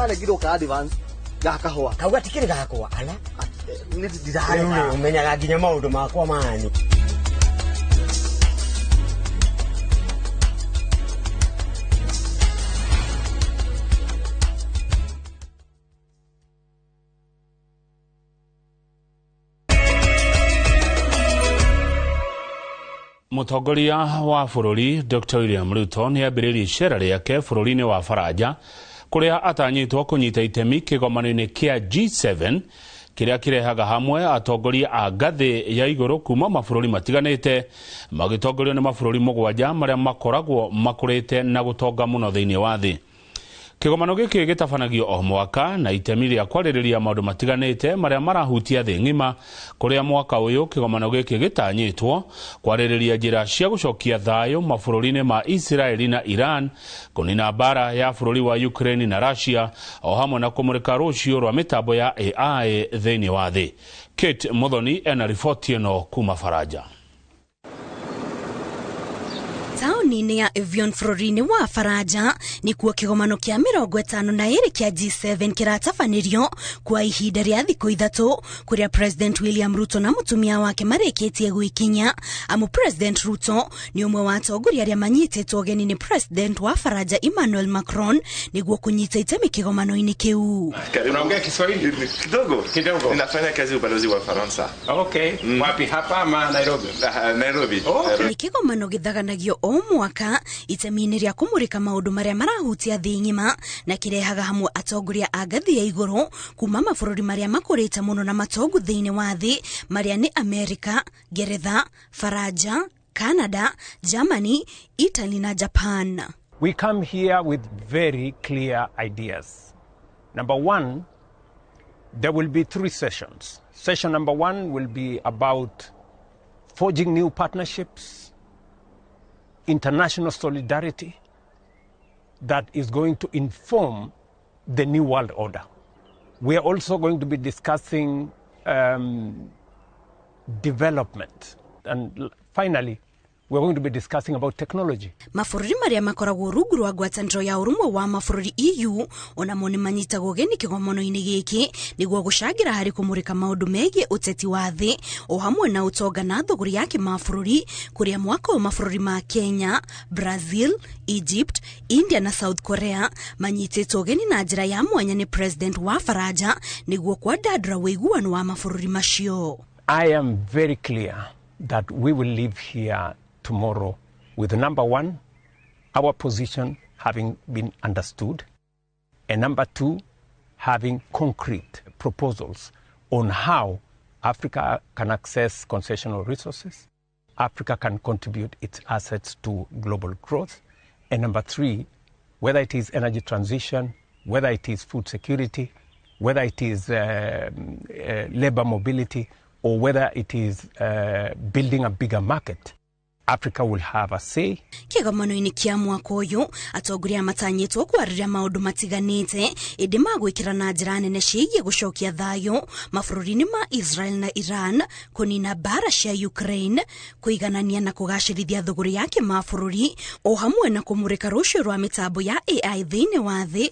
aregirwo ka advance ga kahũa
kauga tikĩrĩ gakwa ala
ndirarega ũmenyaga nginya maũndũ makwa mani.
Mũtongoria wa bũrũri Dr. William Ruto nĩ ambĩrĩirie icera rĩake bũrũri-inĩ wa Faranja kũrĩa atanyĩtwo kũnyita itemi kĩgomano-inĩ kĩa G7 kĩrĩa kĩrehaga hamwe atongoria a ngathĩ ya igũrũ kuma mabũrũri matiganĩte magĩtongorio nĩ mabũrũri 7 marĩa makoragwo makũrĩte na gũtonga mũno thĩinĩ wa thĩ. Kĩgomano gĩkĩ gĩtabanagio o mwaka na itemi rĩa kwarĩrĩria maũndũ matiganĩte marĩa marahutia thĩ ng'ima, kũrĩa mwaka ũyũ kĩgomano gĩkĩ gĩtanyĩtwo kwarĩrĩria njĩra cia gũcokia thayũ mabũrũri-inĩ ma Israeli na Iran, kũnina mbara ya bũrũri wa Ukraine na Russia, o hamwe na kũmũrĩka rũciũ rwa mĩtambo ya AI thĩinĩ wa thĩ. Kate Muthoni ena riboti ĩno kuma Faranja.
Taũni-inĩ ya Evian bũrũri-inĩ wa Faranja nĩkuo kĩgomano kĩa 52 kĩa G7 kĩratabanĩrio kwa ihinda rĩa thikũ 3 kũrĩa President William Ruto na mũtumia wake marĩkĩtie gwĩkinya. Amu President Ruto nĩ ũmwe wa atongoria arĩa manyitĩtwo ũgeni nĩ President wa Faranja Emmanuel Macron nĩguo kũnyita itemi kĩgomano-inĩ kĩu.
Unaongea Kiswahili
kidogo
kidogo?
Ninafanya kazi ubalozi wa Faransa.
Okay. Wapi, hapa ama Nairobi?
Nairobi.
Okay. Nĩ kĩgomano gĩthaganagio o mwaka itemi-inĩ rĩa kũmũrĩka maũndũ marĩa marahutia thĩ ng'ima na kĩrehaga hamwe atongoria a ngathĩ ya igũrũ kuma mabũrũri marĩa makũrĩte mũno na matongu thĩinĩ wa thĩ marĩa nĩ Amerika, Ngeretha, Faranja, Canada, Germany, Italy na Japan.
We come here with very clear ideas. Number one, there will be 3 sessions. Session number 1 will be about forging new partnerships, international solidarity that is going to inform the new world order. We are also going to be discussing development. And finally, we are going to be discussing about technology.
Mabũrũri marĩa makoragwo rungu rwa ngwatanĩro ya ũrũmwe wa mabũrũri EU onamo nĩ manyitagwo ũgeni kĩgomano-inĩ gĩkĩ nĩguo gũcangĩra harĩ kũmũrĩka maũndũ megiĩ ũteti wa thĩ o hamwe na ũtonga na thũgũrĩ ya kĩmabũrũri, kũrĩa mwaka ũyũ mabũrũri ma Kenya, Brazil, Egypt, India na South Korea manyitĩtwo ũgeni na njĩra ya mwanya nĩ President wa Faranja nĩguo kwandandũra ũiguano wa mabũrũri macio.
I am very clear that we will leave here tomorrow with number 1, our position having been understood, and number 2, having concrete proposals on how Africa can access concessional resources, Africa can contribute its assets to global growth, and number 3, whether it is energy transition, whether it is food security, whether it is labor mobility, or whether it is building a bigger market, Africa will have a say.
Kĩgomano-inĩ kĩa mwaka ũyũ atongoria matanyĩtwo kwarĩrĩria maũndũ matiganĩte ĩndĩ magwĩkĩra na njĩra nene ciĩgiĩ gũcokia thayũ mabũrũri-inĩ ma Israel na Iran, kũnina mbara cia Ukraine, kũiganania na kũgacĩrithia thũgũrĩ ya kĩmabũrũri o hamwe na kũmũrĩka rũciũ rwa mĩtambo ya AI thĩinĩ wa thĩ.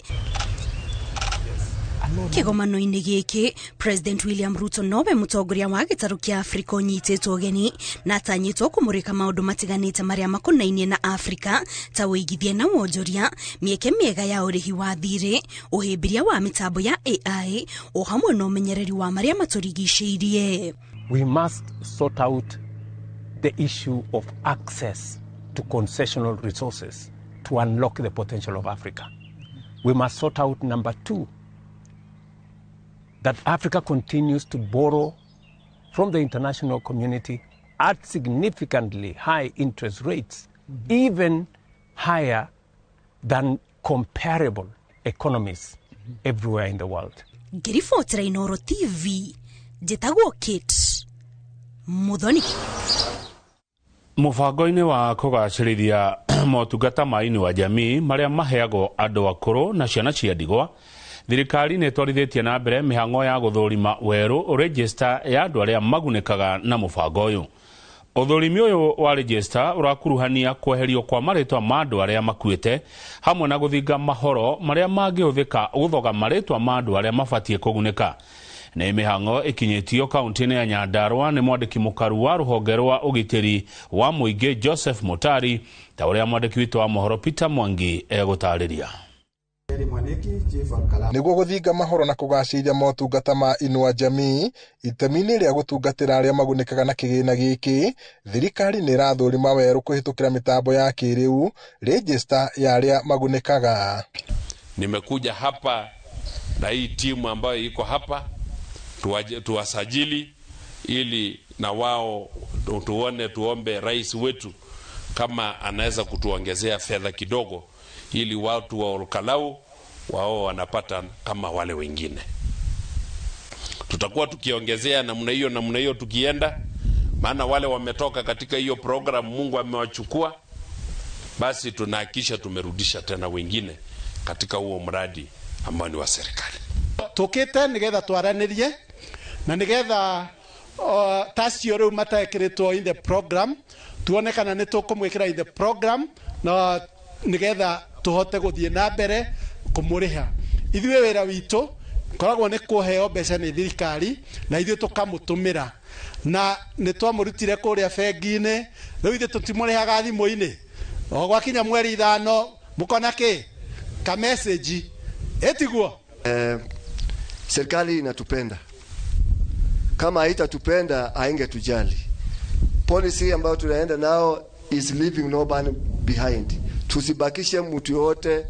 Kĩgomano-inĩ gĩkĩ President William Ruto nowe mũtongoria wa gĩtarũ kĩa Afrika ũnyitĩtwo ũgeni na atanyĩtwo kũmũrĩka maũndũ matiganĩte marĩa makonainie na Afrika ta ũigithia na wonjoria, mĩeke mĩega ya ũrĩhi wa thirĩ, ũhĩmbĩria wa mĩtambo ya AI o hamwe na ũmenyereri wa marĩa matũrigicĩirie.
We must sort out the issue of access to concessional resources to unlock the potential of Africa. We must sort out number 2, that Africa continues to borrow from the international community at significantly high interest rates, even higher than comparable economies everywhere in the world.
Ngĩribotera Inooro TV, njĩtagwo Kate Muthoni.
Mũbango-inĩ wa kũgacĩrithia motungata ma Inua Jamii marĩa maheagwo andũ akũrũ na ciana cia ndigwa, thirikari nĩ ĩtwarithĩtie na mbere mĩhang'o ya gũthũrima werũ register ya andũ arĩa magunĩkaga na mũbango ũyũ. Ũthũrimi ũyũ wa register ũrakuruhania kweherio kwa marĩtwa ma andũ arĩa makuĩte hamwe na gũthinga mahoro marĩa mangĩhũthĩka gũthoga marĩtwa ma andũ arĩa mabatiĩ kũgunĩka. Nĩ mĩhang'o ĩkinyĩtio kaunti-inĩ ya Nyandarua nĩ mwandĩki mũkaru wa rũhonge rwa ũgitĩri wa mũingĩ Joseph Mutari, ta ũrĩa mwandĩki witũ wa mohoro Peter Mwangi egũtarĩria.
Nĩguo gũthinga mahoro na kũgacĩrithia motungata ma Inua Jamii itemi-inĩ rĩa gũtungatĩra arĩa magunĩkaga na kĩgĩna gĩkĩ, thirikari nĩ ĩrathũrima werũ kũhĩtũkĩra mĩtambo ya kĩrĩu rejista ya arĩa magunĩkaga.
Nimekuja hapa na hii timu ambayo iko hapa tuwasajili ili na wao tuone, tuombe rais wetu kama anaweza kutuongezea fedha kidogo ili watu wa Olkalau wao wanapata kama wale wengine. Tutakuwa tukiongezea namna hiyo namna hiyo tukienda, maana wale wametoka katika hiyo program Mungu amewachukua, basi tunahakikisha tumerudisha tena wengine katika huo mradi ambao ni wa serikali.
Tukite nigetha twaranirie na nigetha tacio riu matekiritwo in the program tuone kana ni tukumwikira in the program na nigetha tuhote guthie na mbere kumuriha. Ithuĩ wĩra witũ koragwo nĩ kũheo mbeca nĩ thirikari na ithuĩ tũkamũtũmĩra, na nĩ twamũrutire kũrĩa bengi-inĩ, rĩu ithuĩ tũtimũrĩhaga thimũ-inĩ. O gwakinya mweri 5 mũkona kĩ ka message ĩtiguo.
Serikali inatupenda. Kama haitatupenda haingetujali. Policy ambayo tunaenda nao is leaving no man behind. Tusibakishe mtu yote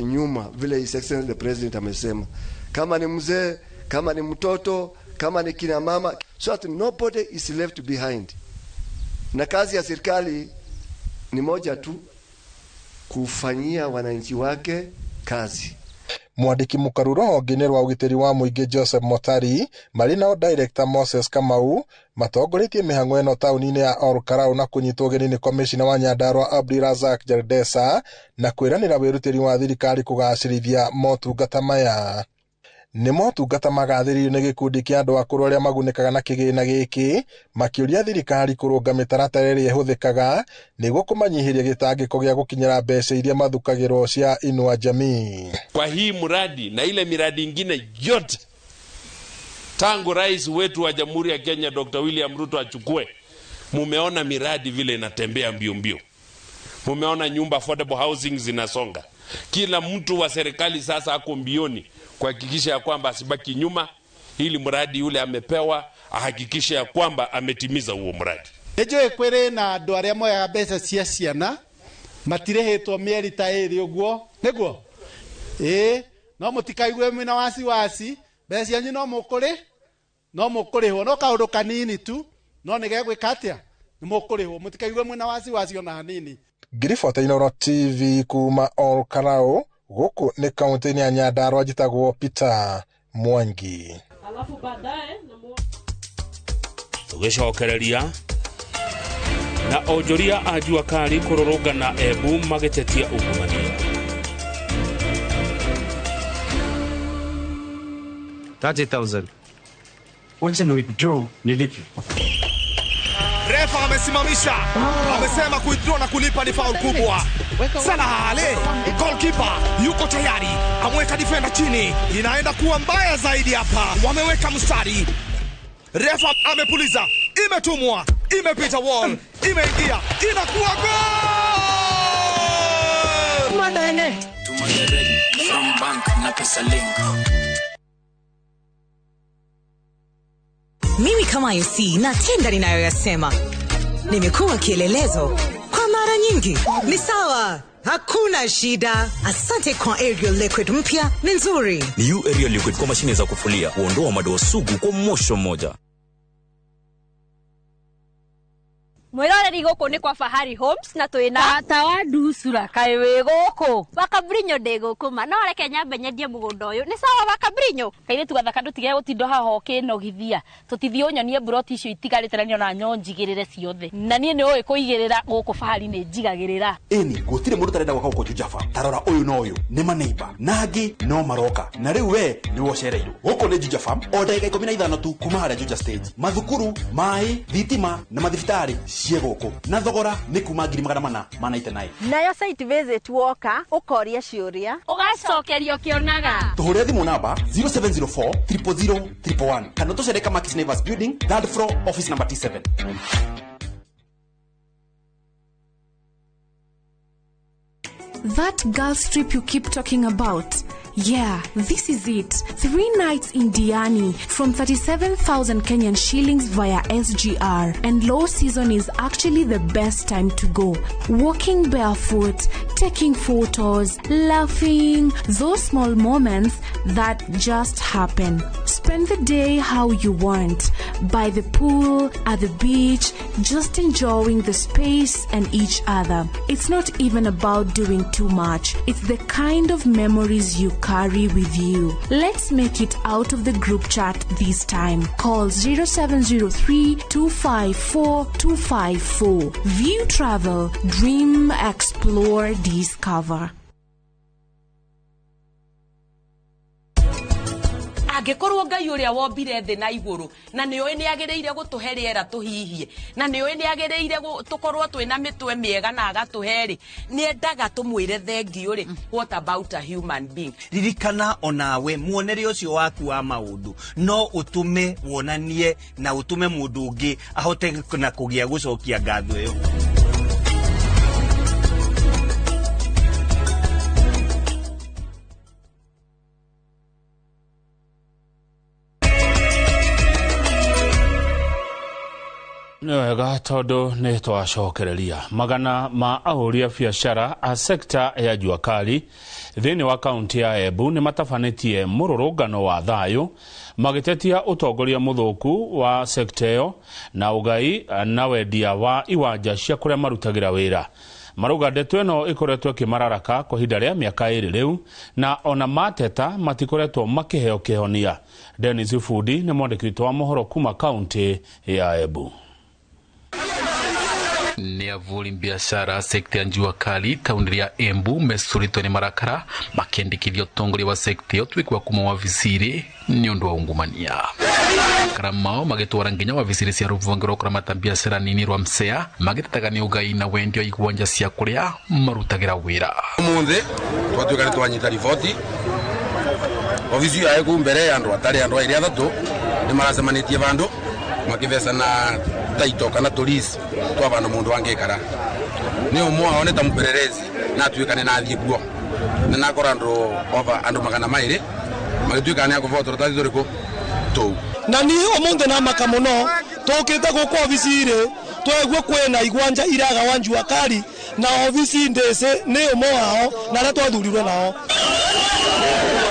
nyuma, vile His Excellency the President amesema. Kama ni mzee, kama ni mtoto, kama ni kina mama, so that nobody is left behind. Na kazi ya serikali ni moja tu, kufanyia wananchi wake kazi.
Mwandĩki mũkaru rũhonge-inĩ rwa ũgitĩri wa mũingĩ Joseph Motari marĩ nao Director Moses Kamau matongoretie mĩhang'o ĩno taũni-inĩ ya Olkalau na kũnyitwo ũgeni nĩ Komishina wa Nyandarua Abdirazak Jaldesa na kwĩranĩra wĩrutĩri wa thirikari kũgacĩrithia motungata maya. Nĩ motungata magathĩrĩirio nĩ gĩkundi kĩa andũ akũrũ arĩa magunĩkaga na kĩgĩna gĩkĩ makĩũria thirikari kũrũnga mĩtaratara ĩrĩa ĩhũthĩkaga nĩguo kũmanyihĩria gĩtangĩko gĩa gũkinyĩra mbeca iria mathukagĩrwo cia Inua Jamii.
Kwa hii mradi na ile miradi ingine yote tangu rais wetu wa Jamhuri ya Kenya Dr. William Ruto achukue, mumeona miradi vile inatembea mbio mbio. Mumeona nyumba affordable housing zinasonga. Kila mtu wa serikali sasa ako mbioni kuhakikisha ya kwamba asibaki nyuma, ili mradi yule amepewa ahakikishe ya kwamba ametimiza huo mradi.
Nĩnjũĩ kwĩrĩ na andũ arĩa moyaga mbeca cia ciana matirĩhĩtwo mĩeri ta ĩrĩ ũguo, nĩguo? Ĩĩ, no mũtikaigue mwĩna wasiwasi, mbeca cianyu no mũkũrĩ, no mũkũrĩhwo, no kaũndũ kanini tu, no nĩgegwĩka atĩa? Nĩ mũkũrĩhwo, mũtikaigue mwĩna wasiwasi ona hanini.
Ngiribota Inooro TV kuma Olkalau, gũkũ nĩ kaũntĩ-inĩ ya Nyandarua, njĩtagwo Peter Mwangi.
Tũgĩcokereria na onjoria a Jua Kali kũrũrũngana Embu magĩtetia ungumania.
30,000. Wacha ni withdraw nilipe.
Refa amesimamisha, amesema kuwithdraw na kulipa ni foul kubwa. Salah Ale, goalkeeper yuko tayari, ameweka defender chini, inaenda kuwa mbaya zaidi hapa. Wameweka mstari. Refa amepuliza, imetumwa, imepita wall, imeingia, inakuwa goal!
Madane. From bank na pesa link.
Mimi kama UC natenda ninayoyasema. Nimekuwa kielelezo kwa mara nyingi. Ni sawa, hakuna shida. Asante kwa Ariel Liquid mpya, ni nzuri.
New Ariel Liquid kwa mashine za kufulia, huondoa madoa sugu kwa mosho mmoja.
Mwiroreri guku ni kwa Fahari Homes na twina tata wa nducura kaĩ wĩ gũkũ Wakabrinyo ndĩ gũkũ ma no reke nyambe nyendie mũgũnda ũyũ nĩ sawa Wakabrinyo.
Kairĩtu gathaka ndũtige gũtinda haha ũkĩnogithia tũtithiĩ ũnyonie mburoti icio itigarĩte na niona nyo njigĩrĩre ciothe na niĩ nĩ ũĩ kũigĩrĩra gũkũ Fahari nĩ njigagĩrĩra.
Ĩni gũtirĩ mũndũ ũtarenda gwaka gũkũ Juja Farm. Ta rora ũyũ na ũyũ nĩ maneiba na angĩ no maroka na rĩu we nĩwe ũcereirwo. Gũkũ nĩ Juja Farm o ndagĩka 15 tu kuma harĩa Juja stage. Mathukuru, maĩ, thitima na mathibitarĩ ciĩ gũkũ na thogora nĩ kuma 499.
Nayo site visit woka ũkoria ciũria
ũgacokerio kĩonaga.
Tũhũrĩre thimũ namba 0704 000 111 kana tũcere Kamakis Neighbors Building, third floor, office number T7.
That girls trip you keep talking about,
Yeah, this is it. 3 nights in Diani from 37,000 Kenyan shillings via SGR. And low season is actually the best time to go. Walking barefoot, taking photos, laughing, those small moments that just happen. Spend the day how you want. By the pool, at the beach, just enjoying the space and each other. It's not even about doing too much. It's the kind of memories you carry with you. Let's make it out of the group chat this time. Call 0703 254 254. View Travel. Dream, explore, discover.
Angĩkorwo Ngai ũrĩa wombire thĩ na igũrũ na nĩoĩ nĩagĩrĩire gũtũhe rĩera tũhihie na nĩoĩ nĩagĩrĩire tũkorwo twĩna mĩtwe mĩega na agatũhe rĩ, nĩendaga tũmwĩre thengiũ rĩ, what about a human being?
Ririkana onawe muonere ũcio waku wa maũndũ no ũtũme wonanie na ũtũme mũndũ ũngĩ ahote na kũgĩa gũcokia ngatho ĩyo.
Nĩ wega tondũ nĩ twacokereria magana ma ahũri a biacara a sekta ya jua kali thĩinĩ wa kaunti ya Embu nĩ matabanĩtie mũrũrũngano wa thayũ magĩtetia ũtongoria mũthũku wa sekta ĩyo na ũgai na wendia wa iwanja cia kũrĩa marutagĩra wĩra. Marauga ndeto ĩno ĩkoretwo ĩkĩmararaka kwa ihinda rĩa mĩaka 2 rĩu na ona mateta matikoretwo makĩheo kĩhonia. Dennis Fundi nĩ mwandĩki witũ wa mohoro kuma kaunti ya Embu.
Ni avuri biashara sekta ya jua kali tauni ya Embu mesuritwe ni marakara makiendikithia utongoria wa sekta iyo twikwa kuma wavisiri ni undu wa ungumania. Karamao magitwara nginya wavisiri cia ruvonge rwa kuramata biashara nini rwa Msea magitetaga ni ugai na wendio igwanja cia kuria marutagira wira.
Umuthi twatuika ni twanyita riboti ofisi ya ku mbere ya andu atari andu airi athatu ni maracemanitie vandu makivecana taito kana tulis twa vandu mundu angikara ni umwe wao ni ta mupelelezi na atuika ni nathie kuo ni nakora andu over andu 200 magituika ni akuvota turatathi turiku tuu.
Na ni umuthi na maka muno tukite guku ofisi-ri twegua kwina igwanja iragawa njua kali na ofisi ndece ni umwe wao na aria twathurirwe nao.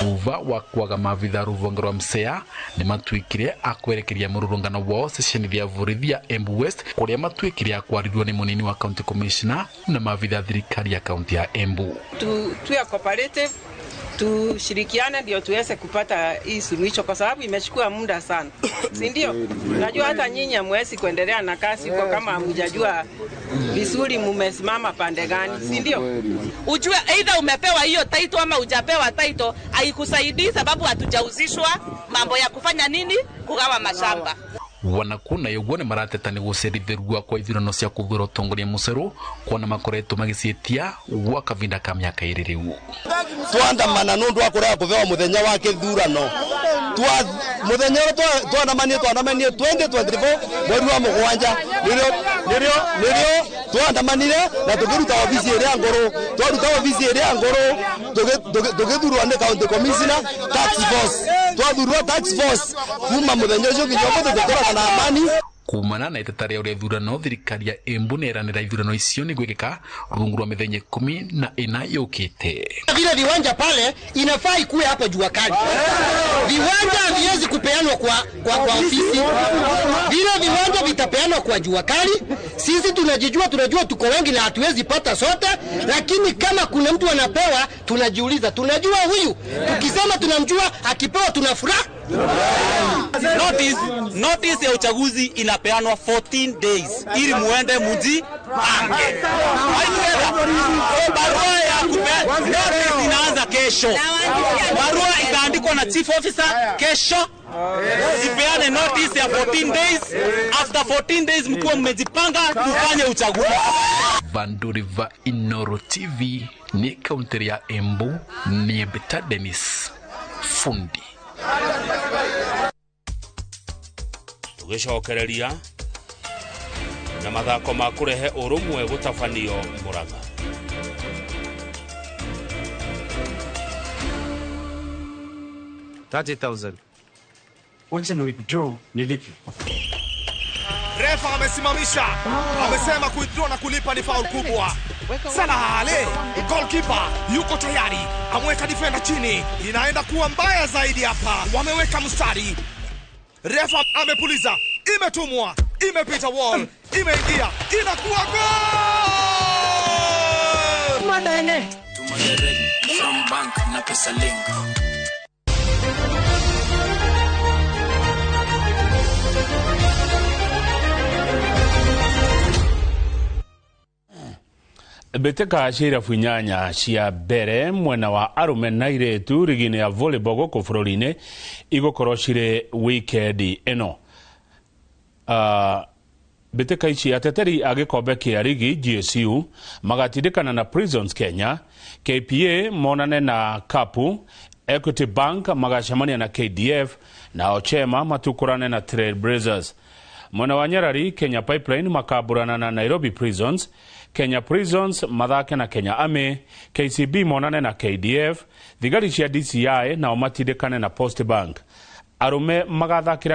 Uva wa kwaga mavitha ruvonge rwa Msea ni matuikire akwerekeria mururungano wao sesheni ya vurithi ya Embu West kuria matuikire akwarirwo ni munini wa county commissioner na mavitha thirikari ya county ya Embu.
Tuwe cooperative, tushirikiane ndio tuweze kupata hii suluhisho kwa sababu imechukua muda sana. Si ndio? Najua hata nyinyi hamwezi kuendelea na kazi kwa kama hamjajua vizuri mumesimama pande gani, si ndio?
Ujue either umepewa hiyo title ama hujapewa title haikusaidii sababu hatujauzishwa mambo ya kufanya nini, kugawa mashamba.
Wanakuna yoguo ni marateta ni gucerithirua kwa ithurano cia kuthura utongoria muceru kuona makoretwo magicietia gwa kavinda ka miaka 2 riu.
Twandamana nundu wa kurega kuvewa muthenya wa kithurano. Muthenya uria twandamanie 2024 mweri wa mugwanja nirio twandamanire na tukiruta ofisi iria nguru, twaruta ofisi iria nguru tugithurwa ni county commissioner tax force, twathurwa tax force kuma muthenya ucio nginya umuthi tukoraga na amani.
Kumana na iteta ria uria ithurano thirikari ya Embu neranira ithurano icio ni gwikika rungu rwa mithenya 14 yukite.
Vile viwanja pale inafaa ikuwe hapo jua kali. Viwanja haviwezi kupeanwa kwa ofisi. Vile viwanja vitapeanwa kwa jua kali. Sisi tunajijua, tunajua tuko wengi na hatuwezi pata sote, lakini kama kuna mtu anapewa tunajiuliza, tunajua huyu. Tukisema tunamjua, akipewa tunafuraha.
Notice ya uchaguzi inapeanwa 14 days ili muende muji ange. Barua ya notice inaanza kesho. Barua itaandikwa na chief officer kesho. Ipeane notice ya 14 days. After 14 days mkuwa mmejipanga kufanya uchaguzi.
Vanduriva Inoro TV ni kaunti ya Embu ni Beta Dennis Fundi.
Tugicokereria na mathako ma kurehe urumwe gutabanio Murang'a.
30,000. Wacha ni withdraw nilipe.
Refa amesimamisha, amesema kuwithdraw na kulipa ni faul kubwa. Salah Ale, goalkeeper yuko tayari, ameweka defender chini, inaenda kuwa mbaya zaidi hapa. Wameweka mstari, refa amepuliza, imetumwa, imepita wall, imeingia, inakuwa goal!
Madane. From bank na pesa link.
Mbĩtĩka cia irabu inyanya cia mbere mwena wa arũme na airĩtu rigi-inĩ ya volleyball gũkũ bũrũri-inĩ igũkorwo cirĩ wikendi ĩno. Mbĩtĩka ici ateteri a gĩkombe kĩa rigi GSU magatindĩkana na Prisons Kenya, KPA monane na Kapu, Equity Bank magacemania na KDF na Ochema matukũrane na Trailblazers. Mwena wa Nyarari, Kenya Pipeline makaburana na Nairobi Prisons, Kenya Prisons mathake na Kenya Army, KCB monane na KDF, thigari cia DCI nao matindĩkane na Post Bank. Arũme magathakĩra